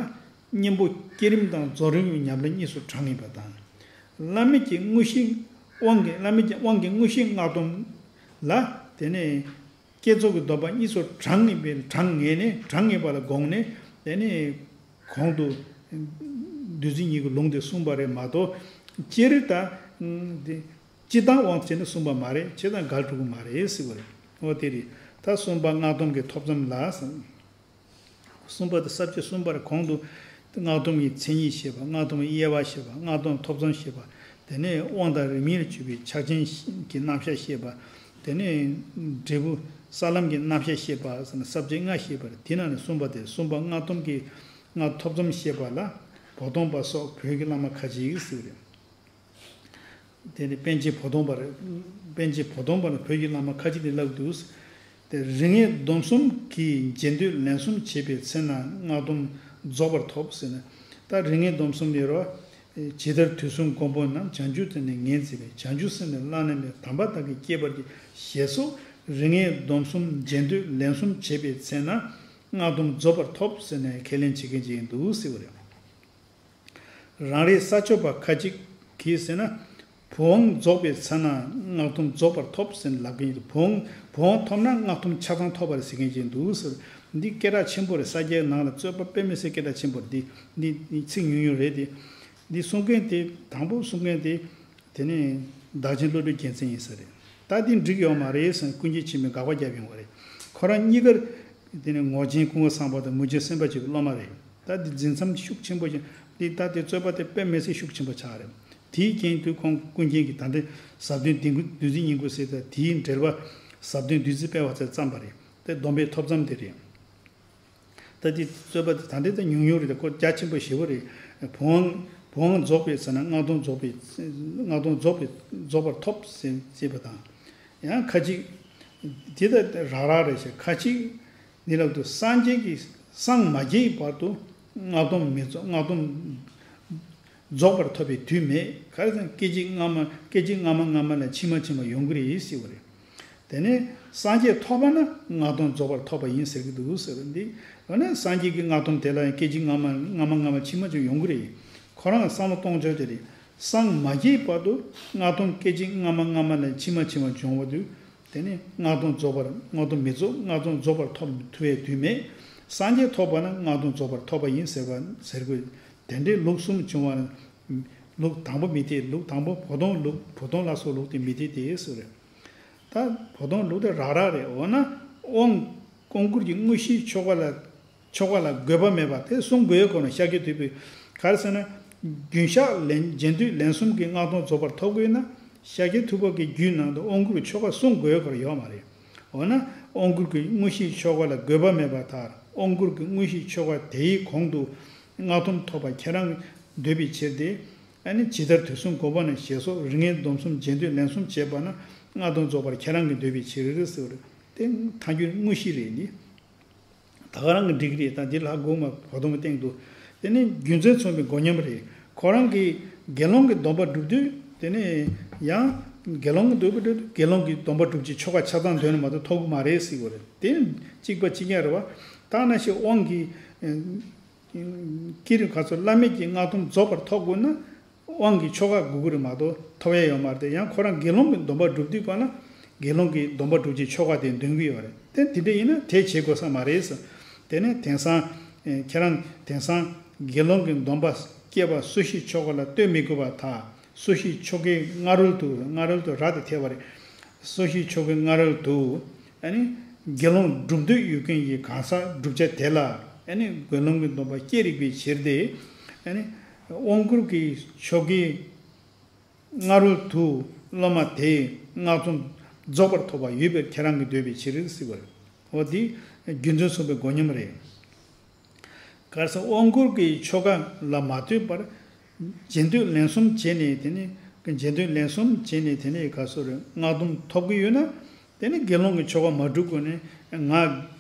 གཉེན་པོ་བསྐྱེད་རིམ་དང་རྫོགས་རིམ་གྱི་ཉམས་ལེན་གཉིས་སུ་གྲངས་ངེས་པ་དང་། བླ་མེད་ཀྱི་དངོས་གཞི་དབང་གི་བླ་མེད་ཀྱི་དབང་གི་དངོས་གཞི་སྔགས་སྡོམ་ལ་དེ་ནས། བསྐྱེད་རྫོགས་ཀྱི་སྡོམ་པ་གཉིས་སུ་གྲངས་ངེས་པའི་གྲངས་ངེས་ནས་གྲངས་ངེས་པ་ལ་དགོངས་ནས་དེ་ནས་གོང་དུ་བདུད་རྩི་གཉིས་ཀྱི་ལུང་དེ་གསུངས་པ་རེད་མ་གཏོགས། སྤྱིར་ད་དེ་སྤྱི་བཏང་དབང་དུ་བྱས་ནས་གསུངས་པ་མ་རེད། བྱས་ཙང་འགལ་འགྲོ་གི་མ་རེད་ཟེར་བ་རེད། འོ་དེ་རེད། ད་གསུམ་པ་སྔགས་སྡོམ་གྱི་ཐོབ་མཚམས་ལ་ཟེར། གསུམ་པ་དེ་ས་བཅད་གསུམ་པར་གོང་དུ་སྔགས་སྡོམ་གྱི་མཚན་ཉིད་བཤད་པ། སྔགས་སྡོམ་གྱི་དབྱེ་བ་བཤད་པ། སྔགས་སྡོམ་ཐོབ་མཚམས་བཤད་པ། དེ་ནས་དབང་དང་རིམ་གཉིས་ལ་འཇུག་པའི་ཕྱག་ཆེན་གྱི་རྣམ་གཞག་བཤད་པ། དེ་ནས་འབྲས་བུ་ས་ལམ་གྱི་རྣམ་གཞག་བཤད་པ་ཟེར་ན་ས་བཅད་ལྔ་བཤད་པ་རེད། དེ་ནང་ནས་གསུམ་པ་དེ་གསུམ་པ་སྔགས་སྡོམ་གྱི་སྔགས་ཐོབ་ཙམ་བཤད་པ་ལ་བོ་དོང་པ་སོགས་བོད་ཀྱི་བླ་མ་ཁ་ཅིག་ཟེར་བ་རེད། དེ་ནི་པཎ་ཆེན་བོ་དོང་པ་རེད། པཎ་ཆེན་བོ་དོང་པ་ལ་བོད་ཀྱི་བླ་མ་ཁ་ཅིག་དེ་ལབ་འདུག་དེ་རིགས་ལྔའི་སྡོམ་གསུམ་གྱི་རྗེས་ཟློས་ལན་གསུམ་བྱས་པའི་ཚེ་ན་སྔགས་སྡོམ་རྫོགས་པར་ཐོབ་ཟེར་ནས། ད་རིགས་ལྔའི་སྡོམ་གསུམ་ཡོད་རེད་བ། ཇི་ལྟར་དུས་གསུམ་མགོན་པོ་རྣམས། བྱང་ཆུབ་སེམས་ནི་ངེས་འཛིན་པའི། བྱང་ཆུབ་སེམས་ནི་བླ་ན་མེད། དམ་པ་བདག་གིས་བསྐྱེད་པར་བགྱི། ཞེས་སོགས་རིགས་ལྔའི་སྡོམ་གསུམ་རྗེས་ཟློས་ལན་གསུམ་བྱས་པའི་ཚེ་ན་སྔགས་སྡོམ་རྫོགས་པར་ཐོབ་ཟེར་ནས་ཁས་ལེན་བྱེད་མཁན་ཅིག་འདུག་ཟེར་བ་རེད། རང་རེའི་ས་ཕྱོགས་པ་ཁ་ཅིག་གིས་ཟེར་ན། བུམ་དབང་རྫོགས་པའི་ཚེ་ན་སྔགས་སྡོམ་རྫོགས་པར་ཐོབ་ཟེར་ནས་ལབ་ཀྱི་ཡོད། བུམ་བུམ་དབང་ཐོབ་ན་སྔགས་སྡོམ་ཆ་ཚང་ཐོབ་པ་རེད་ཟེར་མཁན་ཅིག་འདུག་ཟེར། འདི་སྐད་གྲགས་ཆེན་པོ་རེད། ས་སྐྱའི་ནང་ལ་རྩོད་པ་དཔེ་མི་སྲིད་སྐད་གྲགས་ཆེན་པོ་རེད། འདི་འདི་ཚིག་ཉུང་ཉུང་རེད་དེ། འདི་གསུང་མཁན་དེ་དང་པོ་གསུང་མཁན་དེ། དེ་ནས་བདག་ཆེན་བློ་གྲོས་རྒྱལ་མཚན་ཡིན་ས་རེད། ད་འདི་འགྲིག་ཡོད་མ་རེད་ཟེར་ཀུན་མཁྱེན་ཆེན་པོས་དགག་པ་བརྒྱབ་ཡོང་བ་རེད། ཁོ་རང་གཉིས་ཀར། དེ་ནས་ངོར་ཆེན་ཀུན་དགའ་བཟང་པོ་དང་མུས་ཆེན་སེམས་དཔའ་ཆོས་ཀྱི་སློབ་མ་རེད། ད་འདི་འཛིན་མཚམས་ཤུགས་ཆེན་པོ་ཞིག་འདི་ད་དེ་རྩོད་པ་དེ་དཔེ་མི་སྲིད་ཤུགས་ཆེན་པོ་ཆགས་རེད། དེའི་རྐྱེན་དུ་ཁོང་ཀུན་མཁྱེན་གྱིས་ད་ལྟའི་ཟབ་དོན་བདུན་བདུན་ཚིགས་བསྙེན་བཀུར་ཟེར། ད་དེའི་འགྲེལ་པ་ཟབ་དོན་བདུན་ཚིགས་དཔལ་བ་ཚེ་བརྩམས་པ་རེད། དེ་སྡོམ་པའི་ཐོབ་མཚམས་དེ་རེད། ད་འདི་རྩོད་པ་དེ་ད་འདི་ད་ཉུང་ཉུང་རེད། ད་ཁོ་རྒྱ་ཆེན་པོ་ཞེ་པོ་རེད། བུམ་དབང་བུམ་དབང་རྫོགས་པའི་ཚེ་ན་སྔགས་སྡོམ་རྫོགས་པའི་སྔགས་སྡོམ་རྫོགས་པའི་རྫོགས་པར་ཐོབ་ཟེར་ཅེས་པ་དང་། ཡང་ཁ་ཅིག་འདི་ལྟར་རག་རག་རེད་ཤག་ཁ་ཅིག་འདི་ལབ་དུས་སངས་རྒྱས་ཀྱིས་སངས་མ་རྒྱས་བར་དུ་སྔགས་སྡོམ་མི་རྫོགས། སྔགས་སྡོམ་རྫོགས་པར་ཐོབ་པའི་དུས་མེད། ག་རེ་ཟེར་ན་སྐད་ཅིག་སྔ་མ་སྐད་ཅིག་སྔ་མ་སྔ་མ་ལས་ཕྱི་མ་ཕྱི་མ་ཡོང་གི་རེད་ཟེར་བ་རེད། དེ་ནས་སངས་རྒྱས་ཐོབ་པ་ན་སྔགས་སྡོམ་རྫོགས་པར་ཐོབ་པ་ཡིན་ཟེར་གྱི་འདུག་ཟེར་བ་འདི། འོ་ན་སངས་རྒྱས་ཀྱི་སྔགས་སྡོམ་དེ་ལ་ཡང་སྐད་ཅིག་སྔ་མ་སྔ་མ་སྔ་མ་ཕྱི་མ་ཅིག་ཡོང་གི་རེད། ཁོ་རང་བསམ་བློ་གཏོང་ཕྱོགས་དེ་རེད། སངས་མ་རྒྱས་བར་དུ་སྔགས་སྡོམ་སྐད་ཅིག་སྔ་མ་སྔ་མ་ལས་ཕྱི་མ་ཕྱི་མ་འབྱུང་བ་དུས། དེ་ནི་སྔགས་སྡོམ་རྫོགས་པར་སྔགས་སྡོམ་མི་རྫོགས། སྔགས་སྡོམ་རྫོགས་པར་ཐོབ་ཐུབ་པའི་དུས་མེད། སངས་རྒྱས་ཐོབ་པ་ན་སྔགས་སྡོམ་རྫོགས་པར་ཐོབ་པ་ཡིན་ཟེར་བ་ཟེར་དགོས། དེ་འདྲའི་ལུགས་གསུམ་བྱུང་བ་ན། ལུགས་དང་པོ་མི་འཐད། ལུགས་དང་པོ་བོ་དོང་ལུགས་བོ་དོང་ལ་སོགས་ལུགས་དེ་མི་འཐད་དེ་ཟེར་རེད། ད་བོ་དོང་ལུགས་དེ་རག་རག་རེད། འོ་ན་དབང་དབང་བསྐུར་གྱི་དངོས་གཞིའི་ཆོ་ག་ལ་ཆོ་ག་ལ་དགོས་པ་མེད་པ་དེ་གསུང་དགོས་ཡོད་ཁོ་ན་ཤཱཀྱ་ཐུབ་པས། ག་རེ་ཟེར་ན། རྒྱུན་བཤགས་ལན་རྗེས་ཟློས་ལན་གསུམ་གྱི་སྔགས་སྡོམ་རྫོགས་པར་ཐོབ་དགོས་ན། ཤཱཀྱ་ཐུབ་པ་གི་རྒྱུད་ནང་དུ་དབང་བསྐུར་གྱི་ཆོ་ག་གསུང་དགོས་ཁོ་ན་ཡོད་མ་རེད། འོ་ན་དབང་བསྐུར་གྱི་དངོས་གཞིའི་ཆོ་ག་ལ་དགོས་པ་མེད་པར་ཐལ། དབང་བསྐུར་གྱི་དངོས་གཞིའི་ཆོ་ག་དེའི་གོང་དུ་སྔགས་སྡོམ་ཐོབ་པ་ཁྱེད་རང་འདོད་པའི་ཕྱིར་ཏེ། ཨ་ནི་ཇི་ལྟར་དུས་གསུམ་མགོན་པོ་རྣམས། ཞེས་སོགས་རིགས་ལྔའི་སྡོམ་གསུམ་རྗེས་ཟློས་ལན་གསུམ་བྱས་པ་ན་སྔགས་སྡོམ་རྫོགས་པར་ཁྱེད་རང་གིས་འདོད་པའི་ཕྱིར་ཟེར་བ་རེད། དེ་ཐལ་འགྱུར་དངོས་གཞི་རེད་འདི། ད་ག་རང་གི་འགྲིག་གི་རེད། ད་འདི་ལྷག་དགོས་མ་བར་སྟོང་གི་སྟེང་དུ། དེ་ནི་རྒྱུ་མཚན་མཚུངས་པའི་མགོ་མཉམ་རེད། ཁོ་རང་གིས་དགེ་སློང་གི་སྡོམ་པ་སྒྲུབ་དུས་དེ་ནི་ཡང་དགེ་སློང་གི་སྡོམ་པ་སྒྲུབ་དུས་དགེ་སློང་གི་སྡོམ་པ་སྒྲུབ་ཀྱི་ཆོ་ག་ཆ་ཚང་འདོན་ན་མ་གཏོགས་ཐོབ་གི་མ་རེད་ཟེར་གི་རེད། དེ་གཅིག་པ་གཅིག་རྐྱང་རེད་བ། ད་ན་ཞིག་དབང་གིས་བསྐྱེད་རིམ་ག་ཚོད་བླ་མེད་ཀྱི་སྔགས་སྡོམ་རྫོགས་པར་ཐོབ་དགོས་ན། དབང་གི་ཆོ་ག་དགོས་ཀྱི་རེད་མ་གཏོགས་ཐོབ་ཡ་ཡོད་མ་རེད། དེ་ཡང་ཁོ་རང་དགེ་སློང་གི་སྡོམ་པ་སྒྲུབ་དུས་པ་ན་དགེ་སློང་གི་སྡོམ་པ་སྒྲུབ་ཀྱི་ཆོ་ག་དེ་འདོན་གྱི་ཡོད་རེད། དེ་དེ་འདྲ་ཡིན་ན་དེ་བྱེད་དགོས་ས་མ་རེད་ཟེར། དེ་ནས་དེང་སང་ཁྱེད་རང་དེང་སང་དགེ་སློང་གི་སྡོམ་པ་སྐྱེས་པ་སོ་སྐྱེའི་ཆོ་ག་ལ་ལྟོས་མི་དགོས་པར་ཐལ། སོ་སྐྱེའི་ཆོ་གའི་སྔ་རོལ་དུ་སྔ་རོལ་དུ་ར་དེ་ཐེ་བ་རེད། སོ་སྐྱེའི་ཆོ་གའི་སྔ་རོལ་དུ། ཨ་ནི་དགེ་སློང་སྒྲུབ་འདོད་ཡོད་མཁན་གྱི་གང་ཟག་བསྒྲུབ་བྱ་དེ་ལ། ཨ་ནི་དགེ་སློང་གི་སྡོམ་པ་སྐྱེ་རིགས་པའི་ཕྱིར་ཏེ། ཨ་ནི་དབང་བསྐུར་གྱི་ཆོ་གའི་སྔ་རོལ་དུ་སློབ་མ་དེས་སྔགས་སྡོམ་རྫོགས་པར་ཐོབ་པ་ཡོད་པའི་ཁྱེད་རང་གིས་འདོད་པའི་ཕྱིར་ཟེར་བ་རེད། འོ་འདི་རྒྱུ་མཚན་མཚུངས་པའི་མགོ་མཉམ་རེད། ག་རེ་ཟེར་དབང་བསྐུར་གྱི་ཆོ་ག་ལ་མ་ལྟོས་པར་རྗེས་ཟློས་ལན་གསུམ་བྱས་ནས། དེ་ནས་རྗེས་ཟློས་ལན་གསུམ་བྱས་ནས་དེ་ནས་ག་སོ་རེ་སྔགས་སྡོམ་ཐོབ་ཀྱི་ཡོད་ན། དེ་ནས་དགེ་སློང་གི་ཆོ་ག་མ་སྒྲུབ་དགོས་ནས་ང་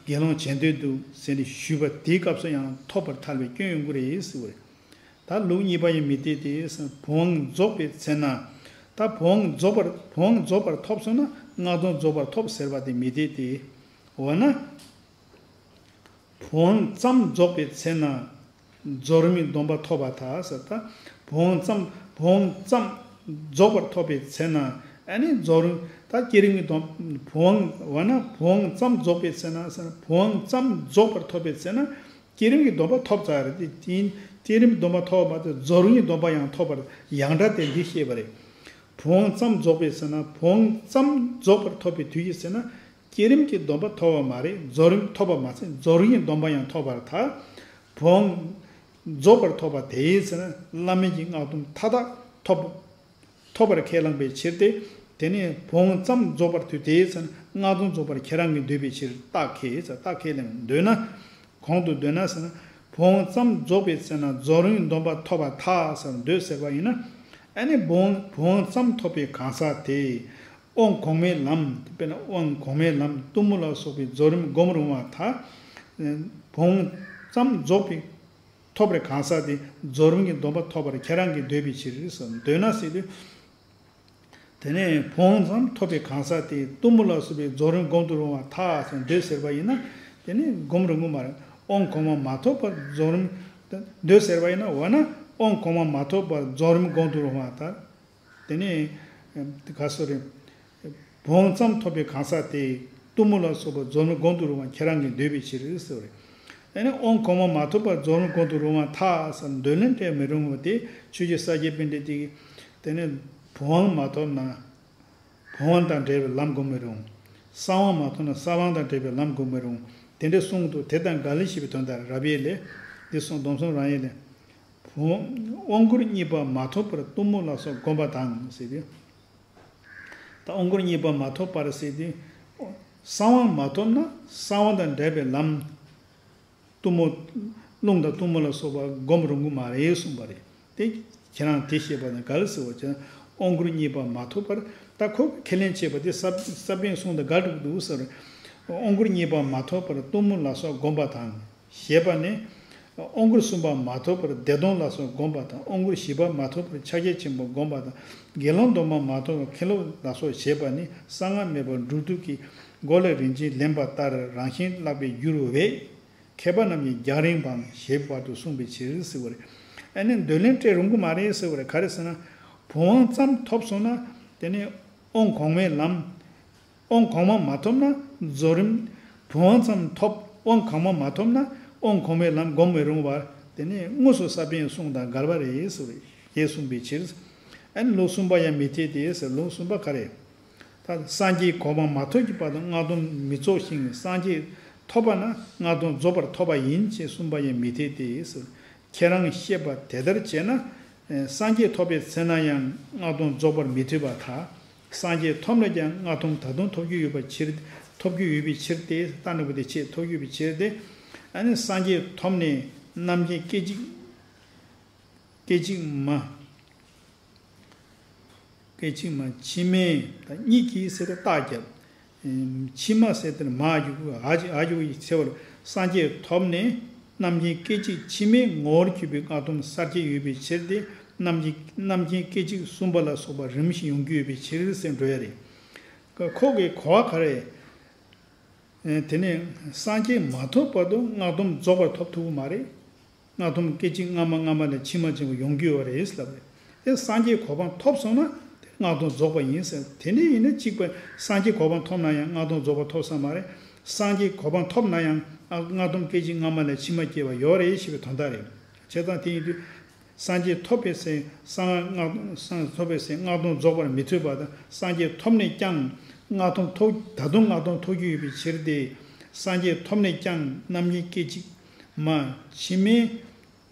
དགེ་སློང་བྱེད་འདོད་འདུག་ཟེར་ནས་ཞུས་པ་དེའི་སྐབས་སུ་ཡང་ཐོབ་པར་ཐལ་བའི་སྐྱོན་ཡོང་གི་རེད་ཟེར་བ་རེད། ད་ལུགས་གཉིས་པ་ཡང་མི་འཐད་དེ། བུམ་དབང་རྫོགས་པའི་ཚེ་ན། ད་བུམ་དབང་རྫོགས་པར་བུམ་དབང་རྫོགས་པར་ཐོབ་སོང་ན་སྔགས་སྡོམ་རྫོགས་པར་ཐོབ་ཟེར་བ་དེ་མི་འཐད་དེ། འོ་ན། བུམ་དབང་ཙམ་རྫོགས་པའི་ཚེ་ན་རྫོགས་རིམ་གྱི་སྡོམ་པ་ཐོབ་པར་ཐལ་ཟེར། ད་བུམ་དབང་ཙམ་བུམ་དབང་ཙམ་རྫོགས་པར་ཐོབ་པའི་ཚེ་ན། ཨ་ནི་རྫོགས་རིམ་ད་བསྐྱེད་རིམ་གྱི་སྡོམ་བུམ་དབང་འོ་ན་བུམ་དབང་ཙམ་རྫོགས་པའི་ཚེ་ན་ཟེར། བུམ་དབང་ཙམ་རྫོགས་པར་ཐོབ་པའི་ཚེ་ན་བསྐྱེད་རིམ་གྱི་སྡོམ་པ་ཐོབ་ཚར་རེད། དེ་ཡིན་བསྐྱེད་རིམ་གྱི་སྡོམ་པ་ཐོབ་པ་དེ་རྫོགས་རིམ་གྱི་སྡོམ་པ་ཡང་ཐོབ་པར་ཡང་སྒྲ་དེ་འདི་བཤད་པ་རེད། བུམ་དབང་ཙམ་རྫོགས་པའི་ཚེ་ན་བུམ་དབང་ཙམ་རྫོགས་པར་ཐོབ་པའི་དུས་ཀྱི་ཚེ་ན། བསྐྱེད་རིམ་གྱི་སྡོམ་པ་ཐོབ་པ་མ་རེད། རྫོགས་རིམ་ཐོབ་པ་མ་ཟད་རྫོགས་རིམ་གྱི་སྡོམ་པ་ཡང་ཐོབ་པར་ཐལ། བུམ་དབང་རྫོགས་པར་ཐོབ་པ་དེའི་ཚེ་ན་བླ་མེད་ཀྱི་སྔགས་སྡོམ་མཐའ་དག་ཐོབ། ཐོབ་པར་ཁས་བླངས་པའི་ཕྱིར་ཏེ། དེ་ནས་བུམ་ཙམ་རྫོགས་པར་ཐུག་སྟེ་ཟེར་ན། སྔགས་དོན་རྫོགས་པར་ཁྱེད་རང་གིས་འདོད་པའི་ཕྱིར་རྟགས་ཁས་ཟེར། རྟགས་ཁས་ལེན་འདོད་ན། གོང་དུ་འདོད་ན་ཟེར་ན། བུམ་ཙམ་རྫོགས་པའི་ཚེ་ན་རྫོགས་རིམ་སྡོམ་པ་ཐོབ་པར་ཐལ་ཟེར་འདོད་ཟེར་བ་ཡིན་ན། ཨ་ནི་བུམ་བུམ་ཙམ་ཐོབ་པའི་གང་ཟག་དེ། དབང་གོང་མའི་ལམ། དཔེར་ན་དབང་གོང་མའི་ལམ་གཏུམ་མོ་ལ་སོགས་པའི་རྫོགས་རིམ་སྒོམ་རུང་བར་ཐལ། བུམ་ཙམ་རྫོགས་པའི་ཐོབ་པའི་གང་ཟག་དེ་རྫོགས་རིམ་གྱི་སྡོམ་པ་ཐོབ་པར་ཁྱེད་རང་གིས་འདོད་པའི་ཕྱིར་ཟེར། འདོད་ན་ཟེར་དུས། དེ་ནས་བུམ་ཙམ་ཐོབ་པའི་གང་ཟག་དེ་གཏུམ་མོ་ལ་སོགས་པའི་རྫོགས་རིམ་སྒོམ་དུ་རུང་བར་ཐལ་ཟེར་འདོད་ཟེར་བ་ཡིན་ན། དེ་ནི་སྒོམ་རུང་གི་མ་རེད། དབང་གོང་མ་མ་ཐོབ་པར་རྫོགས་རིམ། འདོད་ཟེར་བ་ཡིན་ན། འོ་ན་དབང་གོང་མ་མ་ཐོབ་པར་རྫོགས་རིམ་སྒོམ་དུ་རུང་བར་ཐལ། དེ་ནས་ག་སོ་རེད། བུམ་ཙམ་ཐོབ་པའི་གང་ཟག་དེ་གཏུམ་མོ་ལ་སོགས་པ་རྫོགས་རིམ་སྒོམ་དུ་རུང་བ་ཁྱེད་རང་གིས་འདོད་པའི་ཕྱིར་ཟེར་བ་རེད། དེ་ནས་དབང་གོང་མ་མ་ཐོབ་པར་རྫོགས་རིམ་སྒོམ་དུ་རུང་བ་ཐལ་ཟེར་འདོད་ལན་སྤྲད་མི་རུང་བ་དེ། ཆོས་རྗེ་ས་སྐྱ་པཎྜི་ཏས། དེ་ནས་བུམ་དབང་མ་ཐོབ་ན་བུམ་དབང་དང་འབྲེལ་བའི་ལམ་སྒོམ་མི་རུང་། གསང་དབང་མ་ཐོབ་ན་གསང་དབང་དང་འབྲེལ་བའི་ལམ་སྒོམ་མི་རུང་། དེ་འདྲ་གསུངས་འདུག། དེ་དང་འགལ་ཞེས་པའི་དོན་དག་རབ་དབྱེ་ལས། འདི་གསུངས། སྡོམ་གསུམ་རང་དབྱེ་ལས། བུམ། དབང་བསྐུར་གཉིས་པ་མ་ཐོབ་པར་གཏུམ་མོ་ལ་སོགས་བསྒོམ་པ་དང་ཟེར་དུས། ད་དབང་བསྐུར་གཉིས་པ་མ་ཐོབ་པར་ཟེར་དུས། གསང་དབང་མ་ཐོབ་ན་གསང་དབང་དང་འབྲེལ་བའི་ལམ། གཏུམ་མོ། རླུང་དང་གཏུམ་མོ་ལ་སོགས་པ་སྒོམ་རུང་གི་མ་རེད་གསུངས་པ་རེད་དེ། ཁྱེད་རང་དེ་བཤད་པ་དང་འགལ་ཟེར་བ་ཅན། དབང་བསྐུར་གཉིས་པ་མ་ཐོབ་པར། ད་ཁོ་ཁས་ལེན་བྱས་པ་དེ་ས་ས་པཎ་གསུངས་དང་འགལ་འགྲོ་གི་འདུག་ཟེར། དབང་བསྐུར་གཉིས་པ་མ་ཐོབ་པར་གཏུམ་མོ་ལ་སོགས་བསྒོམ་པ་དང་། ཞེས་པ་ནི། དབང་བསྐུར་གསུམ་པ་མ་ཐོབ་པར་བདེ་སྟོང་ལ་སོགས་བསྒོམ་པ་དང་། དབང་བསྐུར་བཞི་པ་མ་ཐོབ་པར་ཕྱག་རྒྱ་ཆེན་པོ་བསྒོམ་པ་དང་། དགེ་སློང་སྡོམ་པ་མ་ཐོབ་པར་མཁན་སློབ་ལ་སོགས་བྱེད་པ་ནི་གསང་སྔགས་མེད་པར་སྒྲུབ་བཏུས་ཀྱི་སྒོ་ལས་རིན་ཆེན་ལེན་པ་ལྟར་རང་བཞིན་བརླག་པར་འགྱུར་བས། མཁས་པ་རྣམས་ཀྱིས་རྒྱང་རིང་བའམ་ཞེས་བར་དུ་གསུངས་པའི་ཕྱིར་ཟེར་བ་རེད། ཨ་ནི་འདོད་ལན་སྤྲད་རུང་གི་མ་རེད་ཟེར་བ་རེད། ག་རེ་ཟེར་ན། བུམ་དབང་ཙམ་ཐོབ་སོང་ན། དེ་ནི་དབང་གོང་མའི་ལམ། དབང་གོང་མ་མ་ཐོབ་ན་རྫོགས་རིམ། བུམ་དབང་ཙམ་ཐོབ། དབང་གོང་མ་མ་ཐོབ་ན་དབང་གོང་མའི་ལམ་སྒོམ་མི་རུང་བར། དེ་ནི་དངོས་སུ་ས་པཎ་གསུངས་དང་འགལ་བ་རེད་ཟེར་བ་རེད། ཞེས་གསུངས་པའི་ཕྱིར། ཨ་ནི་ལུགས་གསུམ་པ་ཡང་མི་འཐད་དེ་ཟེར། ལུགས་གསུམ་པ་ག་རེ། ད་སངས་རྒྱས་གོ་འཕང་མ་ཐོབ་ཀྱི་བར་དུ་སྔགས་སྡོམ་མི་རྫོགས་ཤིང་། སངས་རྒྱས་ཐོབ་པ་ན་སྔགས་སྡོམ་རྫོགས་པར་ཐོབ་པ་ཡིན་ཞེས་གསུངས་པ་ཡང་མི་འཐད་དེ། ཁྱེད་རང་བཤད་པ་དེ་ལྟར་བྱས་ན། སངས་རྒྱས་ཐོབ་པའི་ཚེ་ན་ཡང་སྔགས་སྡོམ་རྫོགས་པར་མི་ཐུབ་པར་ཐལ། སངས་རྒྱས་ཐོབ་ནས་ཀྱང་སྔགས་སྡོམ་ད་དུང་ཐོབ་རྒྱུ་ཡོད་པའི་ཕྱིར། ཐོབ་རྒྱུ་ཡོད་པའི་ཕྱིར་ཏེ། རྟགས་ནི་བུ་དེ་ཆེད་ཐོབ་རྒྱུ་ཡོད་པའི་ཕྱིར་ཏེ། ཨ་ནི་སངས་རྒྱས་ཐོབ་ནས་རྣམ་མཁྱེན་སྐད་ཅིག་སྐད་ཅིག་མ། སྐད་ཅིག་མ་ཕྱི་མའི་ད་གཉིད་ཀྱིས་ཟེར་ཏེ་རྟགས་བརྒྱབ། ཕྱི་མ་ཟེར་ཏེ་མ་ཡུག་ཨ་ཡུག་ཡི་ཚེ་བར་སངས་རྒྱས་ཐོབ་ནས་རྣམ་མཁྱེན་སྐད་ཅིག་ཕྱི་མའི་ངོ་བོར་གྱུར་པའི་སྔགས་སྡོམ་གསལ་བྱེད་ཡོད་པའི་ཕྱིར་ཏེ། རྣམ་མཁྱེན་རྣམ་མཁྱེན་སྐད་ཅིག་གསུམ་པ་ལ་སོགས་པ་རིམ་བཞིན་ཡོང་རྒྱུ་ཡོད་པའི་ཕྱིར་ཟེར་འགྲོ་ཡ་རེད། ཁོ་གི་གོ་བ་ག་རེ། དེ་ནས་སངས་རྒྱས་མ་ཐོབ་བར་དུ་སྔགས་སྡོམ་རྫོགས་པར་ཐོབ་ཐུབ་ཀྱི་མ་རེད། སྔགས་སྡོམ་སྐད་ཅིག་སྔ་མ་སྔ་མ་ལས་ཕྱི་མ་ཆེན་པོ་ཡོང་རྒྱུ་ཡོད་རེད་ལབ་རེད། དེ་སངས་རྒྱས་གོ་འཕང་ཐོབ་སོང་ན་དེ་སྔགས་སྡོམ་རྫོགས་པ་ཡིན་ཟེར། དེ་འདྲ་ཡིན་ན་གཅིག་པ་སངས་རྒྱས་གོ་འཕང་ཐོབ་ན་ཡང་སྔགས་སྡོམ་རྫོགས་པ་ཐོབ་ས་མ་རེད། སངས་རྒྱས་གོ་འཕང་ཐོབ་ན་ཡང་སྔགས་སྡོམ་སྐད་ཅིག་སྔ་མ་ལས་ཕྱི་མ་སྐྱེ་བ་ཡོད་རེད་ཞེས་པའི་དོན་དག་རེད། བྱས་ཙང་དེ་ཡིན་དུས། སངས་རྒྱས་ཐོབ་པའི་ཚེ་གསང་སྔགས་སངས་ཐོབ་པའི་ཚེ་སྔགས་སྡོམ་རྫོགས་པར་མི་ཐུབ་པ་དང་། སངས་རྒྱས་ཐོབ་ནས་ཀྱང་སྔགས་སྡོམ་ཐོབ། ད་དུང་སྔགས་སྡོམ་ཐོབ་རྒྱུ་ཡོད་པའི་ཕྱིར་ཏེ། སངས་རྒྱས་ཐོབ་ནས་ཀྱང་རྣམ་མཁྱེན་སྐད་ཅིག་མ་ཕྱི་མའི་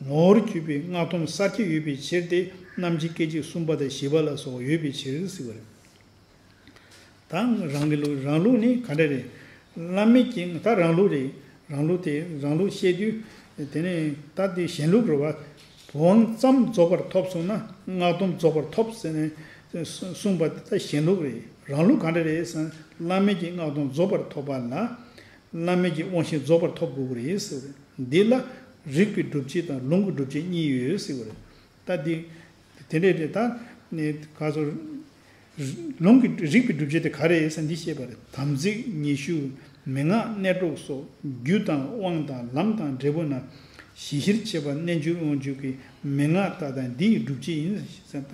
ངོ་བོར་གྱུར་པའི་སྔགས་སྡོམ་གསལ་བྱེད་ཡོད་པའི་ཕྱིར་ཏེ། རྣམ་མཁྱེན་སྐད་ཅིག་གསུམ་པ་དང་བཞི་པ་ལ་སོགས་ཡོད་པའི་ཕྱིར་ཟེར་བ་རེད། དང་རང་གི་ལུགས། རང་ལུགས་ནི་ག་འདྲ་རེད། བླ་མེད་ཀྱི་ད་རང་ལུགས་རེད། རང་ལུགས་དེ་རང་ལུགས་བཤད་དུས། དེ་ནས་ད་དེ་གཞན་ལུགས་རེད་བ། བུམ་ཙམ་རྫོགས་པར་ཐོབ་སོང་ན་སྔགས་སྡོམ་རྫོགས་པར་ཐོབ་ཟེར་ནས་གསུངས་པ་དེ་ད་གཞན་ལུགས་རེད། རང་ལུགས་ག་འདྲ་རེད་ཟེར་ན། བླ་མེད་ཀྱི་སྔགས་སྡོམ་རྫོགས་པར་ཐོབ་པ་ལ། བླ་མེད་ཀྱི་དབང་བཞི་རྫོགས་པར་ཐོབ་དགོས་ཀྱི་རེད་ཟེར་བ་རེད། འདི་ལ་རིགས་པའི་སྒྲུབ་བྱེད་དང་ལུང་གི་སྒྲུབ་བྱེད་གཉིས་ཡོད་ཟེར་བ་རེད། ད་འདི། དེ་འདྲས་རེད། ད་ནི་ག་ཚོད། ལུང་གི་རིགས་པའི་སྒྲུབ་བྱེད་དེ་ག་རེ་ཡིན་ཟེར་འདི་བཤད་པ་རེད། དམ་ཚིག་ཉི་ཤུ། མན་ངག་གནས་དྲུག་སོགས་རྒྱུ་དང་དབང་དང་ལམ་དང་འབྲས་བུ་རྣམས་གཞི་གཞིར་བྱས་པ་རྣལ་འབྱོར་དབང་ཕྱུག་གི་མན་ངག་ལྟ་དང་འདི་ཡི་སྒྲུབ་བྱེད་ཡིན་ཟེར། ད་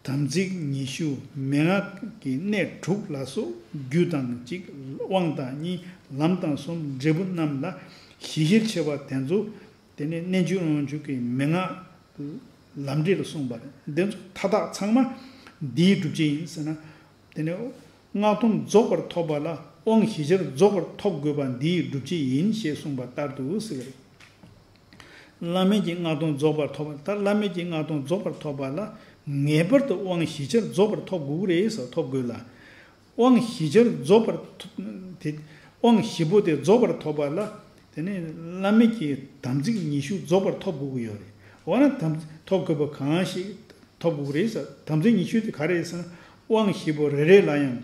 དམ་ཚིག་ཉི་ཤུ། མན་ངག་གི་གནས་དྲུག་ལ་སོགས་རྒྱུ་དང་གཅིག། དབང་དང་གཉིས། ལམ་དང་གསུམ། འབྲས་བུ་རྣམས་ལ་གཞི་གཞིར་བྱས་པ་དེ་ཚོ། དེ་ནས་རྣལ་འབྱོར་དབང་ཕྱུག་གི་མན་ངག་ལམ་འབྲས་ལ་གསུངས་པ་རེད། འདི་ཚོ་མཐའ་དག་ཚང་མ་འདིའི་སྒྲུབ་བྱེད་ཡིན་ཟེར་ན། དེ་ནས་སྔགས་སྡོམ་རྫོགས་པར་ཐོབ་པ་ལ་དབང་གཞི་གཞིར་རྫོགས་པར་ཐོབ་དགོས་པ་འདིའི་སྒྲུབ་བྱེད་ཡིན་ཞེས་གསུངས་པ་ལྟར་དུ་ཟེར་བ་རེད། བླ་མེད་ཀྱི་སྔགས་སྡོམ་རྫོགས་པར་ཐོབ་པ། ད་བླ་མེད་ཀྱི་སྔགས་སྡོམ་རྫོགས་པར་ཐོབ་པ་ལ་ ངེས་པར་དུ་དབང་བཞི་ཆར་རྫོགས་པར་ཐོབ་དགོས་ཀྱི་རེད་ཟེར། ཐོབ་དགོས་ལ། དབང་བཞི་ཆར་རྫོགས་པར་ཐོབ་དེ། དབང་བཞི་པོ་དེ་རྫོགས་པར་ཐོབ་པ་ལ། དེ་ནས་བླ་མེད་ཀྱི་དམ་ཚིག་ཉི་ཤུ་རྫོགས་པར་ཐོབ་དགོས་ཀྱི་ཡོད་རེད། འོ་ན་དམ་ཐོབ་དགོས་པ་གང་ཞིག་ཐོབ་དགོས་ཀྱི་རེད་ཟེར། དམ་ཚིག་ཉི་ཤུ་དེ་ག་རེ་རེད་ཟེར་ན། དབང་བཞི་པོ་རེ་རེ་ལ་ཡང་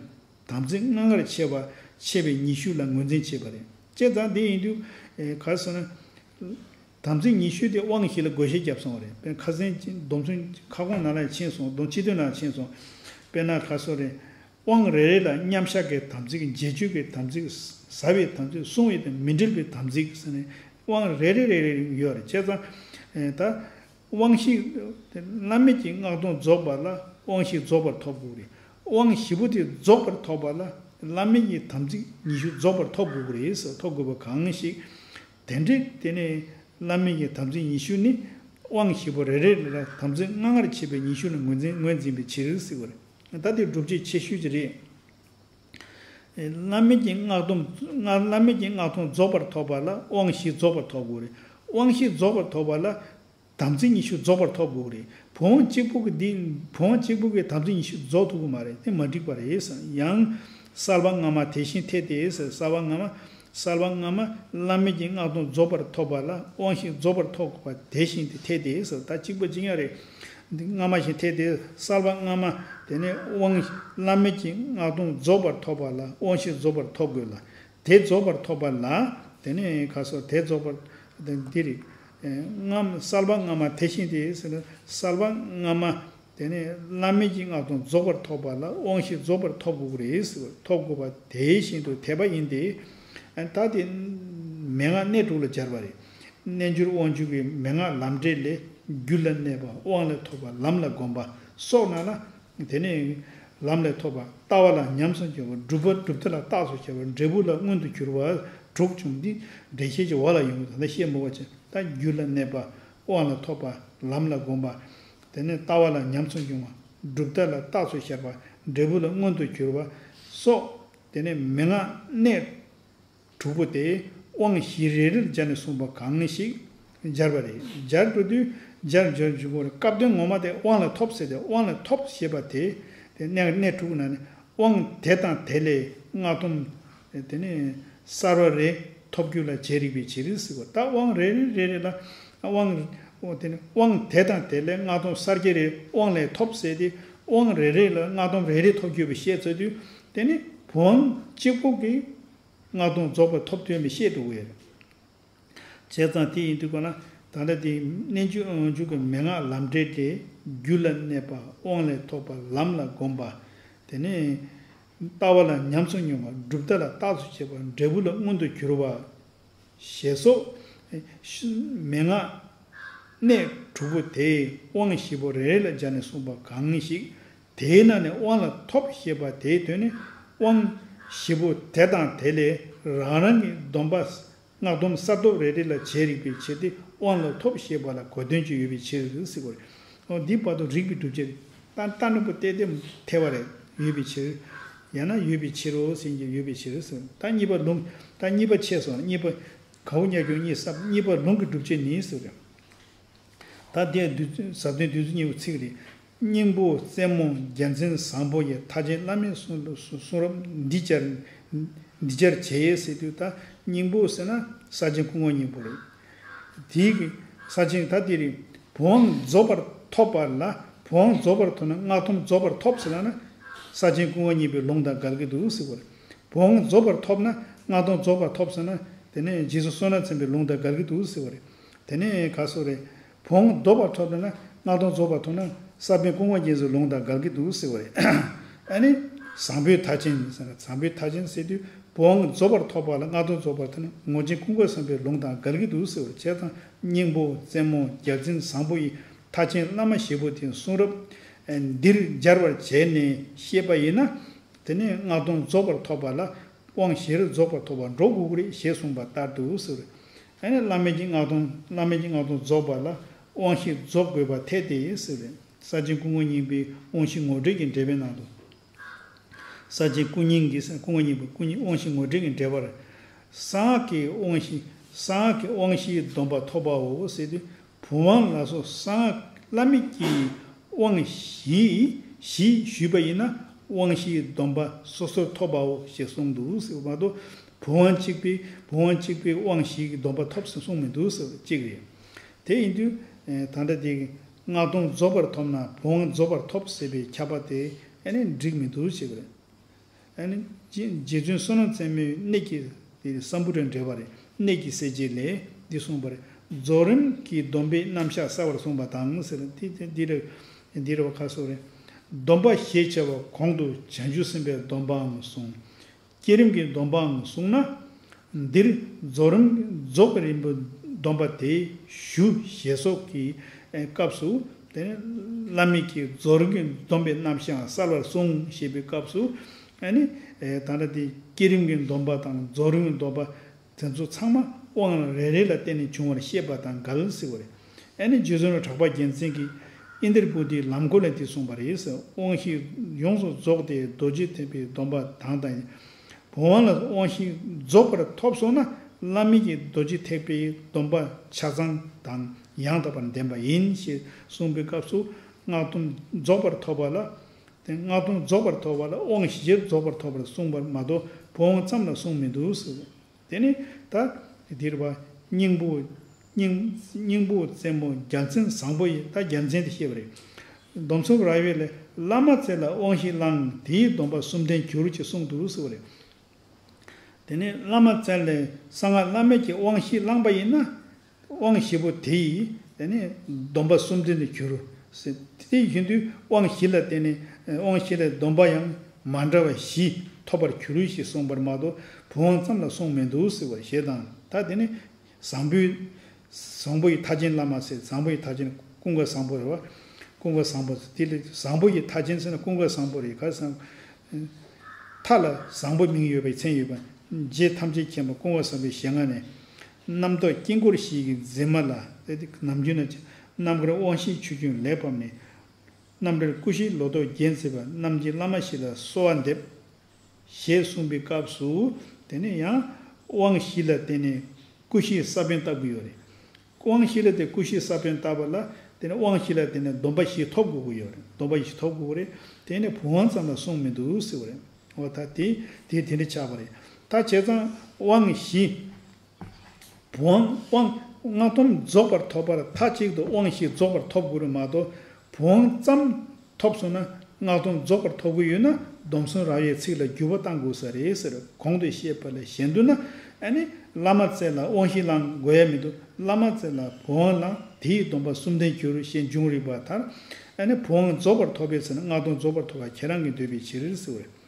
དམ་ཚིག་ལྔ་ལྔར་ཕྱེ་བ་ཕྱེ་བའི་ཉི་ཤུ་ལ་ངོས་འཛིན་བྱེད་པ་རེད། བྱས་ཙང་དེ་ཡིན་དུས་ཨེ་ག་རེ་ཟེར་ན། དམ་ཚིག་ཉི་ཤུ་དེ་དབང་བཞི་ལ་བགོ་བཤའ་བརྒྱབ་སོང་བ་རེད། དཔེར་ན་ཁ་སང་སྡོམ་བརྩོན་ཁ་སྐོང་ནང་ལ་ཕྱིན་སོང་། སྡོམ་སྤྱི་དོན་ནང་ཕྱིན་སོང་། དཔེར་ན་ག་རེ་ཟེར་རེད། དབང་རེ་རེ་ལ་མཉམ་བཞག་གི་དམ་ཚིག་རྗེས་གཅོད་ཀྱི་དམ་ཚིག་ཟ་བའི་དམ་ཚིག་བསྲུང་བའི་དམ་མི་འབྲལ་བའི་དམ་ཚིག་ཟེར་ནས་དབང་རེ་རེ་རེ་རེ་ཡོད་རེད། བྱས་ཙང་ད་དབང་བཞི་བླ་མེད་ཀྱི་སྔགས་སྡོམ་རྫོགས་པ་ལ་དབང་བཞི་རྫོགས་པར་ཐོབ་དགོས་རེད། དབང་བཞི་པོ་དེ་རྫོགས་པར་ཐོབ་པ་ལ་བླ་མེད་ཀྱི་དམ་ཚིག་ཉི་ཤུ་རྫོགས་པར་ཐོབ་དགོས་ཀྱི་རེད་ཟེར། ཐོབ་དགོས་པ་གང་ཞིག་དེ་འདྲའི་དེ་ནས་བླ་མེད་ཀྱི་དམ་ཚིག་ཉི་ཤུ་ནི་དབང་བཞི་པོ་རེ་རེ་ལ་དམ་ཚིག་ལྔ་ལྔར་ཕྱེ་བའི་ཉི་ཤུ་ལ་ངོས་འཛིན་ངོས་འཛིན་པའི་ཕྱིར་ཟེར་བ་རེད། ད་དེ་སྒྲུབ་བྱེད་ཆེ་ཤོས་ཅིག་རེད། བླ་མེད་ཀྱི་སྔགས་སྡོམ་སྔགས་བླ་མེད་ཀྱི་སྔགས་སྡོམ་རྫོགས་པར་ཐོབ་པ་ལ་དབང་བཞི་རྫོགས་པར་ཐོབ་དགོས་རེད། དབང་བཞི་རྫོགས་པར་ཐོབ་པ་ལ་དམ་ཚིག་ཉི་ཤུ་རྫོགས་པར་ཐོབ་དགོས་རེད། བུམ་དབང་གཅིག་པུ་གི་འདི་བུམ་དབང་གཅིག་པུ་གི་དམ་ཚིག་ཉི་ཤུ་རྫོགས་ཐུབ་ཀྱི་མ་རེད། དེ་མ་འགྲིག་པ་རེད་ཟེར། ཡང་གསལ་བ་སྔ་མ་དེ་བཞིན་འཐད་དེ་ཟེར། གསལ་བ་སྔ་མ་གསལ་བ་སྔ་མ་བླ་མེད་ཀྱི་སྔགས་སྡོམ་རྫོགས་པར་ཐོབ་པ་ལ་དབང་བཞི་རྫོགས་པར་ཐོབ་པ་དེ་བཞིན་དུ་འཐད་དེ་ཟེར། ད་གཅིག་པ་གཅིག་རྐྱང་རེད། འདི་སྔ་མ་བཞིན་འཐད་དེ། གསལ་བ་སྔ་མ་དེ་ནས་དབང་བླ་མེད་ཀྱི་སྔགས་སྡོམ་རྫོགས་པར་ཐོབ་པ་ལ་དབང་བཞི་རྫོགས་པར་ཐོབ་དགོས་ལ། དེ་རྫོགས་པར་ཐོབ་པ་ལ་དེ་ནས་ག་རེ་ཟེར། དེ་རྫོགས་པར་འདི་རེད། སྔ་མ་གསལ་བ་སྔ་མ་དེ་བཞིན་དུ་ཟེར་ན། གསལ་བ་སྔ་མ་དེ་ནས་བླ་མེད་ཀྱི་སྔགས་སྡོམ་རྫོགས་པར་ཐོབ་པ་ལ་དབང་བཞི་རྫོགས་པར་ཐོབ་དགོས་ཀྱི་རེད་ཟེར། ཐོབ་དགོས་པ་དེ་བཞིན་དུ་འཐད་པ་ཡིན་ཏེ། ད་དེ་མན་ངག་གནད་དྲུག་ལ་སྦྱར་བ་རེད། རྣལ་འབྱོར་དབང་ཕྱུག་གི་མན་ངག་ལམ་འབྲས་ལས། རྒྱུ་ལ་གནས་པ་དབང་ལ་ཐོབ་པ་ལམ་ལ་བསྒོམ་པ་སོགས་ན་ལ། དེ་ནས་ལམ་ལ་ཐོབ་པ་ལྟ་བ་ལ་ཉམས་སུ་འགྱུར་བ། སྒྲུབ་པ་སྒྲུབ་ཐབས་ལ་རྟགས་སུ་བྱ་བ། འབྲས་བུ་ལ་མངོན་དུ་གྱུར་པ་དྲུག་བྱུང་། འདི་འགྲེལ་བཤད་ཀྱི་འོག་ལ་ཡོང་གི། ད་ལྟ་བཤད་མི་དགོས་ཆེ། ད་རྒྱུ་ལ་གནས་པ་དབང་ལ་ཐོབ་པ་ལམ་ལ་བསྒོམ་པ། དེ་ནས་ལྟ་བ་ལ་ཉམས་སུ་འགྱུར་བ། སྒྲུབ་ཐབས་ལ་རྟགས་སུ་བྱ་བ། འབྲས་བུ་ལ་མངོན་དུ་གྱུར་པ་སོགས། དེ་ནས་མན་ངག་གནད་དྲུག་པོ་དེ་དབང་བཞི་རེ་རེ་ལ་སྦྱར་ནས་གསུངས་པ་གང་ཞིག་སྦྱར་བ་རེད། སྦྱར་འགྲོ་དུས་སྦྱར་སྦྱར་འཇུག་གོ་རེད། སྐབས་དོན་ངོ་མ་དེ་དབང་ལ་ཐོབ་ཟེར་ཏེ། དབང་ལ་ཐོབ་ཞེས་པ་དེ་དེ་གནད་གནད་དྲུག་ནང་ནས་དབང་དེ་དང་དེ་ལས་སྔགས་སྡོམ་དེ་ནས་གསར་བ་རེ་ཐོབ་རྒྱུ་ལ་བྱེད་རིགས་པའི་བྱེད་རིགས་ཟེར་བ། ད་དབང་རེ་རེ་རེ་རེ་ལ་དབང་དེ་ནས་དབང་དེ་དང་དེ་ལས་སྔགས་སྡོམ་གསར་བརྗེ་རེ་དབང་ལས་ཐོབ་ཟེར་ཏེ། དབང་རེ་རེ་ལ་སྔགས་སྡོམ་རེ་རེ་ཐོབ་རྒྱུ་བའི་བཤད་ཚར་དུས། དེ་ནས་བུམ་དབང་གཅིག་པོ་གིས་སྔགས་སྡོམ་རྫོགས་པ་ཐོབ་ཐུབ་མི་བཤད་འགྲོ་གི་ཡོད་རེད། བྱས་ཙང་དེ་ཡིན་དུས་ག་ལ་ད་ལྟ་དེ་རྣལ་འབྱོར་དབང་ཕྱུག་གི་མན་ངག་ལམ་འབྲས་ཏེ། རྒྱུ་ལ་གནས་པ་དབང་ལས་ཐོབ་པ་ལམ་ལ་བསྒོམ་པ། དེ་ནས་ལྟ་བ་ལ་ཉམས་སུ་མྱོང་བ། སྒྲུབ་ཐབས་ལ་རྟགས་སུ་བྱེད་པ། འབྲས་བུ་ལ་མངོན་དུ་གྱུར་པ། ཞེས་སོགས་མན་ངག་གནད་དྲུག་པོ་དེ་དབང་བཞི་པོ་རེ་རེ་ལ་སྦྱར་ནས་གསུངས་པ་གང་ཞིག་དེའི་ནང་ནས་དབང་ལ་ཐོབ་ཞེས་པ་དེའི་དོན་ནི། དབང་བཞི་པོ་དེ་དང་དེ་ལས་རང་རང་གི་སྡོམ་པ་སྔགས་སྡོམ་གསར་ཐོབ་རེ་རེ་ལ་བྱེད་རིགས་པའི་ཕྱིར་ཏེ། དབང་ལ་ཐོབ་ཞེས་པ་ལ་གོ་དོན་ཅིག་ཡོད་པའི་ཕྱིར་ཟེར་བ་རེད། འོ་འདི་བར་དུ་རིགས་པའི་སྒྲུབ་བྱེད་རེད། ད་ལྟ་ནུབ་པོ་བལྟས་ཏེ་ཐལ་བ་རེད། ཡོད་པའི་ཕྱིར། ཡང་ན་ཡོད་པའི་ཕྱིར་རོ་ཟེར་གྱི་ཡོད་པའི་ཕྱིར་ཟེར། ད་གཉིས་པ་ལུང་ད་གཉིས་པ་ཆད་སོང་། གཉིས་པ་གའུ་ཉ་གྱུང་གཉིས་སམ་གཉིས་པ་ལུང་གི་སྒྲུབ་བྱེད་ནི་ཟེར་རེད། ད་དེ་བསྡུས་ཚུལ་ཟབ་དོན་བསྡུས་ཚུལ་གཉིས་པོ་ཚིག་རེད། སྙིང་པོ་རྩེ་མོ་རྒྱལ་མཚན་བཟང་པོ་ཡི། མཐར་ཕྱིན་བླ་མེད་གསུང་གསུང་རབ་འདི་སྦྱར་འདི་སྦྱར་བྱས་ཟེར་དུས། ད་སྙིང་པོ་ཟེར་ན་ས་ཆེན་སྐུ་ངོ་སྙིང་པོ་རེད། དེའི་གི་ས་ཆེན་ད་དེ་རེད། བུམ་དབང་རྫོགས་པར་ཐོབ་པ་ལ། བུམ་དབང་རྫོགས་པར་ཐོབ་ན་སྔགས་སྡོམ་རྫོགས་པར་ཐོབ་ཟེར་ལབ་ན། ས་ཆེན་སྐུ་ངོ་སྙིང་པོའི་ལུང་དང་འགལ་གྱི་འདུག་ཟེར་བ་རེད། བུམ་དབང་རྫོགས་པར་ཐོབ་ན་སྔགས་སྡོམ་རྫོགས་པར་ཐོབ་ཟེར་ན། དེ་ནས་རྗེས་སུ་བསོད་ནམས་ཆེན་པོའི་ལུང་དང་འགལ་གྱི་འདུག་ཟེར་བ་རེད། དེ་ནས་ག་སོགས་རེད། བུམ་དབང་ལྡོག་པར་ཐོབ་ན་སྔགས་སྡོམ་རྫོགས་པར་ཐོབ་ན་ས་པཎ་སྐུ་ངོ་རྒྱལ་མཚན་ལུང་དང་འགལ་གྱི་འདུག་ཟེར་བ་རེད། ཨ་ནི། བཟང་པོའི་མཐར་ཕྱིན་ཟེར་ན། བཟང་པོའི་མཐར་ཕྱིན་ཟེར་དུས་བུམ་དབང་རྫོགས་པར་ཐོབ་པ་ལ་སྔགས་སྡོམ་རྫོགས་པར་ཐོབ་ན་ངོར་ཆེན་སྐུ་འཁོར་བཟང་པོའི་ལུང་དང་འགལ་གྱི་འདུག་ཟེར་བ་རེད། བྱས་ཙང་སྙིང་པོ་རྩེ་མོ་རྒྱལ་མཚན་བཟང་པོ་ཡི། མཐར་ཕྱིན་བླ་མ་བཞི་པོ་དེ་གསུང་རབ་འདིར་སྦྱར་བར་བྱས་ནས་བཤད་པ་ཡིན་ན། དེ་ནས་སྔགས་སྡོམ་རྫོགས་པར་ཐོབ་པ་ལ་དབང་བཞི་རུ་རྫོགས་པར་ཐོབ་པར་འགྲོ་དགོས་ཀྱི་རེད་ཞེས་གསུངས་པ་ལྟར་དུ་ཟེར། ཨ་ནི་བླ་མེད་ཀྱི་སྔགས་སྡོམ་བླ་མེད་ཀྱི་སྔགས་སྡོམ་རྫོགས་པ་ལ་དབང་བཞི་རྫོགས་དགོས་པར་ཐལ་ཏེ་ཟེར། ས་ཆེན་སྐུ་ངོ་སྙིང་པོའི་དབང་བཞི་ངོ་སྤྲོད་ཀྱི་འགྲེལ་པའི་ནང་དུ། ས་ཆེན་སྐུ་སྙིང་གི་སྐུ་ངོ་སྙིང་པོ་སྐུ་སྙིང་དབང་བཞི་ངོ་སྤྲོད་ཀྱི་འགྲེལ་པར། གསང་སྔགས་ཀྱི་དབང་བཞི་གསང་སྔགས་ཀྱི་དབང་བཞིའི་སྡོམ་པ་ཐོབ་པའོ་ཟེར་དུས། བུམ་དབང་ལ་སོགས་གསང་སྔགས་བླ་མེད་ཀྱི་ དབང་བཞི་བཞི་ཞུས་པ་ཡིན་ན་དབང་བཞིའི་སྡོམ་པ་སོ་སོར་ཐོབ་པའོ་ཞེས་གསུངས་འདུག་ཟེར་བ་མ་གཏོགས་བུམ་དབང་གཅིག་པའི་བུམ་དབང་གཅིག་པའི་དབང་བཞི་གི་སྡོམ་པ་ཐོབ་ཟེར་གསུངས་མི་འདུག་ཟེར་བ་གཅིག་རེད། དེ་ཡིན་དུས་ད་ལྟ་དེ་སྔགས་སྡོམ་རྫོགས་པར་ཐོབ་ན་བུམ་དབང་རྫོགས་པར་ཐོབ་ཟེར་བའི་ཁྱབ་པ་དེ་ཨ་ནི་འགྲིག་མི་འདུག་ཟེར་བ་རེད། ཨ་ནི་རྗེ་རྗེ་བཙུན་བསོད་ནམས་རྩེ་མོའི་གནད་ཀྱི་དེ་སམ་བུ་ཊ་འགྲེལ་པ་རེད། གནད་ཀྱི་གསལ་བྱེད་ལས་འདི་གསུངས་པ་རེད། རྫོགས་རིམ་གྱི་སྡོམ་པའི་རྣམ་གཞག་གསལ་བར་གསུངས་པ་དང་ཟེར་དེ་དེ་འདི་རེད། འདི་རེད་བ་ཁ་སོ་རེད། སྡོམ་པ་ཞེས་བྱ་བ་གོང་དུ་བྱང་ཆུབ་སེམས་དཔའི་སྡོམ་པའང་གསུངས། བསྐྱེད་རིམ་གྱི་སྡོམ་པའང་གསུངས་ན། འདིར་རྫོགས་རིམ་རྫོགས་པའི་རིམ་པ་སྡོམ་པ་དེ་ཞུ་ཞེས་སོགས་ཀྱི་སྐབས་སུ་དེ་ནི་བླ་མེད་ཀྱི་རྫོགས་རིམ་གྱི་སྡོམ་པའི་རྣམ་གཞག་གསལ་བར་གསུངས་ཞེས་པའི་སྐབས་སུ་ཨ་ནི་ད་ལྟ་དེ་བསྐྱེད་རིམ་གྱི་སྡོམ་པ་དང་རྫོགས་རིམ་གྱི་སྡོམ་པ་དེ་ཚོ་ཚང་མ་དབང་རེ་རེ་ལ་བརྟེན་ནས་བྱུང་བར་བཤད་པ་དང་འགལ་ཟེར་བ་རེད། ཨ་ནི་རྗེ་བཙུན་གྲགས་པ་རྒྱལ་མཚན་གྱིས་ཨིན་དྲ་བྷུ་ཏིའི་ལམ་སྒོ་ལས་འདི་གསུངས་པ་རེད། དབང་བཞི་ཡོངས་སུ་རྫོགས་ཏེ་རྡོ་རྗེ་ཐེག་པའི་སྡོམ་པ་དང་དང་། བུམ་དབང་ལ་དབང་བཞི་རྫོགས་པར་ཐོབ་སོང་ན་བླ་མེད་ཀྱི་རྡོ་རྗེ་ཐེག་པའི་སྡོམ་པ་ཆ་ཚང་དང་ཡང་དག་པར་ལྡན་པ་ཡིན་ཞེས་གསུངས་པའི་སྐབས་སུ་སྔགས་སྡོམ་རྫོགས་པར་ཐོབ་པ་ལ་དེ་སྔགས་སྡོམ་རྫོགས་པར་ཐོབ་པ་ལ་དབང་བཞི་ཆར་རྫོགས་པར་ཐོབ་པར་གསུངས་པར་མ་གཏོགས་བུམ་དབང་ཙམ་ལ་གསུངས་མི་འདུག་ཟེར། དེ་ནི་ད་འདིར་བ་སྙིང་པོ་སྙིང་སྙིང་པོ་བཙན་པོ་རྒྱལ་མཚན་བཟང་པོ་ཡི་ད་རྒྱལ་མཚན་དེ་བཤད་པ་རེད། སྡོམ་གསུམ་རབ་དབྱེ་ལས་བླ་མ་བཙལ་ལ་དབང་བཞི་བླང་དེའི་སྡོམ་པ་གསུམ་ལྡན་གྱུར་ཅེས་གསུངས་འདུག་ཟེར་བ་རེད། དེ་ནས་བླ་མ་བཙལ་ལས་གསང་སྔགས་བླ་མེད་ཀྱི་དབང་བཞི་བླངས་པ་ཡིན་ན། དབང་བཞི་པོ་དེ་ཡིས་དེ་ནས་སྡོམ་པ་གསུམ་ལྡན་དུ་གྱུར། དེ་ཡིན་དུས་དབང་བཞི་ལ་བརྟེན་ནས་དབང་བཞི་ལ་སྡོམ་པ་ཡང་མ་འདྲ་བ་བཞི་ཐོབ་པར་གྱུར་ཞེས་གསུངས་པར་མ་གཏོགས་བུམ་དབང་ཙམ་ལ་གསུངས་མི་འདུག་ཟེར་བ་ཞེས་དང་ད་དེ་ནས་བཟང་པོའི་བཟང་པོ་ཡི་མཐའ་ཅན་བླ་མ་ཟེར་བཟང་པོ་ཡི་མཐའ་ཅན་ཀུན་དགའ་བཟང་པོ་རེད་བ། ཀུན་དགའ་བཟང་པོ་ཟེར་དེ་ལས་བཟང་པོ་ཡི་མཐའ་ཅན་ཟེར་ན་ཀུན་དགའ་བཟང་པོ་རེད་ག་ཟེར་ན། མཐའ་ལ་བཟང་པོ་མིང་ཡོད་པའི་མཚན་ཡོད་པ། རྗེ་ཐམས་ཅད་མཁྱེན་པ་ཀུན་དགའ་བཟང་པོའི་ཞལ་སྔ་ནས། རྣམ་རྟོག་དཀྱིལ་འཁོར་བཞི་གི་འཛིན་མ་ལ་དེ་ནམ་རྒྱུན་ན་རྣམ་དཀར་དབང་བཞིའི་ཆུ་རྒྱུན་ལེགས་བབས་ནས། རྣམ་འདྲེན་སྐུ་བཞིའི་ལོ་ཏོག་རྒྱས་མཛད་པ་རྣམས་ཀྱི་བླ་མ་བཞི་ལ་གསོལ་བ་འདེབས། ཞེས་གསུངས་པའི་སྐབས་སུ་དེ་ནས་ཡང་དབང་བཞི་ལ་བརྟེན་ནས་སྐུ་བཞིའི་ས་བོན་བཏབ་ཀྱི་ཡོད་རེད། དབང་བཞི་ལ་དེ་སྐུ་བཞིའི་ས་བོན་བཏབ་པ་ལ་དེ་ནས་དབང་བཞི་ལ་དེ་ནས་སྡོམ་པ་བཞི་ཐོབ་དགོས་ཀྱི་ཡོད་རེད། སྡོམ་པ་བཞི་ཐོབ་དགོས་ཀྱི་རེད། དེ་ནས་བུམ་དབང་ཙམ་ལ་གསུངས་མི་འདུག་ཟེར་བ་རེད། འོ་ད་དེ་དེ་དེ་འདྲ་ཆགས་པ་རེད། ད་བྱས་ཙང་དབང་བཞི། བུམ་དབང་སྔགས་སྡོམ་རྫོགས་པར་ཐོབ་པར་མཐའ་གཅིག་ཏུ་དབང་བཞི་རྫོགས་པར་ཐོབ་དགོས་རེད་མ་གཏོགས་བུམ་དབང་ཙམ་ཐོབ་སོང་ན་སྔགས་སྡོམ་རྫོགས་པར་ཐོབ་ཀྱི་ཡོད་ན་སྡོམ་གསུམ་རབ་དབྱེའི་ཚིག་ལ་འགྱུར་བ་གཏང་དགོས་ས་རེད་ཟེར། གོང་དུ་བཤད་པ་ལས་གཞན་དུ་ན་ཨ་ནི་བླ་མ་བཙལ་ལ་དབང་བཞི་བླང་དགོས་ཡ་མི་འདུག་བླ་མ་བཙལ་ལ་བུམ་དབང་བླང་དེའི་སྡོམ་པ་གསུམ་ལྡན་གྱུར་ཞེས་འབྱུང་རིགས་པ་ལྟར་ཨ་ནི་བུམ་དབང་རྫོགས་པར་ཐོབ་པས་ཟེར་ན་སྔགས་སྡོམ་རྫོགས་པར་ཐོབ་པ་ཁྱེད་རང་གིས་འདོད་པའི་ཕྱིར་ཟེར་བ་རེད།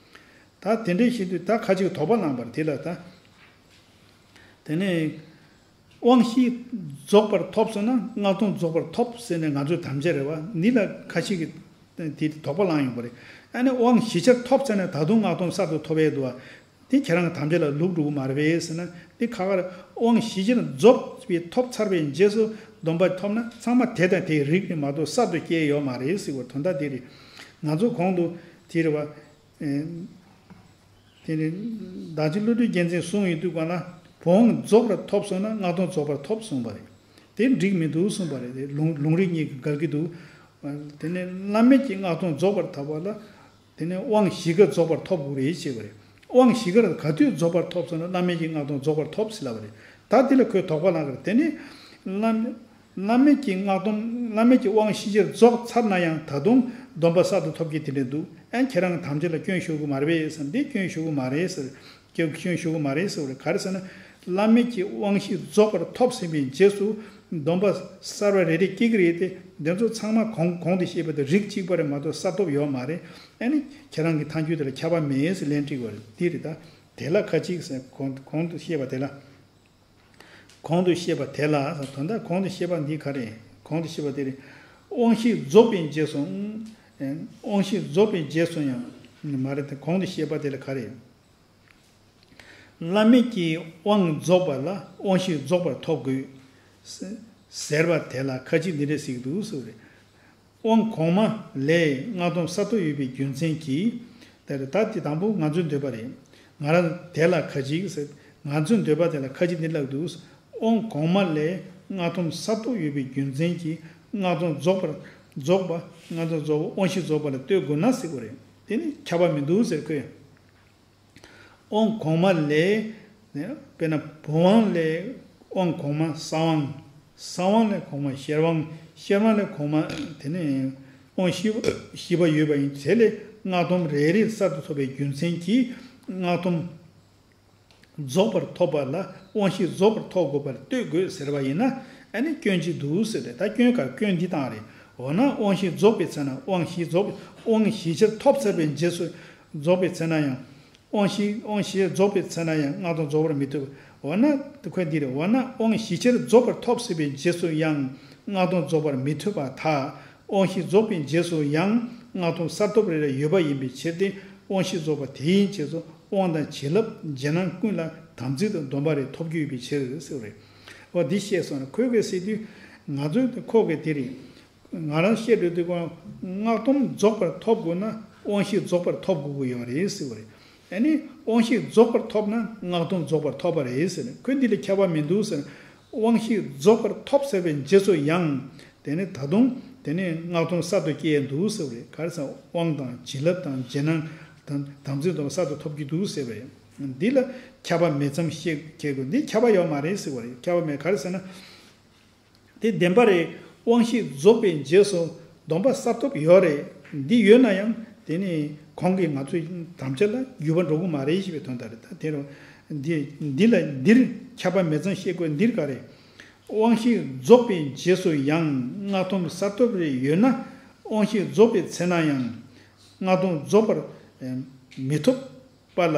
ད་དེ་འདྲའི་བཞིན་དུ་ད་ཁ་ཅིག་དོགས་པ་བླངས་པར་དེ་ལ་ད། དེ་ནས་དབང་བཞི་རྫོགས་པར་ཐོབ་སོང་ན་སྔགས་སྡོམ་རྫོགས་པར་ཐོབ་ཟེར་ནས་ང་ཚོས་དམ་བཅའ་རེད་བ། འདི་ལ་ཁ་ཅིག་གིས་དེ་དོགས་པ་བླངས་ཡོང་པ་རེད། ཨ་ནི་དབང་བཞི་ཆར་ཐོབ་ཚར་ནས་ད་དུང་སྔགས་སྡོམ་གསར་དུ་ཐོབ་ཡས་འདུག་བ། དེ་ཁྱེད་རང་གི་དམ་བཅའ་ལ་ལུག་འགྲོ་གི་མ་རེད་པས་ཟེར་ན་དེ་ཁ་ཁར་དབང་བཞི་ཆར་རྫོགས་པའི་ཐོབ་ཚར་བའི་རྗེས་སུ་སྡོམ་པ་ཐོབ་ན་ཚང་མ་དེ་དང་དེའི་རིགས་རེད་མ་གཏོགས་གསར་དུ་སྐྱེས་ཡོད་མ་རེད་ཟེར་བ་དོན་དག་དེ་རེད། ང་ཚོ་གོང་དུ་དེ་རེད་བ། དེ་ནི་བདག་ཅག་བློ་གྲོས་རྒྱལ་མཚན་གསུངས་ཡོད་དུས་གང་ལ་བུམ་རྫོགས་པར་ཐོབ་སོང་ན་སྔགས་སྡོམ་རྫོགས་པར་ཐོབ་གསུངས་པ་རེད། དེ་འགྲིག་མི་འདུག་གསུངས་པ་རེད། དེ་ལུང་ལུང་རིགས་གཉིས་ཀྱི་འགལ་གྱི་འདུག་དེ་ནས་བླ་མེད་ཀྱི་སྔགས་སྡོམ་རྫོགས་པར་ཐོབ་པ་ལ་དེ་ནས་དབང་བཞི་ཀ་རྫོགས་པར་ཐོབ་དགོས་རེད་ཅེས་པ་རེད། དབང་བཞི་ཀ་ག་དུས་རྫོགས་པར་ཐོབ་སོང་ན་བླ་མེད་ཀྱི་སྔགས་སྡོམ་རྫོགས་པར་ཐོབ་ཟེར་ལབ་པ་རེད། ད་དེ་ལ་ཁོས་དོགས་པ་ལངས་ཀྱི་རེད། དེ་ནི་བླ་མེད། བླ་མེད་ཀྱི་སྔགས་སྡོམ་བླ་མེད་ཀྱི་དབང་བཞི་ཆར་རྫོགས་ཚར་ན་ཡང་ད་དུང་སྡོམ་པ་གསར་དུ་ཐོབ་ཀྱི་དེ་འདྲ་འདུག་ཨན་ཁྱེད་རང་གི་དམ་བཅའ་ལ་སྐྱོན་ཞུགས་ཀྱི་མ་རེད་པས་ཟེར་འདི་སྐྱོན་ཞུགས་ཀྱི་མ་རེད་ཟེར། སྐྱོན་ཞུགས་ཀྱི་མ་རེད་ཟེར་བ་རེད། ག་རེ་ཟེར་ན། བླ་མེད་ཀྱི་དབང་བཞི་རྫོགས་པར་ཐོབ་ཟིན་པའི་རྗེས་སུ་སྡོམ་པ་གསར་བ་རེ་རེ་སྐྱེ་གི་རེད་དེ་འདི་ཚོ་ཚང་མ་གོང་གོང་དུ་བཤད་པ་དེ་རིགས་གཅིག་པ་རེད་མ་གཏོགས་གསར་ཐོབ་ཡོད་མ་རེད། ཨ་ནི་ཁྱེད་རང་གི་ཐང་རྒྱུད་དེ་ལ་ཁྱབ་པ་མེད་ཟེར་ལན་དཀྲིས་པ་རེད། འདི་རེད་ད། དེ་ལ་ཁ་ཅིག་ཟེར་གོང་གོང་དུ་བཤད་པ་དེ་ལ། གོང་དུ་བཤད་པ་དེ་ལ་དོན་དག་གོང་དུ་བཤད་པ་འདི་ག་རེ། གོང་དུ་བཤད་པ་དེ་རེད། དབང་བཞི་རྫོགས་པའི་རྗེས་སུ། དབང་བཞི་རྫོགས་པའི་རྗེས་སུ་ཡང་མ་རེད་དེ་གོང་དུ་བཤད་པ་དེ་ལ་ག་རེ། བླ་མེད་ཀྱི་དབང་རྫོགས་པ་ལ་དབང་བཞི་རྫོགས་པར་ཐོབ་དགོས། ཟེར་བ་དེ་ལ་ཁ་ཅིག་འདི་འདྲ་ཟེར་གྱི་འདུག་ཟེར་བ་རེད། དབང་གོང་མ་ལས་སྔགས་སྡོམ་གསར་ཐོབ་ཡོད་པའི་རྒྱུ་མཚན་གྱིས། དེ་རེད་ད་དེ་དང་པོ་ང་ཚོའི་འདོད་པ་རེད། ང་རང་དེ་ལ་ཁ་ཅིག་ཟེར། ང་ཚོའི་འདོད་པ་དེ་ལ་ཁ་ཅིག་འདི་ལབ་འདུག་དབང་གོང་མ་ལས་སྔགས་སྡོམ་གསར་ཐོབ་ཡོད་པའི་རྒྱུ་མཚན་གྱིས་སྔགས་སྡོམ་རྫོགས་པར་ རྫོགས་པ། སྔགས་དང་རྫོགས་པ་དབང་ཤེས་རྫོགས་པ་ལ་ལྟོས་དགོས་ན་ཟེར་དགོས་རེད། དེ་ནི་ཁྱབ་པ་མི་འདུག་ཟེར་ཁོས། དབང་གོང་མ་ལས། དཔེར་ན་བུམ་དབང་ལས་དབང་གོང་མ་གསང་དབང་། གསང་དབང་ལས་གོང་མ་ཤེར་དབང་། ཤེར་དབང་ལས་གོང་མ་དེ་ནི་དབང་བཞི་བཞི་པ་ཡོད་པ་ཡིན། དེ་ལས་སྔགས་སྡོམ་རེ་རེ་གསར་དུ་ཐོབ་པའི་རྒྱུ་མཚན་གྱིས་སྔགས་སྡོམ་རྫོགས་པར་ཐོབ་པ་ལ་དབང་བཞི་རྫོགས་པར་ཐོབ་དགོས་པར་ལྟོས་དགོས་ཟེར་བ་ཡིན་ན། ཨ་ནི་སྐྱོན་ཅིག་འདུག་ཟེར་ཏེ། ད་སྐྱོན་ག་སྐྱོན་འདི་བཏང་རེད། འོ་ན་དབང་བཞི་རྫོགས་པའི་ཚེ་ན། དབང་བཞི་རྫོགས། དབང་བཞི་ཆར་ཐོབ་ཚར་བའི་རྗེས་སུ་རྫོགས་པའི་ཚེ་ན་ཡང་། དབང་བཞི་དབང་བཞི་རྫོགས་པའི་ཚེ་ན་ཡང་སྔགས་སྡོམ་རྫོགས་པར་མི་ཐུབ། འོ་ན་དེ་ཁོས་འདི་རེད། འོ་ན་དབང་བཞི་ཆར་རྫོགས་པར་ཐོབ་ཟིན་པའི་རྗེས་སུ་ཡང་སྔགས་སྡོམ་རྫོགས་པར་མི་ཐུབ་པར་ཐལ། དབང་བཞི་རྫོགས་པའི་རྗེས་སུ་ཡང་སྔགས་སྡོམ་གསར་ཐོབ་རེ་རེ་ཡོད་པ་ཡིན་པའི་ཕྱིར་ཏེ། དབང་བཞི་རྫོགས་པ་དེའི་རྗེས་སུ་དབང་དང་བྱིན་རླབས་རྗེས་གནང་ཀུན་ལ་དམ་ཚིག་དང་སྡོམ་པ་རེ་ཐོབ་རྒྱུ་ཡོད་པའི་ཕྱིར་ཟེར་བ་རེད། འོ་འདི་བཤད་སོང་ན་ཁོས་ག་ཟེར་དུས། ང་ཚོས་ཁོ་གི་དེ་རེད། ང་རང་བཤད་འགྲོ་དུས་སྒང་སྔགས་སྡོམ་རྫོགས་པར་ཐོབ་དགོས་ན་དབང་བཞི་རྫོགས་པར་ཐོབ་དགོས་ཀྱི་ཡོད་རེད་ཟེར་བ་རེད། ཨ་ནི་དབང་བཞི་རྫོགས་པར་ཐོབ་ན་སྔགས་སྡོམ་རྫོགས་པར་ཐོབ་པ་རེད་ཟེར་ནས། ཁོས་འདི་ལ་ཁྱབ་པ་མི་འདུག་ཟེར་ནས། དབང་བཞི་རྫོགས་པར་ཐོབ་ཟེར་བའི་རྗེས་སུ་ཡང་དེ་ནི་ད་དུང་དེ་ནི་སྔགས་སྡོམ་གསར་དུ་སྐྱེ་ཡས་འདུག་ཟེར་བ་རེད། ག་རེ་ཟེར། དབང་དང་བྱིན་རླབས་དང་རྗེས་གནང་དང་དམ་ཚིག་སྡོམ་པ་གསར་དུ་ཐོབ་ཀྱི་འདུག་ཟེར་བ་རེད། འདི་ལ་ཁྱབ་པ་མེད་ཙམ་ཞིག་ཁྱེད་ཀྱིས་འདི་ཁྱབ་པ་ཡོད་མ་རེད་ཟེར་བ་རེད། ཁྱབ་པ་མེད། ག་རེ་ཟེར་ན། དེ་བདེན་པ་རེད། དབང་བཞི་རྫོགས་པའི་རྗེས་སུ་སྡོམ་པ་གསར་ཐོབ་ཡོད་རེད། འདི་ཡོད་ན་ཡང་དེ་ནི་གོང་གི་ང་ཚོའི་དམ་བཅའ་ལ་འགྱུར་བ་འགྲོ་གི་མ་རེད་ཞེས་པའི་དོན་དག་རེད། ད་དེ་རུ་འདི་འདི་ལ་འདིར་ཁྱབ་པ་མེད་ཙམ་བཤད་དགོས། འདིར་ག་རེ། དབང་བཞི་རྫོགས་པའི་རྗེས་སུ་ཡང་སྔགས་སྡོམ་གསར་ཐོབ་རེ་ཡོད་ན། དབང་བཞི་རྫོགས་པའི་ཚེ་ན་ཡང་སྔགས་སྡོམ་རྫོགས་པར་མི་ཐུབ་པ་ལ།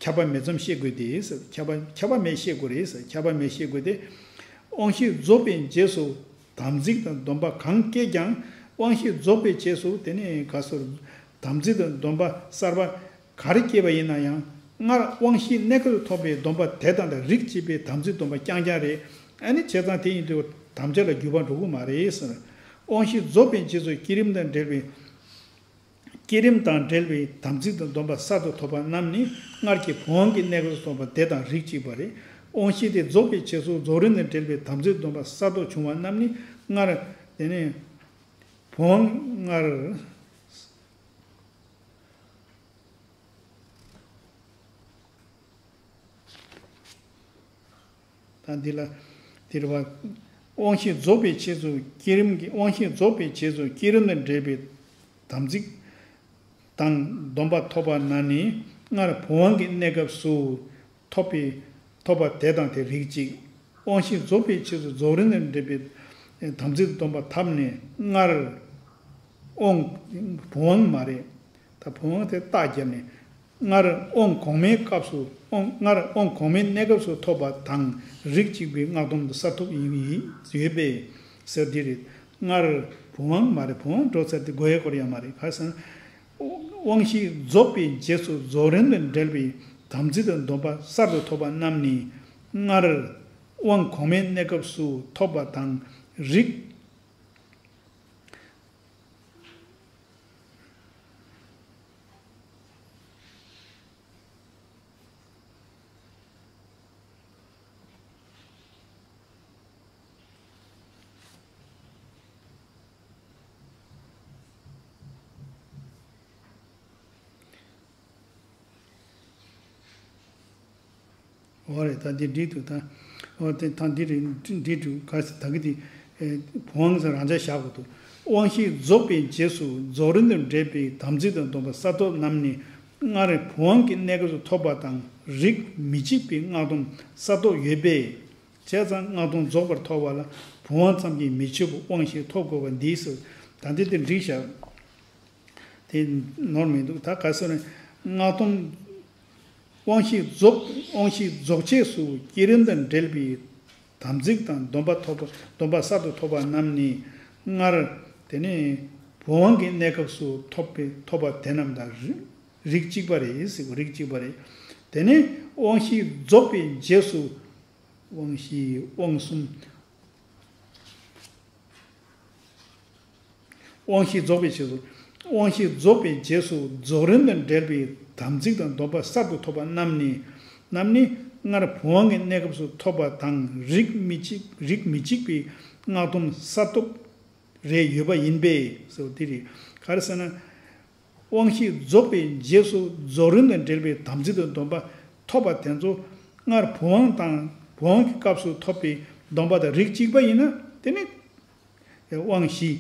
ཁྱབ་པ་མེད་ཙམ་བཤད་དགོས་ཏེ་ཟེར། ཁྱབ་པ་ཁྱབ་པ་མེད་བཤད་དགོས་རེད་ཟེར། ཁྱབ་པ་མེད་བཤད་དགོས་ཏེ། དབང་བཞི་རྫོགས་པའི་རྗེས་སུ་དམ་ཚིག་དང་སྡོམ་པ་གང་སྐྱེས་ཀྱང་། དབང་བཞི་རྫོགས་པའི་རྗེས་སུ་དེ་ནི་ག་སོར་དམ་ཚིག་དང་སྡོམ་པ་གསར་པ་ག་རེ་སྐྱེས་པ་ཡིན་ན་ཡང་། སྔར་དབང་བཞིའི་གནས་སྐབས་སུ་ཐོབ་པའི་སྡོམ་པ་དེ་དང་དེ་རིགས་གཅིག་པའི་དམ་ཚིག་སྡོམ་པ་རྐྱང་རྐྱང་རེད། ཨ་ནི་བྱས་ཙང་དེ་ཡིན་དུས་དམ་བཅའ་ལ་འགྱུར་བ་འགྲོ་གི་མ་རེད་ཟེར། དབང་བཞི་རྫོགས་པའི་རྗེས་སུ་བསྐྱེད་རིམ་དང་འབྲེལ་བའི། བསྐྱེད་རིམ་དང་འབྲེལ་བའི་དམ་ཚིག་དང་སྡོམ་པ་གསར་དུ་ཐོབ་པ་རྣམས་ནི་སྔར་གྱི་བུམ་དབང་གི་གནས་སྐབས་སུ་ཐོབ་པ་དེ་དང་རིགས་གཅིག་པ་རེད། དབང་བཞི་དེ་རྫོགས་པའི་རྗེས་སུ་རྫོགས་རིམ་དང་འབྲེལ་བའི་དམ་ཚིག་སྡོམ་པ་གསར་དུ་བྱུང་བ་རྣམས་ནི་སྔར་དེ་ནས་བུམ་དབང་སྔར། ད་འདི་ལ་འདིར་བ། དབང་བཞི་རྫོགས་པའི་རྗེས་སུ་བསྐྱེད་རིམ་གྱི། དབང་བཞི་རྫོགས་པའི་རྗེས་སུ་བསྐྱེད་རིམ་དང་འབྲེལ་བའི་དམ་ཚིག་དང་སྡོམ་པ་ཐོབ་པ་ན་ནི་སྔར་བུམ་དབང་གི་གནས་སྐབས་སུ་ཐོབ་པའི་ཐོབ་པ་དེ་དང་དེ་རིགས་གཅིག། དབང་བཞི་རྫོགས་པའི་རྗེས་སུ་རྫོགས་རིམ་དང་འབྲེལ་བའི་དམ་ཚིག་སྡོམ་པ་ཐོབ་ནས་སྔར་དབང་བུམ་དབང་མ་རེད། ད་བུམ་དབང་དེ་རྟགས་བརྒྱབ་ནས། སྔར་དབང་གོང་མའི་སྐབས་སུ་དབང་སྔར་དབང་གོང་མའི་གནས་སྐབས་སུ་ཐོབ་པ་དང་རིགས་གཅིག་པའི་སྔགས་སྡོམ་དུ་གསར་ཐོབ་ཡིན་ཡིན་ཡོད་པས་ཟེར་འདི་རེད། སྔར་བུམ་དབང་མ་རེད། བུམ་དབང་འགྲོ་ཚར་ཏེ་དགོས་ཡས་སྐོར་ཡང་མ་རེད། ག་རེ་ཟེར་ན། དབང་བཞི་རྫོགས་པའི་རྗེས་སུ་རྫོགས་རིམ་དང་འབྲེལ་བའི་དམ་ཚིག་དང་སྡོམ་པ་གསར་དུ་ཐོབ་པ་རྣམས་ནི་སྔར་དབང་གོང་མའི་གནས་སྐབས་སུ་ཐོབ་པ་དང་རིགས། འོ་རེད། ད་འདི་འགྲིག་འདུག་ད། འོ་དེ་ད་འདི་རེད། འགྲིག་འགྲིག་འདུག་ག་ཟེར། ད་གི་དེ་ཨེ་བུམ་དབང་ཟེར་རང་འཇགས་བཞག་དགོས་འདུག། དབང་བཞི་རྫོགས་པའི་རྗེས་སུ་རྫོགས་རིམ་དང་འབྲེལ་བའི་དམ་ཚིག་དང་སྡོམ་པ་གསར་ཐོབ་རྣམས་ནི་སྔར་བུམ་དབང་གི་གནས་སྐབས་སུ་ཐོབ་པ་དང་རིགས་མི་གཅིག་པའི་སྔགས་སྡོམ་གསར་ཐོབ་ཡོད་པས། བྱས་ཙང་སྔགས་སྡོམ་རྫོགས་པར་ཐོབ་པ་ལ་བུམ་དབང་ཙམ་གྱིས་མི་ཆོད་པར་དབང་བཞི་ཐོབ་དགོས་པ་འདིས་ཟེར། ད་འདི་དེ་འགྲིག་བཞག། དེ་ནོར་མི་འདུག། ད་ག་ཟེར་ན། སྔགས་སྡོམ། དབང་བཞི་རྫོགས། དབང་བཞི་རྫོགས་རྗེས་སུ་བསྐྱེད་རིམ་དང་འབྲེལ་བའི་དམ་ཚིག་དང་སྡོམ་པ་ཐོབ་པ། སྡོམ་པ་གསར་དུ་ཐོབ་པ་རྣམས་ནི་སྔར་དེ་ནས་བུམ་དབང་གི་གནས་སྐབས་སུ་ཐོབ་པའི་ཐོབ་པ་དེ་རྣམས་དང་རིགས་རིགས་གཅིག་པ་རེད་ཟེར། རིགས་གཅིག་པ་རེད། དེ་ནས་དབང་བཞི་རྫོགས་པའི་རྗེས་སུ། དབང་བཞི་དབང་གསུམ། དབང་བཞི་རྫོགས་པའི་རྗེས་སུ། དབང་བཞི་རྫོགས་པའི་རྗེས་སུ་རྫོགས་རིམ་དང་འབྲེལ་བའི་དམ་ཚིག་དང་སྡོམ་པ་གསར་དུ་ཐོབ་པ་རྣམས་ནི། རྣམས་ནི་སྔར་བུམ་དབང་གི་གནས་སྐབས་སུ་ཐོབ་པ་དང་རིགས་མི་གཅིག། རིགས་མི་གཅིག་པའི་སྔགས་སྡོམ་གསར་ཐོབ། རེ་ཡོད་པ་ཡིན་པས་ཟེར་བ་འདི་རེད། ག་རེ་ཟེར་ན། དབང་ཤེས་རྫོགས་པའི་རྗེས་སུ་རྫོགས་རིམ་དང་འབྲེལ་བའི་དམ་ཚིག་དང་སྡོམ་པ་ཐོབ་པ་དེ་ཚོ་སྔར་བུམ་དབང་དང་བུམ་དབང་གི་སྐབས་སུ་ཐོབ་པའི་སྡོམ་པ་དང་རིགས་གཅིག་པ་ཡིན་ན་དེ་ནི། དབང་བཞི།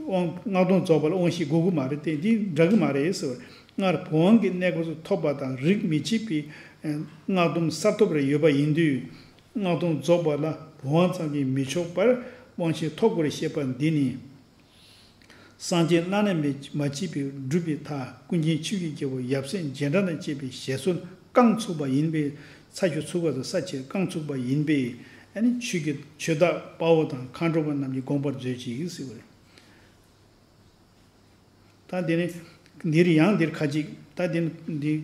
དབང་སྔགས་སྡོམ་རྫོགས་པ་ལ་དབང་བཞི་དགོས་ཀྱི་མ་རེད་དེ་འདི་འདྲ་གི་མ་རེད་ཟེར་བ། སྔར་བུམ་དབང་གི་གནས་སྐབས་སུ་ཐོབ་པ་དང་རིགས་མི་གཅིག་པའི་སྔགས་སྡོམ་གསར་ཐོབ་རེ་ཡོད་པ་ཡིན་དུས། སྔགས་སྡོམ་རྫོགས་པ་ལ་བུམ་དབང་ཙམ་གྱིས་མི་ཆོག་པར་དབང་ཆེན་ཐོབ་དགོས་རེ་བཤད་པ་འདི་ནི། སངས་རྒྱས་བླ་ན་མེད་མ་མཆིས་པའི་སྒྲུབ་པའི་མཐའ་ཀུན་མཁྱེན་ཆོས་ཀྱི་རྒྱལ་པོ་ཡབ་སྲས་རྗེས་འབྲང་དང་བཅས་པའི་ཞལ་གསུང་རྐང་ཚུགས་པ་ཡིན་པས། ཚ་ཞུ་ཚུགས་པ་དང་ས་བཅད་རྐང་ཚུགས་པ་ཡིན་པས། ཨ་ནི་ཆོས་ཀྱི་ཆོས་བདག་དཔའ་བོ་དང་མཁའ་འགྲོ་མ་རྣམས་ཀྱིས་དགོངས་པར་མཛོད་ཅིག་ཟེར་བ་རེད། ད་འདི་ནི་འདིར་ཡང་འདིར་ཁ་ཅིག་ད་འདི་འདི་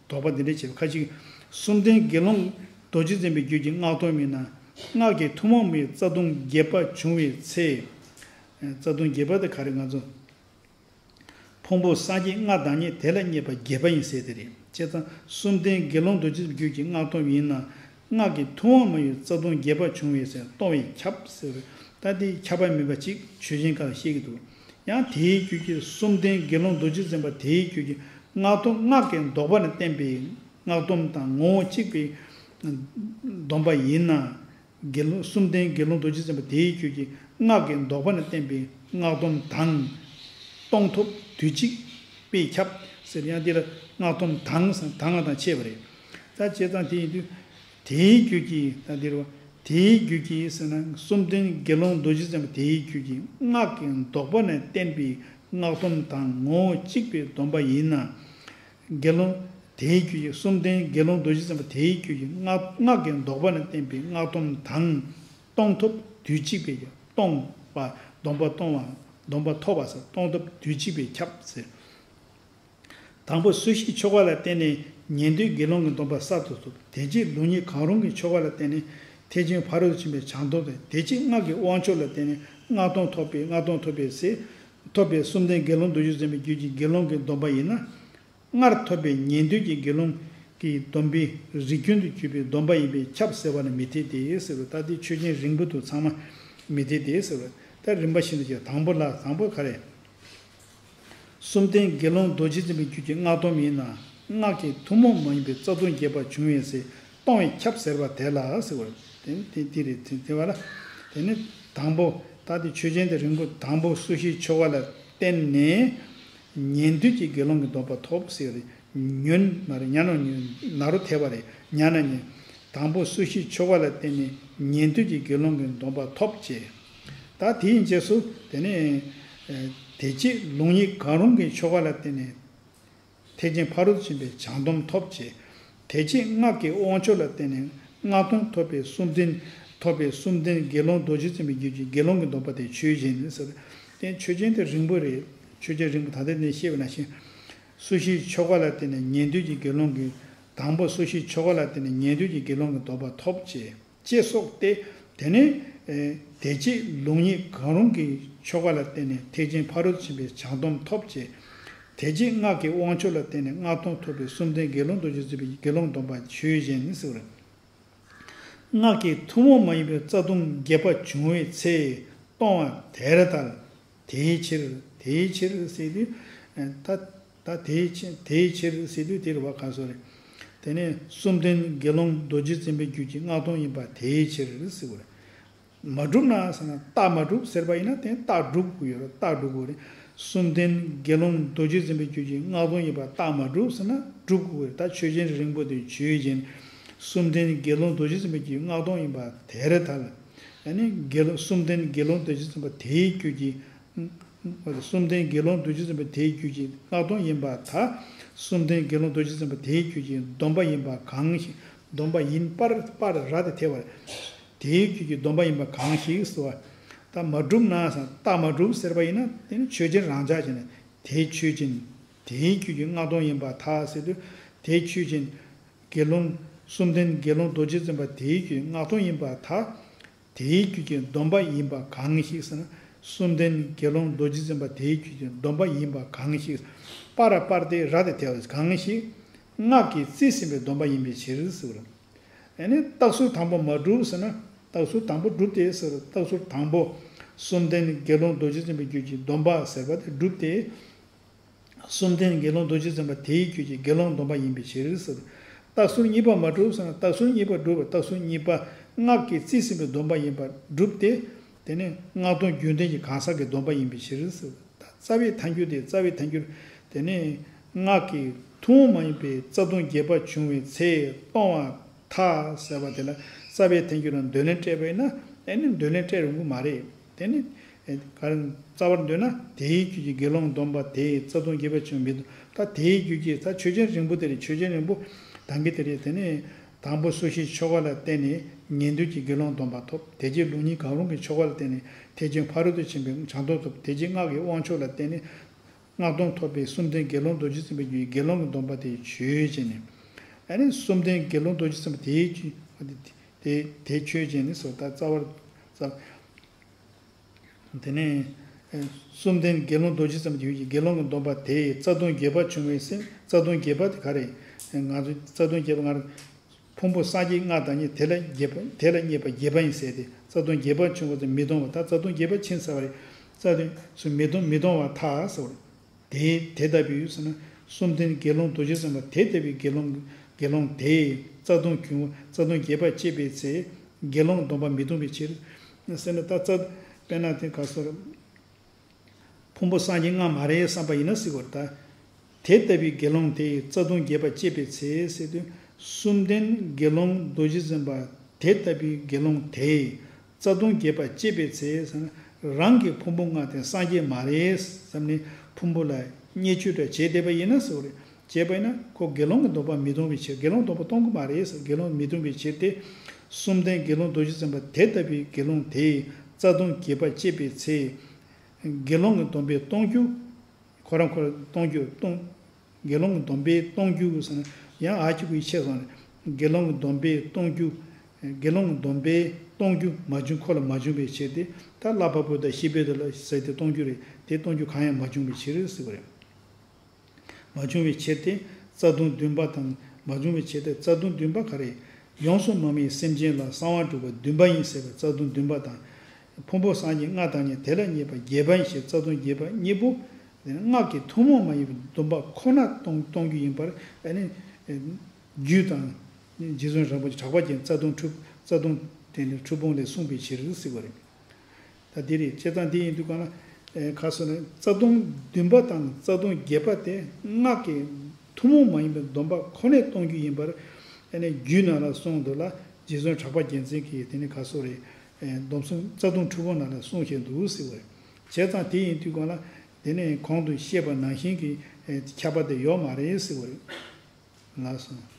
དོགས་པ་འདི་འདྲ་བྱེད་པ་ཁ་ཅིག་གསུམ་ལྡན་དགེ་སློང་རྡོ་རྗེ་འཛིན་པའི་རྒྱུད་ཀྱི་སྔགས་སྡོམ་ཡིན་ན། སྔགས་ཀྱི་ཐུན་མོང་མའི་རྩ་ལྟུང་བརྒྱད་པ་བྱུང་བའི་ཚེ། རྩ་ལྟུང་བརྒྱད་པ་དེ་ག་རེ་ང་ཚོ། ཕུང་པོ་སངས་རྒྱས་ལྔ་བདག་ཉིད་དེ་ལ་བརྙས་པ་བརྒྱད་པ་ཡིན་ཟེར་དེ་རེད། བྱས་ཙང་གསུམ་ལྡན་དགེ་སློང་རྡོ་རྗེ་རྒྱུད་ཀྱི་སྔགས་སྡོམ་ཡིན་ན། སྔགས་ཀྱི་ཐུན་མོང་མ་ཡིན་རྩ་ལྟུང་བརྒྱད་པ་བྱུང་བའི་ཚེ་སྡོམ་པས་ཁྱབ་ཟེར། ད་དེ་ཁྱབ་པ་མིན་པ་ཅིག་ཆོས་ཅན་སྐབས་ལ་བཤད་ཀྱི་འདུག་ཡང་དེའི་རྒྱུད་ཀྱི་གསུམ་ལྡན་དགེ་སློང་རྡོ་རྗེ་འཛིན་པ་དེའི་རྒྱུད་ཀྱི་སྔགས་སྡོམ་སྔགས་ཀྱི་ལྡོག་པ་ནས་བསྟན་པའི་སྔགས་སྡོམ་དང་ངོ་བོ་གཅིག་པའི་སྡོམ་པ་ཡིན་ན། དགེ་སློང་གསུམ་ལྡན་དགེ་སློང་རྡོ་རྗེ་འཛིན་པ་དེའི་རྒྱུད་ཀྱི་སྔགས་ཀྱི་ལྡོག་པ་ནས་བསྟན་པའི་སྔགས་སྡོམ་དང་། གཏོང་ཐབས་དུས་གཅིག་པས་ཁྱབ་ཟེར། ཡང་འདི་ལ་སྔགས་སྡོམ་དང་ཟེར་དང་ང་དང་ཕྱེ་བ་རེད། ད་བྱས་ཙང་དེ་ཡིན་དུས། དེའི་རྒྱུད་ཀྱི་ད་འདིར་བ། དེའི་རྒྱུད་ཀྱི་ཟེར་ན་གསུམ་ལྡན་དགེ་སློང་རྡོ་རྗེ་འཛིན་པ་དེའི་རྒྱུད་ཀྱི་སྔགས་ཀྱི་ལྡོག་པ་ནས་བསྟན་པའི་སྔགས་སྡོམ་དང་ངོ་བོ་གཅིག་པའི་སྡོམ་པ་ཡིན་ན། དགེ་སློང་དེའི་རྒྱུད་ཀྱི་གསུམ་ལྡན་དགེ་སློང་རྡོ་རྗེ་འཛིན་པ་དེའི་རྒྱུད་ཀྱི་སྔགས་སྔགས་ཀྱི་ལྡོག་པ་ནས་བསྟན་པའི་སྔགས་སྡོམ་དང་། གཏོང་ཐབས་དུས་གཅིག་པའི་གཏོང་བ། སྡོམ་པ་གཏོང་བ། སྡོམ་པ་ཐོབ་པ་ཟེར་གཏོང་ཐབས་དུས་གཅིག་པས་ཁྱབ་ཟེར། དང་པོ་སུ་ཞིག་ཆོ་ག་ལ་བརྟེན་ནས་ཉན་ཐོས་དགེ་སློང་གི་སྡོམ་པ་གསར་དུ་ཐོབ། དེ་རྗེས་ལུགས་གཉིས་གང་རུང་གི་ཆོ་ག་ལ་བརྟེན་ནས་ཐེག་ཆེན་ཕ་རོལ་ཏུ་ཕྱིན་པའི་བྱང་སྡོམ་དང་དེ་རྗེས་སྔགས་ཀྱི་དབང་ཆོག་ལ་བརྟེན་ནས་སྔགས་སྡོམ་ཐོབ་པའི་སྔགས་སྡོམ་ཐོབ་པའི་ཚེ། ཐོབ་པའི་གསུམ་ལྡན་དགེ་སློང་རྡོ་རྗེ་འཛིན་པའི་རྒྱུད་ཀྱི་དགེ་སློང་གི་སྡོམ་པ་ཡིན་ན། སྔར་ཐོབ་པའི་ཉན་ཐོས་ཀྱི་དགེ་སློང་གི་སྡོམ་པའི་རིགས་རྒྱུན་དུ་གྱུར་པའི་སྡོམ་པ་ཡིན་པས་ཁྱབ་ཟེར་བ་ནི་མི་འཐད་དེ་ཟེར་བ། ད་དེ་ཆོས་ཅན་རིང་པོ་དུ་ཚང་མ་མི་འཐད་དེ་ཟེར་བ། ད་རིམ་པ་བཞིན་དུ་བྱས། དང་པོ་ལ་དང་པོ་ག་རེ། གསུམ་ལྡན་དགེ་སློང་རྡོ་རྗེ་འཛིན་པའི་རྒྱུད་ཀྱི་སྔགས་སྡོམ་ཡིན་ན། སྔགས་ཀྱི་ཐུན་མོང་མ་ཡིན་པའི་རྩ་ལྟུང་བརྒྱད་པ་བྱུང་བའི་ཚེ་གཏོང་བས་ཁྱབ་ཟེར་བ་དེ་ལ་ཟེར་བ། དེ་དེ་དེ་རེད། དེ་དེ་བ་ལ། དེ་ནི་དང་པོ་ད་དེ་ཆོས་ཅན་དེ་རིང་པོ་དང་པོ་སུ་ཞིག་ཆོ་ག་ལ་བརྟེན་ནས། ཉན་ཐོས་ཀྱི་དགེ་སློང་གི་སྡོམ་པ་ཐོབ་ཟེར་རེད། ཉོན་མ་རེད། ཉན་ནོ་ཉོན། ན་རོ་ཐེ་བ་རེད། ཉན་ན་ཉན། དང་པོ་སུ་ཞིག་ཆོ་ག་ལ་བརྟེན་ནས་ཉན་ཐོས་ཀྱི་དགེ་སློང་གི་སྡོམ་པ་ཐོབ་ཅེས། ད་དེའི་རྗེས་སུ་དེ་ནས། དེ་རྗེས་ལུགས་གཉིས་གང་རུང་གི་ཆོ་ག་ལ་བརྟེན་ནས། ཐེག་ཆེན་ཕ་རོལ་ཏུ་ཕྱིན་པའི་བྱང་སྡོམ་ཐོབ་ཅེས། དེ་རྗེས་སྔགས་ཀྱི་དབང་ཆོག་ལ་བརྟེན་ནས་སྔགས་སྡོམ་ཐོབ་པའི་གསུམ་ལྡན། ཐོབ་པའི་གསུམ་ལྡན་དགེ་སློང་རྡོ་རྗེ་འཛིན་པའི་རྒྱུད་ཀྱི་དགེ་སློང་གི་སྡོམ་པ་དེ་ཆོས་ཅན་ཟེར། དེ་ཆོས་ཅན་དེ་རིང་པོ་རེད། ཆོས་ཅན་རིང་པོ་ད་ལྟ་ནས་བཤད་པ་ནང་བཞིན། སུ་ཞིག་ཆོ་ག་ལ་བརྟེན་ནས་ཉན་ཐོས་ཀྱི་དགེ་སློང་གི། དང་པོ་སུ་ཞིག་ཆོ་ག་ལ་བརྟེན་ནས་ཉན་ཐོས་ཀྱི་དགེ་སློང་གི་སྡོམ་པ་ཐོབ་ཅེས། ཅེས་སོགས་ཏེ། དེ་ནས། དེ་རྗེས་ལུགས་གཉིས་གང་རུང་གི་ཆོ་ག་ལ་བརྟེན་ནས་ཐེག་ཆེན་ཕ་རོལ་ཏུ་ཕྱིན་པའི་བྱང་སྡོམ་ཐོབ་ཅེས། དེ་རྗེས་སྔགས་ཀྱི་དབང་ཆོག་ལ་བརྟེན་ནས་སྔགས་སྡོམ་ཐོབ་པའི་གསུམ་ལྡན་དགེ་སློང་རྡོ་རྗེ་འཛིན་པའི་དགེ་སློང་སྡོམ་པ་ཆོས་ཅན་ཟེར་བ་རེད། སྔགས་ཀྱི་ཐུན་མོང་མ་ཡིན་པའི་རྩ་ལྟུང་བརྒྱད་པ་བྱུང་བའི་ཚེ་གཏོང་བ་དེར་ཐལ། དེའི་ཕྱིར། དེའི་ཕྱིར་ཟེར་དུས། ད། ད་དེའི་ཕྱིར། དེའི་ཕྱིར་ཟེར་དུས་དེ་རུ་བ་ག་སོ་རེད། དེ་ནས་གསུམ་ལྡན་དགེ་སློང་རྡོ་རྗེ་འཛིན་པའི་རྒྱུད་ཀྱི་སྔགས་སྡོམ་ཡིན་པ་དེའི་ཕྱིར་ཟེར་བ་རེད། མ་གྲུབ་ན་ཟེར་ན་རྟགས་མ་གྲུབ་ཟེར་བ་ཡིན་ན་དེ་རྟགས་སྒྲུབ་དགོས་ཡོད་རེད། རྟགས་སྒྲུབ་དགོས་རེད། གསུམ་ལྡན་དགེ་སློང་རྡོ་རྗེ་འཛིན་པའི་རྒྱུད་ཀྱི་སྔགས་སྡོམ་ཡིན་པ་རྟགས་མ་གྲུབ་ཟེར་ན་སྒྲུབ་དགོས་རེད། ད་ཆོས་ཅན་རིང་པོ་དེ་ཆོས་ཅན། གསུམ་ལྡན་དགེ་སློང་རྡོ་རྗེ་འཛིན་པའི་རྒྱུད་ཀྱི་སྔགས་སྡོམ་ཡིན་པ་དེར་ཐལ། ཡང་ན་དགེ་སློང་གསུམ་ལྡན་དགེ་སློང་རྡོ་རྗེ་འཛིན་པ་དེའི་རྒྱུད་ཀྱི། གསུམ་ལྡན་དགེ་སློང་རྡོ་རྗེ་འཛིན་པ་དེའི་རྒྱུད་ཀྱི་སྔགས་སྡོམ་ཡིན་པར་ཐལ། གསུམ་ལྡན་དགེ་སློང་རྡོ་རྗེ་འཛིན་པ་དེའི་རྒྱུད་ཀྱི་སྡོམ་པ་ཡིན་པ་གང་ཞིག་སྡོམ་པ་ཡིན་པར་པར་ར་དེ་ཐལ་བ། དེའི་རྒྱུད་ཀྱི་སྡོམ་པ་ཡིན་པ་གང་ཞིག་ཟེར་བ། ད་མ་གྲུབ་ན་ཟེར་རྟགས་མ་གྲུབ་ཟེར་བ་ཡིན་ན་དེ་ནི་ཆོས་ཅན་རང་འཇགས་བྱས་ནས་དེའི་ཆོས་ཅན། དེའི་རྒྱུད་ཀྱི་སྔགས་སྡོམ་ཡིན་པར་ཐལ་ཟེར་དུས་དེའི་ཆོས་ཅན། དགེ་སློང་། གསུམ་ལྡན་དགེ་སློང་རྡོ་རྗེ་འཛིན་པ་དེའི་རྒྱུད་ཀྱི་སྔགས་སྡོམ་ཡིན་པར་ཐལ། དེའི་རྒྱུད་ཀྱི་སྡོམ་པ་ཡིན་པ་གང་ཞིག་ཟེར་ན། གསུམ་ལྡན་དགེ་སློང་རྡོ་རྗེ་འཛིན་པ་དེའི་རྒྱུད་ཀྱི་སྡོམ་པ་ཡིན་པ་གང་ཞིག་པ་ར་པར་ཏེ་ར་དེ་ཐལ་བ་གང་ཞིག་སྔགས་ཀྱིས་རྩིས་ཟིན་པའི་སྡོམ་པ་ཡིན་པའི་ཕྱིར་ཟེར་བ། ཨ་ནི་རྟགས་ཚུལ་དང་པོ་མ་གྲུབ་ཟེར་ན། རྟགས་ཚུལ་དང་པོ་གྲུབ་སྟེ་ཟེར། རྟགས་ཚུལ་དང་པོ། གསུམ་ལྡན་དགེ་སློང་རྡོ་རྗེ་འཛིན་པའི་རྒྱུད་ཀྱི་སྡོམ་པ་ཟེར་བ་དེ་སྒྲུབ་སྟེ། གསུམ་ལྡན་དགེ་སློང་རྡོ་རྗེ་འཛིན་པ་དེའི་རྒྱུད་ཀྱི་དགེ་སློང་སྡོམ་པ་ཡིན་པའི་ཕྱིར་ཟེར། རྟགས་གསུམ་གཉིས་པ་མ་གྲུབ་ཟེར་ན། རྟགས་གསུམ་གཉིས་པ་སྒྲུབ་པ། རྟགས་གསུམ་གཉིས་པ་སྔགས་ཀྱིས་རྩིས་ཟིན་པའི་སྡོམ་པ་ཡིན་པར་སྒྲུབ་སྟེ། དེ་ནི་སྔགས་སྡོམ་རྒྱུན་ལྡན་གྱི་གང་ཟག་གི་སྡོམ་པ་ཡིན་པའི་ཕྱིར་ཟེར། ད་རྩ་བའི་ཐལ་འགྱུར་དེ། རྩ་བའི་ཐལ་འགྱུར་དེ་ནི་སྔགས་ཀྱི་ཐུན་མོང་མ་ཡིན་པའི་རྩ་ལྟུང་བརྒྱད་པ་བྱུང་བའི་ཚེ་གཏོང་བར་ཐལ་ཟེར་བ་དེ་ལ། རྩ་བའི་ཐལ་འགྱུར་ལ་འདོད་ལན་སྤྲད་པ་ཡིན་ན། ཨེ་ནི་འདོད་ལན་སྤྲད་རུང་གི་མ་རེད། དེ་ནི་ཨེ་ག་རེ། རྩ་བར་འདོད་ན། དེའི་རྒྱུད་ཀྱི་དགེ་སློང་སྡོམ་པ་དེས་རྩ་ལྟུང་བརྒྱད་པ་བྱུང་མི་སྡོམ། ད་དེའི་རྒྱུད་ཀྱི། ད་ཆོས་ཅན་རིང་པོ་དེ་རེད། ཆོས་ཅན་རིང་པོ་དང་གི་དེ་རེད། དེ་ནི་དང་པོ་སོ་སྐྱེའི་ཆོ་ག་ལ་བརྟེན་ནས་ཉན་ཐོས་ཀྱི་དགེ་སློང་སྡོམ་པ་ཐོབ། དེ་རྗེས་ལུགས་གཉིས་གང་རུང་གི་ཆོ་ག་ལ་བརྟེན་ནས་ཐེག་ཆེན་ཕ་རོལ་ཏུ་ཕྱིན་པའི་བྱང་སྡོམ་ཐོབ། དེ་རྗེས་སྔགས་ཀྱི་དབང་ཆོག་ལ་བརྟེན་ནས་སྔགས་སྡོམ་ཐོབ་པའི་གསུམ་ལྡན་དགེ་སློང་རྡོ་རྗེ་འཛིན་པའི་རྒྱུད་ཀྱི་དགེ་སློང་གི་སྡོམ་པ་དེ་ཆོས་ཅན་ནི། ཨ་ནི་གསུམ་ལྡན་དགེ་སློང་རྡོ་རྗེ་འཛིན་པ་དེའི་རྒྱུད་དེ་དེ་ཆོས་ཅན་ནི་ཟེར། ད་རྩ་བར་རྩ། དེ་ནས་ཨེ་གསུམ་ལྡན་དགེ་སློང་རྡོ་རྗེ་འཛིན་པ་དེའི་རྒྱུད་ཀྱི་དགེ་སློང་གི་སྡོམ་པ་དེས་རྩ་ལྟུང་བརྒྱད་པ་བྱུང་བའི་ཚེ། རྩ་ལྟུང་བརྒྱད་པ་དེ་ག་རེ། ང་ཚོ་རྩ་ལྟུང་བརྒྱད་པ་ང་རང་ཕུང་པོ་སངས་རྒྱས་ལྔ་དང་གཉིས། དེ་ལ་བརྒྱད་པ། དེ་ལ་བརྙས་པ་བརྒྱད་པ་ཡིན་ཟེར་ཏེ། རྩ་ལྟུང་བརྒྱད་པ་བྱུང་བ་དེ་མི་ལྡོང་བ། ད་རྩ་ལྟུང་བརྒྱད་པ་ཕྱིན་ཚར་བ་རེད། རྩ་ལྟུང་སུ་མི་ལྡོང་མི་ལྡོང་བར་ཐལ་ཟེར་བ་རེད། དེ་དེ་ལྟ་བུའི་ཟེར་ན། གསུམ་ལྡན་དགེ་སློང་རྡོ་རྗེ་འཛིན་པ་དེ་ལྟ་བུའི་དགེ་སློང་དགེ་སློང་དེས་རྩ་ལྟུང་གྱུར། རྩ་ལྟུང་བརྒྱད་པ་བྱས་པའི་ཚེ་དགེ་སློང་སྡོམ་པ་མི་ལྡོང་བའི་ཕྱིར་ཟེར་ན། ད་རྩ། དཔེར་ན་དེ་ག་སོ་རེད། ཕུང་པོ་སངས་རྒྱས་ལྔ་མ་རེད་བསམ་པ་ཡིན་ན་ཟེར་བ་རེད། ད་དེ་ལྟ་བུའི་དགེ་སློང་དེས་རྩ་ལྟུང་བརྒྱད་པ་བྱས་པའི་ཚེ་ཟེར་དུས། གསུམ་ལྡན་དགེ་སློང་རྡོ་རྗེ་འཛིན་པ་དེ་ལྟ་བུའི་དགེ་སློང་དེས་རྩ་ལྟུང་བརྒྱད་པ་བྱས་པའི་ཚེ་ཟེར་ན། རང་གི་ཕུང་པོ་ལྔ་དེ་སངས་རྒྱས་མ་རེད་བསམ་ནས་ཕུང་པོ་ལ་བརྙས་བཅོས་འདྲ་བྱས་བསྡད་པ་ཡིན་ན་ཟེར་བ་རེད། བྱས་པ་ཡིན་ན་ཁོ་དགེ་སློང་གི་སྡོམ་པ་མི་ལྡོང་བའི་ཕྱིར། དགེ་སློང་སྡོམ་པ་གཏོང་གི་མ་རེད་ཟེར། དགེ་སློང་མི་ལྡོང་བའི་ཕྱིར་ཏེ། གསུམ་ལྡན་དགེ་སློང་རྡོ་རྗེ་འཛིན་པ་དེ་ལྟ་བུའི་དགེ་སློང་དེས་རྩ་ལྟུང་བརྒྱད་པ་བྱས་པའི་ཚེ། དགེ་སློང་གི་སྡོམ་པས་གཏོང་རྒྱུ། ཁོ་རང་ཁོ་རང་གཏོང་རྒྱུ་གཏོང་། དགེ་སློང་གི་སྡོམ་པས་གཏོང་རྒྱུ་ཟེར་ན་ཡང་ཨ་ཁྱི་ཁུ་ཡི་ཆེ་སོང་རེད། དགེ་སློང་གི་སྡོམ་པས་གཏོང་རྒྱུ། དགེ་སློང་གི་སྡོམ་པས་གཏོང་རྒྱུ་མ་བྱུང་། ཁོ་ལ་མ་བྱུང་བའི་ཕྱིར་ཏེ། ད་བསླབ་པ་པོ་དང་བཤེས་པ་དེ་ལ་ཟེར་ཏེ་གཏོང་རྒྱུ་རེད། དེ་གཏོང་རྒྱུ་གང་ཡང་མ་བྱུང་བའི་ཕྱིར་ཟེར་བ་རེད། མ་བྱུང་བའི་ཕྱིར་ཏེ། རྩ་ལྟུང་བདུན་པ་དང་། མ་བྱུང་བའི་ཕྱིར་ཏེ། རྩ་ལྟུང་བདུན་པ་ག་རེ། ཡོངས་སུ་མ་དམིགས་སེམས་ཅན་ལ་གསང་བ་སྒྲུབ་པ་བདུན་པ་ཡིན་ཟེར་བའི་རྩ་ལྟུང་བདུན་པ་དང་། ཕུང་པོ་སངས་རྒྱས་ལྔ་དང་གཉིས། དེ་ལ་བརྙས་པ་བརྒྱད་པ་ཡིན་ཞེས་རྩ་ལྟུང་བརྒྱད་པ་གཉིས་པོ། སྔགས་ཀྱི་ཐུན་མོང་མ་ཡིན་པའི་སྡོམ་པ་ཁོ་ན་གཏོང་གཏོང་རྒྱུ་ཡིན་པར། ཨ་ནི་རྒྱུད་དང་། རྗེ་བཙུན་རིན་པོ་ཆེ་གྲགས་པ་རྒྱན་རྩ་ལྟུང་ཁྲི། རྩ་ལྟུང་དེ་ནི་ཁྲི་འབུམ་ལས་གསུངས་པའི་ཕྱིར་ཟེར་བ་རེད། ད་འདི་རེད། བྱས་ཙང་འདི་ཡིན་དུས་གང་ལ། ཨེ་ཁ་སོ་ནས་རྩ་ལྟུང་བདུན་པ་དང་རྩ་ལྟུང་བརྒྱད་པ་དེ་སྔགས་ཀྱི་ཐུན་མོང་མ་ཡིན་པའི་སྡོམ་པ་ཁོ་ནས་གཏོང་རྒྱུ་ཡིན་པར། ཨ་ནི་རྒྱུད་ནང་ལ་གསུངས་འདུག་ལ། རྗེ་བཙུན་གྲགས་པ་རྒྱལ་མཚན་གྱིས་དེ་ནི་ཁ་སོ་རེད། ཨེ་སྡོམ་གསུམ་རྩ་ལྟུང་ཁྲི་འབུམ་ནང་ལ་གསུངས་བཞིན་འདུག་ཟེར་བ་རེད། བྱས་ཙང་དེ་ཡིན་དུས་གང་ལ། དེ་ནས་གོང་དུ་བཤད་པ་ནང་བཞིན་གྱི་ཨེ་ཁྱབ་པ་དེ་ཡོད་མ་རེད་ཟེར་བ་རེད། ལགས་སོ།